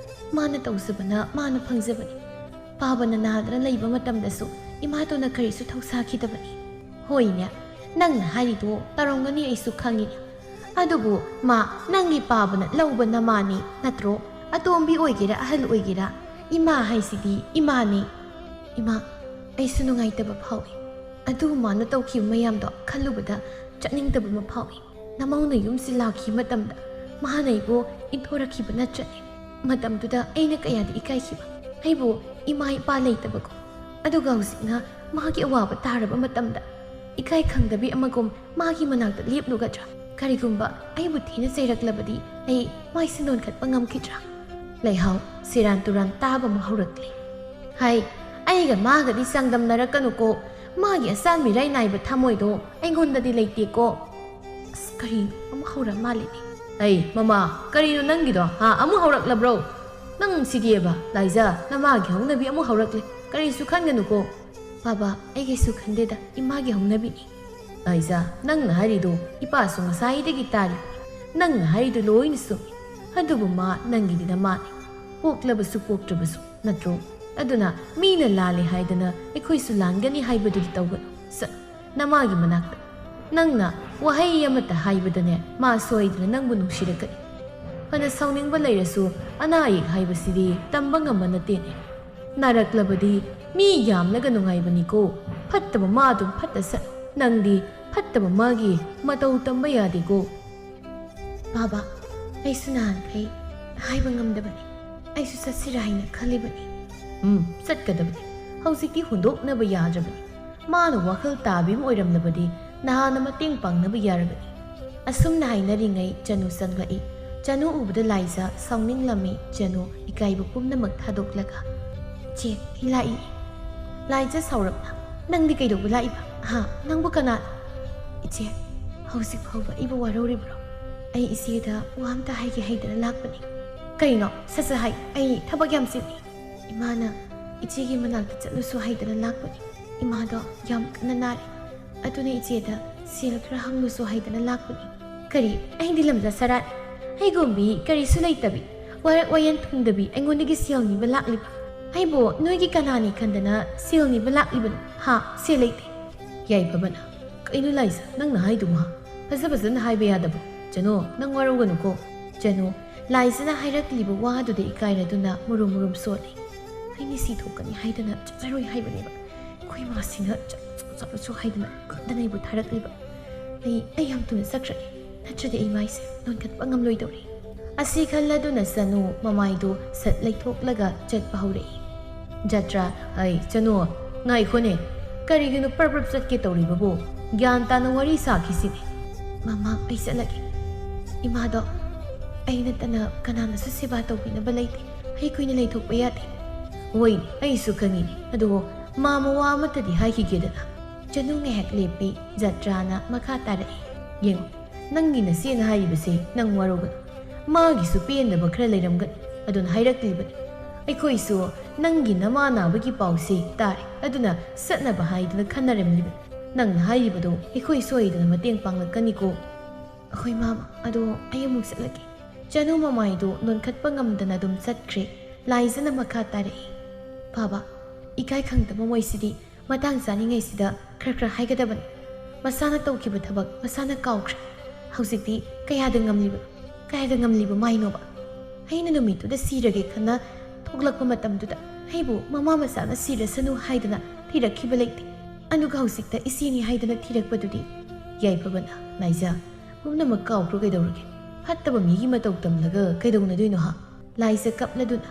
ꯃꯥꯅ ꯇꯧꯖꯕꯅ ꯃꯥꯅ ꯐꯪꯖꯕꯅꯤ꯫ ꯄꯥꯕꯅ ꯅꯥꯗꯅ ꯂꯩꯕ ꯃꯇꯝꯗꯁꯨ ꯏꯃꯥꯇꯣꯟꯅ ꯀꯔꯤꯁꯨ ꯊꯧꯁꯥꯈꯤꯗꯕꯅꯤ꯫ ꯍꯣꯏꯅꯦ, ꯅꯪꯅ ꯍꯥꯏꯔꯤꯗꯣ ꯇꯧꯔꯝꯒꯅꯤ, ꯑꯩꯁꯨ ꯈꯪꯉꯤꯅꯦ꯫ ꯑꯗꯨꯕꯨ ꯃꯥ ꯅꯪꯒꯤ ꯄꯥꯕꯅ ꯂꯧꯕ ꯅꯃꯥꯅꯤ ꯅꯠꯇ꯭ꯔꯣ? ꯑꯇꯣꯝꯕꯤ ꯑꯣꯏꯒꯦꯔꯥ ꯑꯍꯜ ꯑꯣꯏꯒꯦꯔꯥ, ꯏꯃꯥ ꯍꯥꯏꯁꯤꯗꯤ ꯏꯃꯥꯅꯤ꯫ ꯏꯃꯥ, ꯑꯩꯁꯨ ꯅꯨꯡꯉꯥꯏꯇꯕ ꯐꯥꯎꯏ꯫ ꯑꯗꯨ ꯃꯥꯅ ꯇꯧꯈꯤꯕ ꯃꯌꯥꯝꯗꯣ ꯈꯜꯂꯨꯕꯗ ꯆꯠꯅꯤꯡꯗꯕ ꯑꯃ ꯐꯥꯎꯏ꯫ ꯅꯃꯧꯅ ꯌꯨꯝꯁꯤ ꯂꯥꯛꯈꯤꯕ ꯃꯇꯝꯗ ꯃꯥꯅ ꯑꯩꯕꯨ ꯏꯟꯊꯣꯔꯛꯈꯤꯕ ꯅꯠꯇ꯭ꯔꯅꯦ? ꯃꯇꯝꯗꯨꯗ ꯑꯩꯅ ꯀꯌꯥꯗꯤ ꯏꯀꯥꯏꯈꯤꯕ꯫ ꯑꯩꯕꯨ ꯏꯃꯥ ꯏꯄꯥ ꯂꯩꯇꯕꯀꯣ꯫ ꯑꯗꯨꯒ ꯍꯧꯖꯤꯛꯅ ꯃꯥꯒꯤ ꯑꯋꯥꯕ ꯇꯥꯔꯕ ꯃꯇꯝꯗ ꯏꯀꯥꯏ ꯈꯪꯗꯕꯤ ꯑꯃꯒꯨꯝ ꯃꯥꯒꯤ ꯃꯅꯥꯛꯇ ꯂꯦꯞꯂꯨꯒꯗ꯭ꯔꯥ? ꯀꯔꯤꯒꯨꯝꯕ ꯑꯩꯕꯨ ꯊꯤꯅ ꯆꯩꯔꯛꯂꯕꯗꯤ ꯑꯩ ꯃꯥꯏꯁꯦ ꯅꯣꯟꯈꯠꯄ ꯉꯝꯈꯤꯗ꯭ꯔꯥ? ꯂꯩꯍꯥꯎ ꯁꯦꯔꯥꯟ ꯇꯨꯔꯥꯟ ꯇꯥꯕ ꯑꯃ ꯍꯧꯔꯛꯂꯦ꯫ ꯍꯥꯏ, ꯑꯩꯒ ꯃꯥꯒꯗꯤ ꯆꯥꯡꯗꯝꯅꯔꯛꯀꯅꯨꯀꯣ꯫ ꯃꯥꯒꯤ ꯑꯆꯥꯟ ꯃꯤꯔꯥꯏ ꯅꯥꯏꯕ ꯊꯃꯣꯏꯗꯣ ꯑꯩꯉꯣꯟꯗꯗꯤ ꯂꯩꯇꯦꯀꯣ꯫ ꯑꯁ, ꯀꯔꯤꯅꯣ ꯑꯃ ꯍꯧꯔ ꯃꯥꯜꯂꯤꯅꯦ꯫ ꯑꯩ, ꯃꯃꯥ, ꯀꯔꯤꯅꯣ ꯅꯪꯒꯤꯗꯣ? ꯍꯥ, ꯑꯃꯨꯛ ꯍꯧꯔꯛꯂꯕ꯭ꯔꯣ? ꯅꯪ ꯁꯤꯗꯤꯑꯕ, ꯂꯥꯏꯖꯥ, ꯅꯃꯥꯒꯤ ꯍꯧꯅꯕꯤ ꯑꯃꯨꯛ ꯍꯧꯔꯛꯂꯦ꯫ ꯀꯔꯤꯁꯨ ꯈꯟꯒꯅꯨꯀꯣ꯫ ꯕꯥꯕꯥ, ꯑꯩ ꯀꯩꯁꯨ ꯈꯟꯗꯦꯗ, ꯏꯃꯥꯒꯤ ꯍꯧꯅꯕꯤꯅꯤ꯫ ꯂꯥꯏꯖꯥ, ꯅꯪꯅ ꯍꯥꯏꯔꯤꯗꯣ ꯏꯄꯥꯁꯨ ꯉꯁꯥꯏꯗꯒꯤ ꯇꯥꯔꯤ꯫ ꯅꯪꯅ ꯍꯥꯏꯔꯤꯗꯣ ꯂꯣꯏꯅ ꯆꯨꯝꯃꯤ꯫ ꯑꯗꯨꯕꯨ ꯃꯥ ꯅꯪꯒꯤꯗꯤ ꯅꯃꯥꯅꯤ꯫ ꯄꯣꯛꯂꯕꯁꯨ ꯄꯣꯛꯇ꯭ꯔꯕꯁꯨ, ꯅꯠꯇ꯭ꯔꯣ? ꯑꯗꯨꯅ ꯃꯤꯅ ꯂꯥꯜꯂꯦ ꯍꯥꯏꯗꯅ ꯑꯩꯈꯣꯏꯁꯨ ꯂꯥꯟꯒꯅꯤ ꯍꯥꯏꯕꯗꯨꯗꯤ ꯇꯧꯒꯅꯨ꯫ ꯆꯠ, ꯅꯃꯥꯒꯤ ꯃꯅꯥꯛꯇ꯫ ꯅꯪꯅ ꯋꯥꯍꯩ ꯑꯃꯠꯇ ꯍꯥꯏꯕꯗꯅꯦ, ꯃꯥ ꯁꯣꯏꯗꯅ ꯅꯪꯕꯨ ꯅꯨꯡꯁꯤꯔꯛꯀꯅꯤ꯫ ꯐꯅ ꯁꯥꯎꯅꯤꯡꯕ ꯂꯩꯔꯁꯨ, ꯑꯅꯥ ꯑꯌꯦꯛ ꯍꯥꯏꯕꯁꯤꯗꯤ ꯇꯝꯕ ꯉꯝꯕ ꯅꯠꯇꯦꯅꯦ꯫ ꯅꯥꯔꯛꯂꯕꯗꯤ ꯃꯤ ꯌꯥꯝꯂꯒ ꯅꯨꯡꯉꯥꯏꯕꯅꯤꯀꯣ꯫ ꯐꯠꯇꯕ ꯃꯥ ꯑꯗꯨꯝ ꯐꯠꯇ ꯁꯠ, ꯅꯪꯗꯤ ꯐꯠꯇꯕ ꯃꯥꯒꯤ ꯃꯇꯧ ꯇꯝꯕ ꯌꯥꯗꯦꯀꯣ꯫ ꯕꯥꯕꯥ, ꯑꯩꯁꯨ ꯅꯍꯥꯟꯈꯩ ꯍꯥꯏꯕ ꯉꯝꯗꯕꯅꯤ꯫ ꯑꯩꯁꯨ ꯆꯠꯁꯤꯔꯥ ꯍꯥꯏꯅ ꯈꯜꯂꯤꯕꯅꯤ꯫ ꯎꯝ, ꯆꯠꯀꯗꯕꯅꯤ꯫ ꯍꯧꯖꯤꯛꯇꯤ ꯍꯨꯟꯗꯣꯛꯅꯕ ꯌꯥꯗ꯭ꯔꯕꯅꯤ꯫ ꯃꯥꯅ ꯋꯥꯈꯜ ꯇꯥꯕꯤ ꯑꯃ ꯑꯣꯏꯔꯝꯂꯕꯗꯤ ꯅꯍꯥꯟꯅ ꯃꯇꯦꯡ ꯄꯥꯡꯅꯕ ꯌꯥꯔꯕꯅꯤ꯫ ꯑꯁꯨꯝꯅ ꯍꯥꯏꯅꯔꯤꯉꯩ ꯆꯅꯨ ꯆꯪꯂꯛꯏ꯫ ꯆꯅꯨ ꯎꯕꯗ ꯂꯥꯏꯖꯥ ꯁꯥꯎꯅꯤꯡꯂꯝꯃꯤ꯫ ꯆꯅꯨ ꯏꯀꯥꯏꯕ ꯄꯨꯝꯅꯃꯛ ꯊꯥꯗꯣꯛꯂꯒ, "ꯏꯆꯦ, ꯑꯩ ꯂꯥꯛꯏ꯫" ꯂꯥꯏꯖꯥ ꯁꯥꯎꯔꯞꯅ, "ꯅꯪꯗꯤ ꯀꯩꯗꯧꯕ ꯂꯥꯛꯏꯕ? ꯍꯥ? ꯅꯪꯕꯨ ꯀꯅꯥꯅ?" "ꯏꯆꯦ, ꯍꯧꯖꯤꯛ ꯐꯥꯎꯕ ꯑꯩꯕꯨ ꯋꯥꯔꯧꯔꯤꯕ꯭ꯔꯣ?" ꯑꯩ ꯏꯆꯦꯗ ꯋꯥ ꯑꯝꯇ ꯍꯥꯏꯒꯦ ꯍꯥꯏꯗꯅ ꯂꯥꯛꯄꯅꯤ꯫ ꯀꯩꯅꯣ? ꯁꯠ ꯁꯠ ꯍꯥꯏ, ꯑꯩ ꯊꯕꯛ ꯌꯥꯝ ꯆꯤꯜꯂꯤ꯫ ꯏꯃꯥꯅ ꯏꯆꯦꯒꯤ ꯃꯅꯥꯛꯇ ꯆꯠꯂꯨꯁꯨ ꯍꯥꯏꯗꯅ ꯂꯥꯛꯄꯅꯤ꯫ ꯏꯃꯥꯗꯣ ꯌꯥꯝ ꯀꯟꯅ ꯅꯥꯔꯦ꯫ ꯑꯗꯨꯅ ꯏꯆꯦꯗ ꯁꯦꯜ ꯈꯔ ꯍꯪꯂꯨꯁꯨ ꯍꯥꯏꯗꯅ ꯂꯥꯛꯄꯅꯤ꯫ ꯀꯔꯤ? ꯑꯩꯗꯤ ꯂꯝꯖꯥ ꯁꯔꯥꯠ, ꯑꯩꯒꯨꯝꯕꯤ ꯀꯔꯤꯁꯨ ꯂꯩꯇꯕꯤ, ꯋꯥꯔꯛ ꯋꯥꯌꯦꯟ ꯊꯨꯡꯗꯕꯤ ꯑꯩꯉꯣꯟꯗꯒꯤ ꯁꯦꯜ ꯅꯤꯕ ꯂꯥꯛꯂꯤꯕ? ꯑꯩꯕꯨ ꯅꯣꯏꯒꯤ ꯀꯅꯥꯅꯤ ꯈꯟꯗꯅ ꯁꯦꯜ ꯅꯤꯕ ꯂꯥꯛꯂꯤꯕꯅꯣ? ꯍꯥ? ꯁꯦꯜ ꯂꯩꯇꯦ꯫ ꯌꯥꯏꯐꯕꯅ, ꯀꯩꯅꯣ ꯂꯥꯏꯖ, ꯅꯪꯅ ꯍꯥꯏꯗꯨꯕꯨ ꯍꯥ? ꯐꯖ ꯐꯖꯅ ꯍꯥꯏꯕ ꯌꯥꯗꯕ꯭ꯔꯣ? ꯆꯅꯨ, ꯅꯪ ꯋꯥꯔꯧꯒꯅꯨꯀꯣ꯫ ꯆꯅꯨ, ꯂꯥꯏꯖꯅ ꯍꯥꯏꯔꯛꯂꯤꯕ ꯋꯥꯗꯨꯗ ꯏꯀꯥꯏꯔꯗꯨꯅ ꯃꯨꯔꯨꯝ ꯃꯨꯔꯨꯝ ꯁꯣꯜꯂꯤ꯫ ꯑꯩ ꯃꯤꯁꯤ ꯊꯣꯛꯀꯅꯤ ꯍꯥꯏꯗꯅ ꯆꯠꯂꯔꯣꯏ ꯍꯥꯏꯕꯅꯦꯕ꯫ ꯑꯩꯈꯣꯏ ꯃꯥꯁꯤꯅ ꯆꯠꯂꯨꯁꯨ ꯆꯠꯂꯨꯁꯨ ꯍꯥꯏꯗꯅ ꯀꯟꯗꯅ ꯑꯩꯕꯨ ꯊꯥꯔꯛꯂꯤꯕ꯫ ꯑꯩ, ꯑꯩ ꯌꯥꯝ ꯊꯨꯅ ꯆꯠꯈ꯭ꯔꯒꯦ, ꯅꯠꯇ꯭ꯔꯗꯤ ꯑꯩ ꯃꯥꯏꯁꯦ ꯅꯣꯟꯈꯠꯄ ꯉꯝꯂꯣꯏꯗꯧꯔꯤ꯫ ꯑꯁꯤ ꯈꯜꯂꯗꯨꯅ ꯆꯅꯨ ꯃꯃꯥꯏꯗꯨ ꯁꯠ ꯂꯩꯊꯣꯛꯂꯒ ꯆꯠꯄ ꯍꯧꯔꯛꯏ꯫ ꯖꯇ꯭ꯔꯥ, ꯑꯩ, ꯆꯅꯨ, ꯉꯥꯏꯈꯣꯅꯦ, ꯀꯔꯤꯒꯤꯅꯣ ꯄ꯭ꯔꯞ ꯄ꯭ꯔꯞ ꯆꯠꯀꯦ ꯇꯧꯔꯤꯕꯕꯨ? ꯒ꯭ꯌꯥꯟ ꯇꯥꯅ ꯋꯥꯔꯤ ꯁꯥꯈꯤꯁꯤꯅꯦ꯫ ꯃꯃꯥ, ꯑꯩ ꯆꯠꯂꯒꯦ꯫ ꯏꯃꯥꯗꯣ ꯑꯩ ꯅꯠꯇꯅ ꯀꯅꯥꯅꯁꯨ ꯁꯦꯕꯥ ꯇꯧꯕꯤꯅꯕ ꯂꯩꯇꯦ꯫ ꯑꯩ ꯀꯨꯏꯅ ꯂꯩꯊꯣꯛꯄ ꯌꯥꯗꯦ꯫ ꯍꯣꯏ, ꯑꯩꯁꯨ ꯈꯪꯉꯤꯅꯦ꯫ ꯑꯗꯨꯕꯨ ꯃꯥ ꯃꯋꯥ ꯑꯃꯠꯇꯗꯤ ꯍꯥꯏꯈꯤꯒꯦꯗꯅ꯫ ꯆꯅꯨ ꯉꯥꯏꯍꯥꯛ ꯂꯦꯞꯄꯤ꯫ ꯖꯇ꯭ꯔꯥꯅ ꯃꯈꯥ ꯇꯥꯔꯛꯏ꯫ ꯌꯦꯡꯉꯨ, ꯅꯪꯒꯤ ꯅꯆꯦꯅ ꯍꯥꯏꯔꯤꯕꯁꯦ ꯅꯪ ꯋꯥꯔꯧꯒꯅꯨ꯫ ꯃꯥꯒꯤꯁꯨ ꯄꯦꯟꯗꯕ ꯈꯔ ꯂꯩꯔꯝꯒꯅꯤ, ꯑꯗꯨꯅ ꯍꯥꯏꯔꯛꯂꯤꯕꯅꯤ꯫ ꯑꯩꯈꯣꯏꯁꯨ ꯅꯪꯒꯤ ꯅꯃꯥ ꯅꯥꯕꯒꯤ ꯄꯥꯎꯁꯦ ꯇꯥꯔꯦ, ꯑꯗꯨꯅ ꯆꯠꯅꯕ ꯍꯥꯏꯗꯨꯅ ꯈꯟꯅꯔꯝꯂꯤꯕꯅꯤ꯫ ꯅꯪꯅ ꯍꯥꯏꯔꯤꯕꯗꯣ ꯑꯩꯈꯣꯏ ꯁꯣꯏꯗꯅ ꯃꯇꯦꯡ ꯄꯥꯡꯂꯛꯀꯅꯤꯀꯣ꯫ ꯑꯍꯣꯏ ꯃꯥꯃ, ꯑꯗꯣ ꯑꯩ ꯑꯃꯨꯛ ꯆꯠꯂꯒꯦ꯫ ꯆꯅꯨ ꯃꯃꯥꯏꯗꯨ ꯅꯣꯟꯈꯠꯄ ꯉꯝꯗꯅ ꯑꯗꯨꯝ ꯆꯠꯈ꯭ꯔꯦ꯫ ꯂꯥꯏꯖꯅ ꯃꯈꯥ ꯇꯥꯔꯛꯏ꯫ ꯕꯥꯕꯥ, ꯏꯀꯥꯏ ꯈꯪꯗꯕ ꯃꯣꯏꯁꯤꯗꯤ ꯃꯇꯥꯡ ꯆꯥꯔꯤꯉꯩꯁꯤꯗ ꯈꯔ ꯈꯔ ꯍꯥꯏꯒꯗꯕꯅꯤ꯫ ꯃꯁꯥꯅ ꯇꯧꯈꯤꯕ ꯊꯕꯛ ꯃꯁꯥꯅ ꯀꯥꯎꯈ꯭ꯔꯦ꯫ ꯍꯧꯖꯤꯛꯇꯤ ꯀꯌꯥꯗ ꯉꯝꯂꯤꯕ, ꯀꯌꯥꯗ ꯉꯝꯂꯤꯕ ꯃꯥꯏꯅꯣꯕ? ꯑꯩꯅ ꯅꯨꯃꯤꯠꯇꯨꯗ ꯁꯤꯔꯒꯦ ꯈꯟꯅ ꯊꯣꯛꯂꯛꯄ ꯃꯇꯝꯗꯨꯗ ꯑꯩꯕꯨ ꯃꯃꯥ ꯃꯆꯥꯅ ꯁꯤꯔꯁꯅꯨ ꯍꯥꯏꯗꯅ ꯊꯤꯔꯛꯈꯤꯕ ꯂꯩꯇꯦ꯫ ꯑꯗꯨꯒ ꯍꯧꯖꯤꯛꯇ ꯏꯆꯦꯅꯤ ꯍꯥꯏꯗꯅ ꯊꯤꯔꯛꯄꯗꯨꯗꯤ꯫ ꯌꯥꯏꯐꯕꯅ, ꯂꯥꯏꯖ, ꯄꯨꯝꯅꯃꯛ ꯀꯥꯎꯈ꯭ꯔꯣ ꯀꯩꯗꯧꯔꯒꯦ? ꯐꯠꯇꯕ ꯃꯤꯒꯤ ꯃꯇꯧ ꯇꯝꯂꯒ ꯀꯩꯗꯧꯅꯗꯣꯏꯅꯣ ꯍꯥ? ꯂꯥꯏꯖ ꯀꯞꯂꯗꯨꯅ,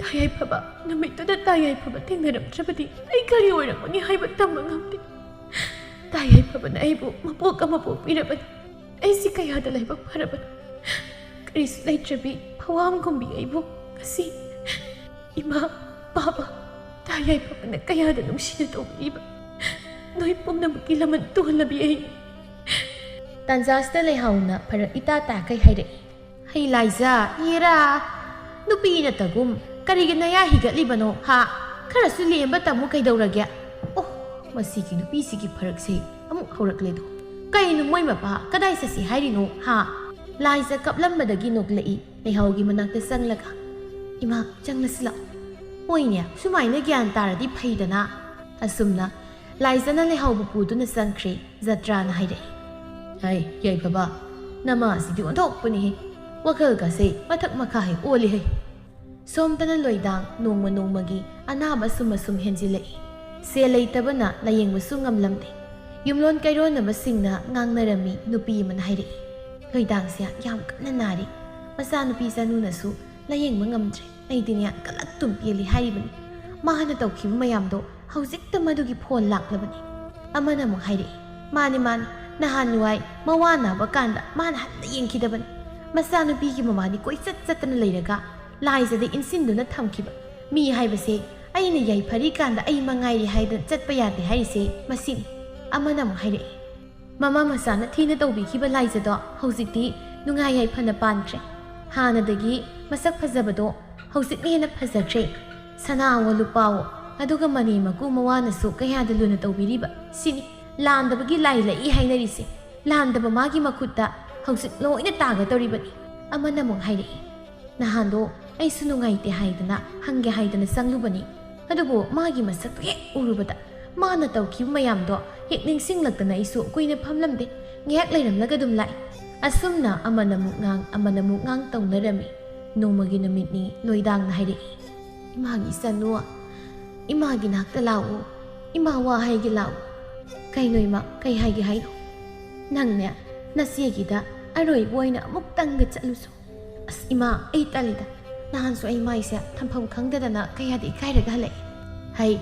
ꯇꯥ ꯌꯥꯏꯐꯕ, ꯅꯨꯃꯤꯠꯇꯨꯗ ꯇꯥ ꯌꯥꯏꯐꯕ ꯊꯦꯡꯅꯔꯝꯗ꯭ꯔꯕꯗꯤ ꯑꯩ ꯀꯔꯤ ꯑꯣꯏꯔꯝꯒꯅꯤ ꯍꯥꯏꯕ ꯇꯝꯕ ꯉꯝꯗꯦ꯫ ꯇꯥ ꯌꯥꯏꯐꯕꯅ ꯑꯩꯕꯨ ꯃꯄꯣꯛ ꯑꯃ ꯄꯣꯛꯄꯤꯔꯕꯅꯤ꯫ ꯑꯩꯁꯤ ꯀꯌꯥꯗ ꯂꯥꯏꯕꯛ ꯐꯔꯕꯅꯣ꯫ ꯀꯔꯤꯁꯨ ꯂꯩꯇ꯭ꯔꯕꯤ ꯐꯋꯥꯝꯒꯨꯝꯕꯤ ꯑꯩꯕꯨ ꯉꯁꯤ ꯏꯃꯥ, ꯕꯥꯕꯥ, ꯇꯥ ꯌꯥꯏꯐꯕꯅ ꯀꯌꯥꯗ ꯅꯨꯡꯁꯤꯅ ꯇꯧꯕꯤꯔꯤꯕ꯫ ꯅꯣꯏ ꯄꯨꯝꯅꯃꯛꯀꯤ ꯂꯃꯟ ꯇꯣꯍꯜꯂꯕꯤ ꯑꯩ꯫ ꯇꯥꯟꯖꯥꯁꯤꯗ ꯂꯩꯍꯥꯎꯅ ꯐꯔꯛ ꯏꯇꯥ ꯇꯥꯈꯩ ꯍꯥꯏꯔꯛꯏ꯫ "ꯍꯩ ꯂꯥꯏꯖ, ꯏꯔꯥ, ꯅꯨꯄꯤ ꯅꯠꯇꯒꯨꯝ ꯀꯔꯤꯒꯤ ꯅꯌꯥ ꯍꯤꯒꯠꯂꯤꯕꯅꯣ ꯍꯥ? ꯈꯔꯁꯨ ꯂꯦꯝꯕ ꯇꯝꯃꯨ ꯀꯩꯗꯧꯔꯒꯦ? ꯑꯣ, ꯃꯁꯤꯒꯤ ꯅꯨꯄꯤꯁꯤꯒꯤ ꯐꯔꯛꯁꯦ ꯑꯃꯨꯛ ꯍꯧꯔꯛꯂꯦꯗꯣ꯫ ꯀꯩꯅꯣ ꯃꯣꯏ ꯃꯄꯥ ꯀꯗꯥꯏ ꯆꯠꯁꯤ ꯍꯥꯏꯔꯤꯅꯣ ꯍꯥ?" ꯂꯥꯏꯖ ꯀꯞꯂꯝꯕꯗꯒꯤ ꯅꯣꯛꯂꯛꯏ꯫ ꯂꯩꯍꯥꯎꯒꯤ ꯃꯅꯥꯛꯇ ꯆꯪꯂꯒ, "ꯏꯃꯥ, ꯆꯪꯂꯁꯤ ꯂꯥꯛꯑꯣ꯫ ꯍꯣꯏꯅꯦ, ꯁꯨꯃꯥꯏꯅ ꯒ꯭ꯌꯥꯟ ꯇꯥꯔꯗꯤ ꯐꯩꯗꯅ꯫" ꯑꯁꯨꯝꯅ ꯂꯥꯏꯖꯅ ꯂꯩꯍꯥꯎꯕꯨ ꯄꯨꯗꯨꯅ ꯆꯪꯈ꯭ꯔꯦ꯫ ꯖꯇ꯭ꯔꯥꯅ ꯍꯥꯏꯔꯛꯏ꯫ "ꯍꯩ, ꯌꯥꯏꯐꯕ, ꯅꯃꯥꯁꯤꯗꯤ ꯑꯣꯟꯊꯣꯛꯄꯅꯤꯍꯦ꯫ ꯋꯥꯈꯜꯒꯁꯦ ꯃꯊꯛ ꯃꯈꯥ ꯍꯦꯛ ꯑꯣꯜꯂꯤꯍꯦ꯫" ꯁꯣꯝꯗꯅ ꯂꯣꯏꯗꯥꯡ ꯅꯣꯡꯃ ꯅꯣꯡꯃꯒꯤ ꯑꯅꯥꯕ ꯑꯁꯨꯝ ꯑꯁꯨꯝ ꯍꯦꯟꯖꯤꯜꯂꯛꯏ꯫ ꯁꯦꯜ ꯂꯩꯇꯕꯅ ꯂꯥꯌꯦꯡꯕꯁꯨ ꯉꯝꯂꯝꯗꯦ꯫ ꯌꯨꯝꯂꯣꯟ ꯀꯩꯔꯣꯟꯅꯕꯁꯤꯡꯅ ꯉꯥꯡꯅꯔꯝꯃꯤ꯫ ꯅꯨꯄꯤ ꯑꯃꯅ ꯍꯥꯏꯔꯛꯏ, "ꯂꯣꯏꯗꯥꯡꯁꯦ ꯌꯥꯝ ꯀꯟꯅ ꯅꯥꯔꯤ꯫ ꯃꯆꯥꯅꯨꯄꯤ ꯆꯅꯨꯅꯁꯨ ꯂꯥꯌꯦꯡꯕ ꯉꯝꯗ꯭ꯔꯦ꯫ ꯑꯩꯗꯤꯅꯦ ꯀꯂꯛꯇꯨꯝ ꯄꯦꯜꯂꯤ ꯍꯥꯏꯔꯤꯕꯅꯤ꯫ ꯃꯥꯅ ꯇꯧꯈꯤꯕ ꯃꯌꯥꯝꯗꯣ ꯍꯧꯖꯤꯛꯇ ꯃꯗꯨꯒꯤ ꯐꯣꯟ ꯂꯥꯛꯂꯕꯅꯤ꯫" ꯑꯃꯅ ꯑꯃꯨꯛ ꯍꯥꯏꯔꯛꯏ, "ꯃꯥꯅꯤ, ꯃꯥꯅꯤ, ꯅꯍꯥꯟꯋꯥꯏ ꯃꯋꯥ ꯅꯥꯕ ꯀꯥꯟꯗ ꯃꯥꯅ ꯍꯟꯅ ꯌꯦꯡꯈꯤꯗꯕꯅꯤ꯫ ꯃꯆꯥꯅꯨꯄꯤꯒꯤ ꯃꯃꯥꯗꯤ ꯀꯣꯏꯆꯠ ꯆꯠꯇꯅ ꯂꯩꯔꯒ ꯂꯥꯏꯖꯗ ꯏꯟꯁꯤꯟꯗꯨꯅ ꯊꯝꯈꯤꯕ꯫ ꯃꯤ ꯍꯥꯏꯕꯁꯦ ꯑꯩꯅ ꯌꯥꯏꯐꯔꯤ ꯀꯥꯟꯗ ꯑꯩ ꯃꯉꯥꯏꯔꯦ ꯍꯥꯏꯗꯅ ꯆꯠꯄ ꯌꯥꯗꯦ ꯍꯥꯏꯔꯤꯁꯦ ꯃꯁꯤꯅꯤ꯫" ꯑꯃꯅ ꯑꯃꯨꯛ ꯍꯥꯏꯔꯛꯏ, "ꯃꯃꯥ ꯃꯆꯥꯅ ꯊꯤꯅ ꯇꯧꯕꯤꯈꯤꯕ ꯂꯥꯏꯖꯗꯣ ꯍꯧꯖꯤꯛꯇꯤ ꯅꯨꯡꯉꯥꯏ ꯌꯥꯏꯐꯅ ꯄꯥꯟꯈ꯭ꯔꯦ꯫ ꯍꯥꯟꯅꯗꯒꯤ ꯃꯁꯛ ꯐꯖꯕꯗꯣ ꯍꯧꯖꯤꯛꯅ ꯍꯦꯟꯅ ꯐꯖꯈ꯭ꯔꯦ꯫ ꯁꯅꯥꯋꯣ ꯂꯨꯄꯥꯋꯣ, ꯑꯗꯨꯒ ꯃꯅꯦ ꯃꯀꯨ ꯃꯋꯥꯅꯁꯨ ꯀꯌꯥꯗ ꯂꯨꯅ ꯇꯧꯕꯤꯔꯤꯕ꯫ ꯁꯤꯅꯤ ꯂꯥꯟꯗꯕꯒꯤ ꯂꯥꯏ ꯂꯩ ꯍꯥꯏꯅꯔꯤꯁꯦ꯫ ꯂꯥꯟꯗꯕ ꯃꯥꯒꯤ ꯃꯈꯨꯠꯇ ꯍꯧꯖꯤꯛ ꯂꯣꯏꯅ ꯇꯥꯒꯗꯧꯔꯤꯕꯅꯤ꯫" ꯑꯃꯅ ꯑꯃꯨꯛ ꯍꯥꯏꯔꯛꯏ, "ꯅꯍꯥꯟꯗꯣ ꯑꯩꯁꯨ ꯅꯨꯡꯉꯥꯏꯇꯦ ꯍꯥꯏꯗꯅ ꯍꯪꯒꯦ ꯍꯥꯏꯗꯅ ꯆꯪꯂꯨꯕꯅꯤ꯫ ꯑꯗꯨꯕꯨ ꯃꯥꯒꯤ ꯃꯁꯛꯇꯨ ꯍꯦꯛ ꯎꯔꯨꯕꯗ ꯃꯥꯅ ꯇꯧꯈꯤꯕ ꯃꯌꯥꯝꯗꯣ ꯍꯦꯛ ꯅꯤꯡꯁꯤꯡꯂꯛꯇꯅ ꯑꯩꯁꯨ ꯀꯨꯏꯅ ꯐꯝꯂꯝꯗꯦ꯫ ꯉꯥꯏꯍꯥꯛ ꯂꯩꯔꯝꯂꯒ ꯑꯗꯨꯝ ꯂꯥꯛꯏ꯫" ꯑꯁꯨꯝꯅ ꯑꯃꯅ ꯑꯃꯨꯛ ꯉꯥꯡ, ꯑꯃꯅ ꯑꯃꯨꯛ ꯉꯥꯡ ꯇꯧꯅꯔꯝꯃꯤ꯫ ꯅꯣꯡꯃꯒꯤ ꯅꯨꯃꯤꯠꯅꯤ꯫ ꯂꯣꯏꯗꯥꯡꯅ ꯍꯥꯏꯔꯛꯏ, "ꯏꯃꯥꯒꯤ ꯏꯆꯥꯅꯨ, ꯏꯃꯥꯒꯤ ꯅꯥꯛꯇ ꯂꯥꯛꯎ꯫ ꯏꯃꯥ ꯋꯥ ꯍꯥꯏꯒꯦ ꯂꯥꯛꯎ꯫" "ꯀꯩꯅꯣ ꯏꯃꯥ, ꯀꯩ ꯍꯥꯏꯒꯦ ꯍꯥꯏꯅꯣ?" "ꯅꯪꯅꯦ, ꯅꯆꯦꯒꯤꯗ ꯑꯔꯣꯏꯕ ꯑꯣꯏꯅ ꯑꯃꯨꯛꯇꯪꯒ ꯆꯠꯂꯨꯁꯨ꯫" "ꯑꯁ ꯏꯃꯥ, ꯑꯩ ꯇꯜꯂꯤꯗ꯫ ꯅꯍꯥꯟꯁꯨ ꯑꯩ ꯃꯥꯏꯁꯦ ꯊꯝꯐꯝ ꯈꯪꯗꯗꯅ ꯀꯌꯥꯗꯤ ꯏꯀꯥꯏꯔꯒ ꯍꯜꯂꯛꯑꯦ꯫" "ꯍꯩ,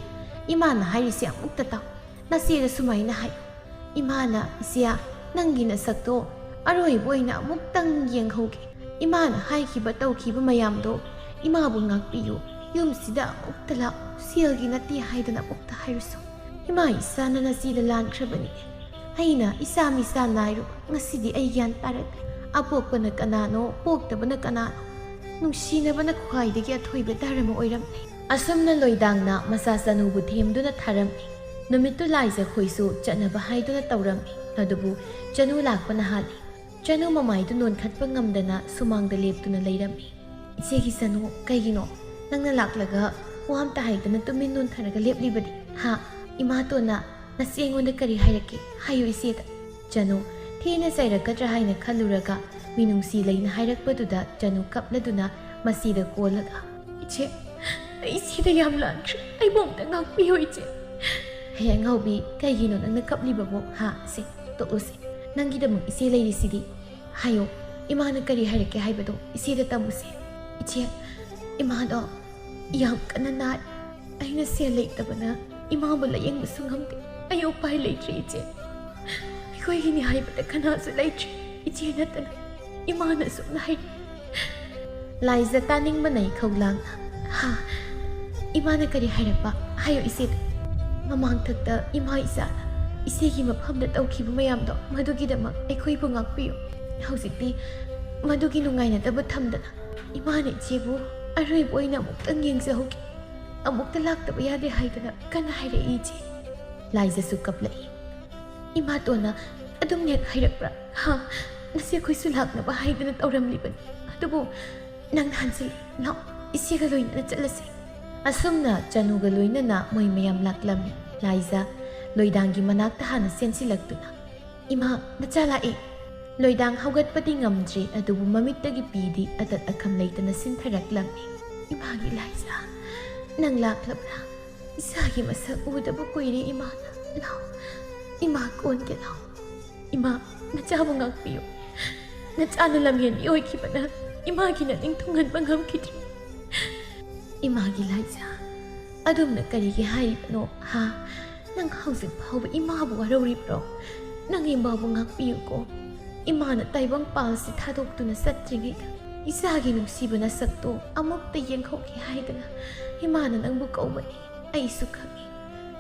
ꯏꯃꯥꯅ ꯍꯥꯏꯔꯤꯁꯦ ꯑꯃꯨꯛꯇ ꯇꯥꯎ꯫ ꯅꯆꯦꯗ ꯁꯨꯃꯥꯏꯅ ꯍꯥꯏ, 'ꯏꯃꯥꯅ, ꯏꯆꯦ, ꯅꯪꯒꯤ ꯅꯁꯛꯇꯣ ꯑꯔꯣꯏꯕ ꯑꯣꯏꯅ ꯑꯃꯨꯛꯇꯪ ꯌꯦꯡꯍꯧꯒꯦ꯫ ꯏꯃꯥꯅ ꯍꯥꯏꯈꯤꯕ ꯇꯧꯈꯤꯕ ꯃꯌꯥꯝꯗꯣ ꯏꯃꯥꯕꯨ ꯉꯥꯛꯄꯤꯌꯨ꯫ ꯌꯨꯝꯁꯤꯗ ꯑꯃꯨꯛꯇ ꯂꯥꯛꯎ꯫ ꯁꯦꯜꯒꯤ ꯅꯠꯇꯦ ꯍꯥꯏꯗꯅ ꯑꯃꯨꯛꯇ ꯍꯥꯏꯔꯨꯁꯨ꯫ ꯏꯃꯥ ꯏꯆꯥꯅ ꯅꯆꯦꯗ ꯂꯥꯟꯈ꯭ꯔꯕꯅꯤ꯫ ꯑꯩꯅ ꯏꯆꯥ ꯃꯤꯆꯥ ꯅꯥꯏꯔꯨꯕ, ꯉꯁꯤꯗꯤ ꯑꯩ ꯒ꯭ꯌꯥꯟ ꯇꯥꯔꯛꯂꯦ꯫ ꯑꯄꯣꯛꯄꯅ ꯀꯅꯥꯅꯣ, ꯄꯣꯛꯇꯕꯅ ꯀꯅꯥꯅꯣ? ꯅꯨꯡꯁꯤꯅꯕꯅ ꯈ꯭ꯋꯥꯏꯗꯒꯤ ꯑꯊꯣꯏꯕ ꯙꯔꯃ ꯑꯣꯏꯔꯝꯂꯦ꯫ ꯑꯁꯨꯝꯅ ꯂꯣꯏꯗꯥꯡꯅ ꯃꯆꯥ ꯆꯅꯨꯕꯨ ꯊꯦꯝꯗꯨꯅ ꯊꯥꯔꯝꯃꯤ꯫ ꯅꯨꯃꯤꯠꯇꯨ ꯂꯥꯏꯖꯈꯣꯏꯁꯨ ꯆꯠꯅꯕ ꯍꯥꯏꯗꯨꯅ ꯇꯧꯔꯝꯃꯤ꯫ ꯑꯗꯨꯕꯨ ꯆꯅꯨ ꯂꯥꯛꯄꯅ ꯍꯥꯜꯂꯤ꯫ ꯆꯅꯨ ꯃꯃꯥꯏꯗꯨ ꯅꯣꯟꯈꯠꯄ ꯉꯝꯗꯅ ꯁꯨꯃꯥꯡꯗ ꯂꯦꯞꯇꯨꯅ ꯂꯩꯔꯝꯃꯤ꯫ "ꯏꯆꯦꯒꯤ ꯆꯅꯨ, ꯀꯩꯒꯤꯅꯣ ꯅꯪꯅ ꯂꯥꯛꯂꯒ ꯋꯥ ꯑꯝꯇ ꯍꯥꯏꯗꯅ ꯇꯨꯃꯤꯟ ꯅꯣꯟꯊꯔꯒ ꯂꯦꯞꯂꯤꯕꯗꯤ? ꯍꯥ? ꯏꯃꯥꯇꯣꯟꯅ ꯅꯆꯦ ꯑꯩꯉꯣꯟꯗ ꯀꯔꯤ ꯍꯥꯏꯔꯛꯀꯦ? ꯍꯥꯏꯌꯨ ꯏꯆꯦꯗ꯫" ꯆꯅꯨ ꯊꯤꯅ ꯆꯩꯔꯛꯀꯗ꯭ꯔꯥ ꯍꯥꯏꯅ ꯈꯜꯂꯨꯔꯒ ꯃꯤꯅꯨꯡꯁꯤ ꯂꯩꯅ ꯍꯥꯏꯔꯛꯄꯗꯨꯗ ꯆꯅꯨ ꯀꯞꯂꯗꯨꯅ ꯃꯆꯦꯗ ꯀꯣꯜꯂꯒ, "ꯏꯆꯦ, ꯑꯩ ꯏꯆꯦꯗ ꯌꯥꯝ ꯂꯥꯟꯈ꯭ꯔꯦ꯫ ꯑꯩꯕꯨ ꯑꯝꯇ ꯉꯥꯛꯄꯤꯌꯨ ꯏꯆꯦ꯫" "ꯍꯦ ꯑꯉꯥꯎꯕꯤ, ꯀꯩꯒꯤꯅꯣ ꯅꯪꯅ ꯀꯞꯂꯤꯕꯕꯨ? ꯍꯥ? ꯁꯦ, ꯇꯣꯛꯂꯨꯁꯦ꯫ ꯅꯪꯒꯤꯗꯃꯛ ꯏꯆꯦ ꯂꯩꯔꯤꯁꯤꯗꯤ꯫ ꯍꯥꯏꯌꯣ, ꯏꯃꯥꯅ ꯀꯔꯤ ꯍꯥꯏꯔꯛꯀꯦ ꯍꯥꯏꯕꯗꯣ ꯏꯆꯦꯗ ꯇꯝꯃꯨꯁꯦ꯫" "ꯏꯆꯦ, ꯏꯃꯥꯗꯣ ꯌꯥꯝ ꯀꯟꯅ ꯅꯥꯏ꯫ ꯑꯩꯅ ꯁꯦꯜ ꯂꯩꯇꯕꯅ ꯏꯃꯥꯕꯨ ꯂꯥꯌꯦꯡꯕꯁꯨ ꯉꯝꯗꯦ꯫ ꯑꯩ ꯎꯄꯥꯏ ꯂꯩꯇ꯭ꯔꯦ ꯏꯆꯦ꯫ ꯑꯩꯈꯣꯏꯒꯤꯅꯤ ꯍꯥꯏꯕꯗ ꯀꯅꯥꯁꯨ ꯂꯩꯇ꯭ꯔꯦ, ꯏꯆꯦ ꯅꯠꯇꯅ꯫ ꯏꯃꯥꯅ ꯑꯁꯨꯝꯅ ꯍꯥꯏꯔꯤ꯫" ꯂꯥꯏꯖ ꯇꯥꯅꯤꯡꯕꯅ ꯏꯈꯧ ꯂꯥꯡꯅ, "ꯍꯥ? ꯏꯃꯥꯅ ꯀꯔꯤ ꯍꯥꯏꯔꯛꯄ? ꯍꯥꯏꯌꯨ ꯏꯆꯦꯗ꯫" "ꯃꯃꯥꯡꯊꯛꯇ ꯏꯃꯥ ꯏꯆꯥꯅ ꯏꯆꯦꯒꯤ ꯃꯐꯝꯗ ꯇꯧꯈꯤꯕ ꯃꯌꯥꯝꯗꯣ, ꯃꯗꯨꯒꯤꯗꯃꯛ ꯑꯩꯈꯣꯏꯕꯨ ꯉꯥꯛꯄꯤꯌꯨ꯫ ꯍꯧꯖꯤꯛꯇꯤ ꯃꯗꯨꯒꯤ ꯅꯨꯡꯉꯥꯏꯅꯗꯕ ꯊꯝꯗꯅ ꯏꯃꯥꯅ ꯏꯆꯦꯕꯨ ꯑꯔꯣꯏꯕ ꯑꯣꯏꯅ ꯑꯃꯨꯛꯇꯪ ꯌꯦꯡꯖꯍꯧꯒꯦ꯫ ꯑꯃꯨꯛꯇ ꯂꯥꯛꯇꯕ ꯌꯥꯗꯦ ꯍꯥꯏꯗꯅ ꯀꯟꯅ ꯍꯥꯏꯔꯛꯏ ꯏꯆꯦ꯫" ꯂꯥꯏꯖꯁꯨ ꯀꯞꯂꯛꯏ꯫ "ꯏꯃꯥꯇꯣꯟꯅ ꯑꯗꯨꯝ ꯍꯦꯛ ꯍꯥꯏꯔꯛꯄ꯭ꯔꯥ? ꯍꯥ? ꯉꯁꯤ ꯑꯩꯈꯣꯏꯁꯨ ꯂꯥꯛꯅꯕ ꯍꯥꯏꯗꯅ ꯇꯧꯔꯝꯂꯤꯕꯅꯤ꯫ ꯑꯗꯨꯕꯨ ꯅꯪ ꯍꯟꯖꯤꯜꯂꯤ꯫ ꯂꯥꯛꯑꯣ, ꯏꯆꯦꯒ ꯂꯣꯏꯅꯅ ꯆꯠꯂꯁꯤ꯫" ꯑꯁꯨꯝꯅ ꯆꯅꯨꯒ ꯂꯣꯏꯅꯅ ꯃꯣꯏ ꯃꯌꯥꯝ ꯂꯥꯛꯂꯝꯃꯤ꯫ ꯂꯥꯏꯖ ꯂꯣꯏꯗꯥꯡꯒꯤ ꯃꯅꯥꯛꯇ ꯍꯥꯟꯅ ꯆꯦꯟꯁꯤꯜꯂꯛꯇꯨꯅ, "ꯏꯃꯥ, ꯅꯆꯥ ꯂꯥꯛꯑꯦ!" ꯂꯣꯏꯗꯥꯡ ꯍꯧꯒꯠꯄꯗꯤ ꯉꯝꯗ꯭ꯔꯤ, ꯑꯗꯨꯕꯨ ꯃꯃꯤꯠꯇꯒꯤ ꯄꯤꯗꯤ ꯑꯇꯠ ꯑꯈꯝ ꯂꯩꯇꯅ ꯁꯤꯟꯊꯔꯛꯂꯝꯃꯤ꯫ "ꯏꯃꯥꯒꯤ ꯂꯥꯏꯖ, ꯅꯪ ꯂꯥꯛꯂꯕ꯭ꯔꯥ? ꯏꯆꯥꯒꯤ ꯃꯁꯛ ꯎꯗꯕ ꯀꯨꯏꯔꯦ ꯏꯃꯥꯅ꯫ ꯂꯥꯎ, ꯏꯃꯥ ꯀꯣꯟꯒꯦ ꯂꯥꯎ꯫ ꯏꯃꯥ, ꯅꯆꯥꯕꯨ ꯉꯥꯛꯄꯤꯌꯨ꯫ ꯅꯆꯥꯅ ꯂꯝꯍꯦꯟꯕꯤ ꯑꯣꯏꯈꯤꯕꯅ ꯏꯃꯥꯒꯤ ꯅꯅꯤꯡ ꯊꯨꯡꯍꯟꯕ ꯉꯝꯈꯤꯗ꯭ꯔꯦ꯫" "ꯏꯃꯥꯒꯤ ꯂꯥꯏꯖ, ꯑꯗꯨꯝꯅ ꯀꯔꯤꯒꯤ ꯍꯥꯏꯔꯤꯕꯅꯣ, ꯍꯥ? ꯅꯪ ꯍꯧꯖꯤꯛ ꯐꯥꯎꯕ ꯏꯃꯥꯕꯨ ꯋꯥꯔꯧꯔꯤꯕ꯭ꯔꯣ? ꯅꯪ ꯏꯃꯥꯕꯨ ꯉꯥꯛꯄꯤꯌꯨꯀꯣ꯫ ꯏꯃꯥꯅ ꯇꯥꯏꯕꯪ ꯄꯥꯜꯁꯤ ꯊꯥꯗꯣꯛꯇꯨꯅ ꯆꯠꯇ꯭ꯔꯤꯉꯩꯗ ꯏꯆꯥꯒꯤ ꯅꯨꯡꯁꯤꯕ ꯅꯁꯛꯇꯣ ꯑꯃꯨꯛꯇ ꯌꯦꯡꯍꯧꯒꯦ ꯍꯥꯏꯗꯅ ꯏꯃꯥꯅ ꯅꯪꯕꯨ ꯀꯧꯕꯅꯤ꯫ ꯑꯩꯁꯨ ꯈꯪꯏ,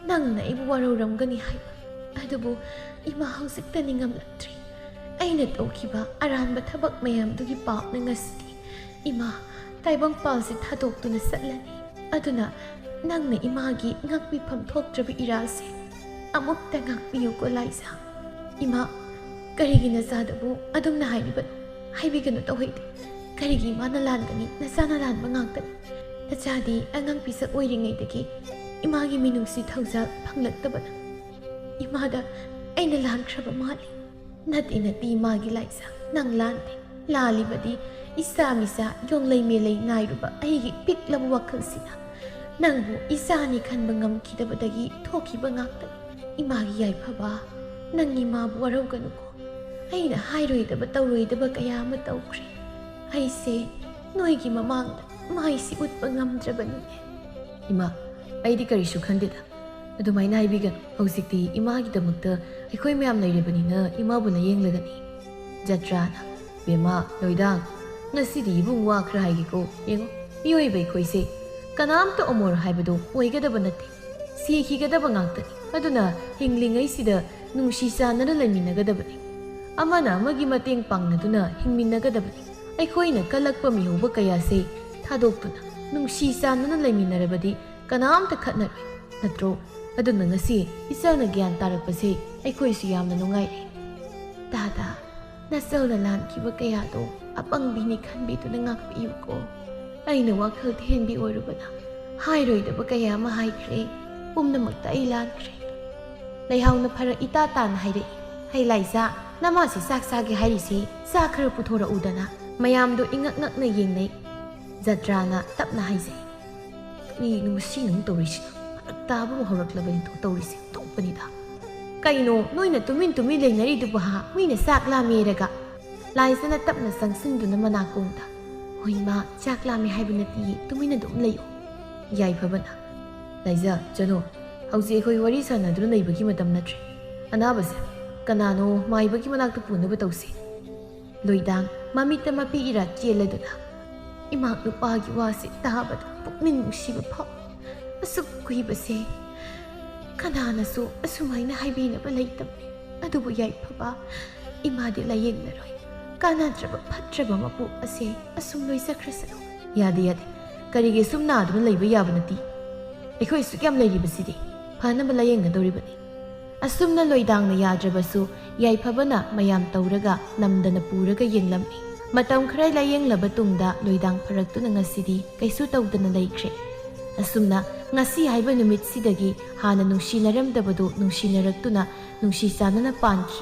ꯅꯪꯅ ꯑꯩꯕꯨ ꯋꯥꯔꯧꯔꯝꯒꯅꯤ ꯍꯥꯏꯕ꯫ ꯑꯗꯨꯕꯨ ꯏꯃꯥ ꯍꯧꯖꯤꯛꯇ ꯅꯤꯡꯉꯝꯂꯛꯇ꯭ꯔꯤ꯫ ꯑꯩꯅ ꯇꯧꯈꯤꯕ ꯑꯔꯥꯟꯕ ꯊꯕꯛ ꯃꯌꯥꯝꯗꯨꯒꯤ ꯄꯥꯞꯅ ꯉꯁꯤꯗꯤ ꯏꯃꯥ ꯇꯥꯏꯕꯪꯄꯥꯜꯁꯤ ꯊꯥꯗꯣꯛꯇꯨꯅ ꯆꯠꯂꯅꯤ꯫ ꯑꯗꯨꯅ ꯅꯪꯅ ꯏꯃꯥꯒꯤ ꯉꯥꯛꯄꯤꯐꯝ ꯊꯣꯛꯇ꯭ꯔꯕ ꯏꯔꯥꯜꯁꯦ ꯑꯃꯨꯛꯇ ꯉꯥꯛꯄꯤꯌꯨꯀꯣ ꯂꯥꯏꯖꯥ꯫ ꯏꯃꯥ, ꯀꯔꯤꯒꯤ ꯅꯆꯥꯗꯕꯨ ꯑꯗꯨꯝꯅ ꯍꯥꯏꯔꯤꯕꯅꯣ? ꯍꯥꯏꯕꯤꯒꯅꯨ ꯇꯧꯍꯩꯗꯦ꯫ ꯀꯔꯤꯒꯤ ꯏꯃꯥꯅ ꯂꯥꯟꯒꯅꯤ? ꯅꯆꯥꯅ ꯂꯥꯟꯕ ꯉꯥꯛꯇꯅꯤ꯫ ꯅꯆꯥꯗꯤ ꯑꯉꯥꯡ ꯄꯤꯁꯛ ꯑꯣꯏꯔꯤꯉꯩꯗꯒꯤ ꯏꯃꯥꯒꯤ ꯃꯤꯅꯨꯡꯁꯤ ꯊꯧꯖꯥꯜ ꯐꯪꯂꯛꯇꯕꯅ ꯏꯃꯥꯗ ꯑꯩꯅ ꯂꯥꯟꯈ꯭ꯔꯕ ꯃꯥꯜꯂꯤ꯫ ꯅꯠꯇꯦ, ꯅꯠꯇꯦ, ꯏꯃꯥꯒꯤ ꯂꯥꯏꯖꯥ, ꯅꯪ ꯂꯥꯟꯗꯦ꯫ ꯂꯥꯜꯂꯤꯕꯗꯤ ꯏꯆꯥ ꯃꯤꯆꯥ ꯌꯣꯡꯂꯩ ꯃꯦꯂꯩ ꯅꯥꯏꯔꯨꯕ ꯑꯩꯒꯤ ꯄꯤꯛꯂꯕ ꯋꯥꯈꯜꯁꯤꯅ ꯅꯪꯕꯨ ꯏꯆꯥꯅꯤ ꯈꯟꯕ ꯉꯝꯈꯤꯗꯕꯗꯒꯤ ꯊꯣꯛꯈꯤꯕ ꯉꯥꯛꯇꯅꯤ꯫ ꯏꯃꯥꯒꯤ ꯌꯥꯏꯐꯕ, ꯅꯪ ꯏꯃꯥꯕꯨ ꯋꯥꯔꯧꯒꯅꯨꯀꯣ꯫ ꯑꯩꯅ ꯍꯥꯏꯔꯣꯏꯗꯕ ꯇꯧꯔꯣꯏꯗꯕ ꯀꯌꯥ ꯑꯃ ꯇꯧꯈ꯭ꯔꯦ꯫ ꯑꯩꯁꯦ ꯅꯣꯏꯒꯤ ꯃꯃꯥꯡꯗ ꯃꯥꯏꯁꯤ ꯎꯠꯄ ꯉꯝꯗ꯭ꯔꯕꯅꯤꯅꯦ꯫ ꯏꯃꯥ, ꯑꯩꯗꯤ ꯀꯔꯤꯁꯨ ꯈꯟꯗꯦꯗ꯫ ꯑꯗꯨꯃꯥꯏꯅ ꯍꯥꯏꯕꯤꯒꯅꯨ꯫ ꯍꯧꯖꯤꯛꯇꯤ ꯏꯃꯥꯒꯤꯗꯃꯛꯇ ꯑꯩꯈꯣꯏ ꯃꯌꯥꯝ ꯂꯩꯔꯕꯅꯤꯅ ꯏꯃꯥꯕꯨ ꯂꯥꯌꯦꯡꯂꯒꯅꯤ꯫ ꯖꯇ꯭ꯔꯥꯅ, "ꯕꯦꯝꯃ, ꯂꯣꯏꯗꯥꯡ, ꯉꯁꯤꯗꯤ ꯏꯕꯨꯡ ꯋꯥ ꯈꯔ ꯍꯥꯏꯒꯦꯀꯣ꯫ ꯌꯦꯡꯉꯣ, ꯃꯤꯑꯣꯏꯕ ꯑꯩꯈꯣꯏꯁꯦ ꯀꯅꯥꯝꯇ ꯑꯃꯣꯔ ꯍꯥꯏꯕꯗꯣ ꯑꯣꯏꯒꯗꯕ ꯅꯠꯇꯦ꯫ ꯁꯤꯈꯤꯒꯗꯕ ꯉꯥꯛꯇꯅꯤ꯫ ꯑꯗꯨꯅ ꯍꯤꯡꯂꯤꯉꯩꯁꯤꯗ ꯅꯨꯡꯁꯤ ꯆꯥꯟꯅꯅ ꯂꯩꯃꯤꯟꯅꯒꯗꯕꯅꯤ꯫ ꯑꯃꯅ ꯑꯃꯒꯤ ꯃꯇꯦꯡ ꯄꯥꯡꯅꯗꯨꯅ ꯍꯤꯡꯃꯤꯟꯅꯒꯗꯕꯅꯤ꯫ ꯑꯩꯈꯣꯏꯅ ꯀꯜꯂꯛꯄ ꯃꯤꯍꯧꯕ ꯀꯌꯥꯁꯦ ꯊꯥꯗꯣꯛꯇꯨꯅ ꯅꯨꯡꯁꯤ ꯆꯥꯟꯅꯅ ꯂꯩꯃꯤꯟꯅꯔꯕꯗꯤ ꯀꯅꯥꯝꯇ ꯈꯠꯅꯔꯣꯏ, ꯅꯠꯇ꯭ꯔꯣ? ꯑꯗꯨꯅ ꯉꯁꯤ ꯏꯆꯥꯅ ꯒ꯭ꯌꯥꯟ ꯇꯥꯔꯛꯄꯁꯦ ꯑꯩꯈꯣꯏꯁꯨ ꯌꯥꯝꯅ ꯅꯨꯡꯉꯥꯏꯔꯦ꯫ ꯇꯥꯗ, ꯅꯆꯧꯅ ꯂꯥꯟꯈꯤꯕ ꯀꯌꯥꯗꯣ ꯑꯄꯪꯕꯤꯅꯤ ꯈꯟꯕꯤꯗꯨꯅ ꯉꯥꯛꯄꯤꯌꯨꯀꯣ꯫ ꯑꯩꯅ ꯋꯥꯈꯜ ꯊꯤꯍꯟꯕꯤ ꯑꯣꯏꯔꯨꯕꯅ ꯍꯥꯏꯔꯣꯏꯗꯕ ꯀꯌꯥ ꯑꯃ ꯍꯥꯏꯈ꯭ꯔꯦ꯫ ꯄꯨꯝꯅꯃꯛꯇ ꯑꯩ ꯂꯥꯟꯈ꯭ꯔꯦ꯫" ꯂꯩꯍꯥꯎꯅ ꯐꯔꯛ ꯏꯇꯥ ꯇꯥꯅ ꯍꯥꯏꯔꯛꯏ, "ꯍꯩ ꯂꯥꯏꯖꯥ, ꯅꯃꯥꯁꯤ ꯆꯥꯛ ꯆꯥꯒꯦ ꯍꯥꯏꯔꯤꯁꯤ ꯆꯥ ꯈꯔ ꯄꯨꯊꯣꯔꯛꯎꯗꯅ꯫" ꯃꯌꯥꯝꯗꯣ ꯏꯉꯛ ꯉꯛꯅ ꯌꯦꯡꯅꯩ꯫ ꯖꯇ꯭ꯔꯥꯅ ꯇꯞꯅ ꯍꯥꯏꯖꯩ, "ꯀꯔꯤꯅꯣ ꯃꯁꯤꯅ ꯑꯃꯨꯛ ꯇꯧꯔꯤꯁꯤꯅ? ꯐꯔꯛ ꯇꯥꯕ ꯑꯃ ꯍꯧꯔꯛꯂꯕꯅꯤꯗꯣ ꯇꯧꯔꯤꯁꯦ, ꯑꯣꯟꯊꯣꯛꯄꯅꯤꯗ꯫ ꯀꯩꯅꯣ ꯅꯣꯏꯅ ꯇꯨꯃꯤꯟ ꯇꯨꯃꯤꯟ ꯂꯩꯅꯔꯤꯗꯨꯕꯨ ꯍꯥ? ꯃꯤꯅ ꯆꯥꯛ ꯂꯥꯝꯃꯦꯔꯒ?" ꯂꯥꯏꯖꯥꯅ ꯇꯞꯅ ꯆꯪꯁꯤꯟꯗꯨꯅ ꯃꯅꯥ ꯀꯣꯡꯗ, "ꯍꯣꯏ ꯏꯃꯥ, ꯆꯥꯛ ꯂꯥꯝꯃꯦ ꯍꯥꯏꯕ ꯅꯠꯇꯤꯌꯦ, ꯇꯨꯃꯤꯟꯅ ꯑꯗꯨꯝ ꯂꯩꯌꯣ꯫" ꯌꯥꯏꯐꯕꯅ, "ꯂꯥꯏꯖꯥ, ꯆꯠꯂꯣ꯫ ꯍꯧꯖꯤꯛ ꯑꯩꯈꯣꯏ ꯋꯥꯔꯤ ꯁꯥꯟꯅꯗꯨꯅ ꯂꯩꯕꯒꯤ ꯃꯇꯝ ꯅꯠꯇ꯭ꯔꯦ꯫ ꯑꯅꯥꯕꯁꯦ ꯀꯅꯥꯅꯣ ꯃꯥꯏꯕꯒꯤ ꯃꯅꯥꯛꯇ ꯄꯨꯅꯕ ꯇꯧꯁꯤ꯫" ꯂꯣꯏꯗꯥꯡ ꯃꯃꯤꯠꯇ ꯃꯄꯤ ꯏꯔꯥ ꯆꯦꯜꯂꯗꯨꯅ, "ꯏꯃꯥ, ꯅꯨꯄꯥꯒꯤ ꯋꯥꯁꯦ ꯇꯥꯕꯗ ꯄꯨꯛꯅꯤꯡ ꯅꯨꯡꯁꯤꯕ ꯐꯥꯎ꯫ ꯑꯁꯨꯛ ꯀꯨꯏꯕꯁꯦ ꯀꯅꯥꯅꯁꯨ ꯑꯁꯨꯃꯥꯏꯅ ꯍꯥꯏꯕꯤꯅꯕ ꯂꯩꯇꯕꯅꯤ꯫ ꯑꯗꯨꯕꯨ ꯌꯥꯏꯐꯕ, ꯏꯃꯥꯗꯤ ꯂꯥꯌꯦꯡꯂꯔꯣꯏ꯫ ꯀꯥꯟꯅꯗ꯭ꯔꯕ ꯐꯠꯇ꯭ꯔꯕ ꯃꯄꯨ ꯑꯁꯦ ꯑꯁꯨꯝ ꯂꯣꯏꯖꯈ꯭ꯔꯁꯅꯨ꯫ ꯌꯥꯗꯦ, ꯌꯥꯗꯦ꯫ ꯀꯔꯤꯒꯤ ꯁꯨꯝ ꯅꯥꯗꯨꯅ ꯂꯩꯕ ꯌꯥꯕ ꯅꯠꯇꯦ? ꯑꯩꯈꯣꯏ ꯑꯁꯨꯛ ꯌꯥꯝ ꯂꯩꯔꯤꯕꯁꯤꯗꯤ ꯐꯅꯕ ꯂꯥꯌꯦꯡꯒꯗꯧꯔꯤꯕꯅꯤ꯫ ꯑꯁꯨꯝꯅ ꯂꯣꯏꯗꯥꯡꯅ ꯌꯥꯗ꯭ꯔꯕꯁꯨ ꯌꯥꯏꯐꯕꯅ ꯃꯌꯥꯝ ꯇꯧꯔꯒ ꯅꯝꯗꯅ ꯄꯨꯔꯒ ꯌꯦꯡꯂꯝꯃꯤ꯫ ꯃꯇꯝ ꯈꯔ ꯂꯥꯌꯦꯡꯂꯕ ꯇꯨꯡꯗ ꯂꯣꯏꯗꯥꯡ ꯐꯔꯛꯇꯨꯅ ꯉꯁꯤꯗꯤ ꯀꯩꯁꯨ ꯇꯧꯗꯅ ꯂꯩꯈ꯭ꯔꯦ꯫ ꯑꯁꯨꯝꯅ ꯉꯁꯤ ꯍꯥꯏꯕ ꯅꯨꯃꯤꯠꯁꯤꯗꯒꯤ ꯍꯥꯟꯅ ꯅꯨꯡꯁꯤꯅꯔꯝꯗꯕꯗꯨ ꯅꯨꯡꯁꯤꯅꯔꯛꯇꯨꯅ ꯅꯨꯡꯁꯤ ꯆꯥꯟꯅꯅ ꯄꯥꯟꯈꯤ꯫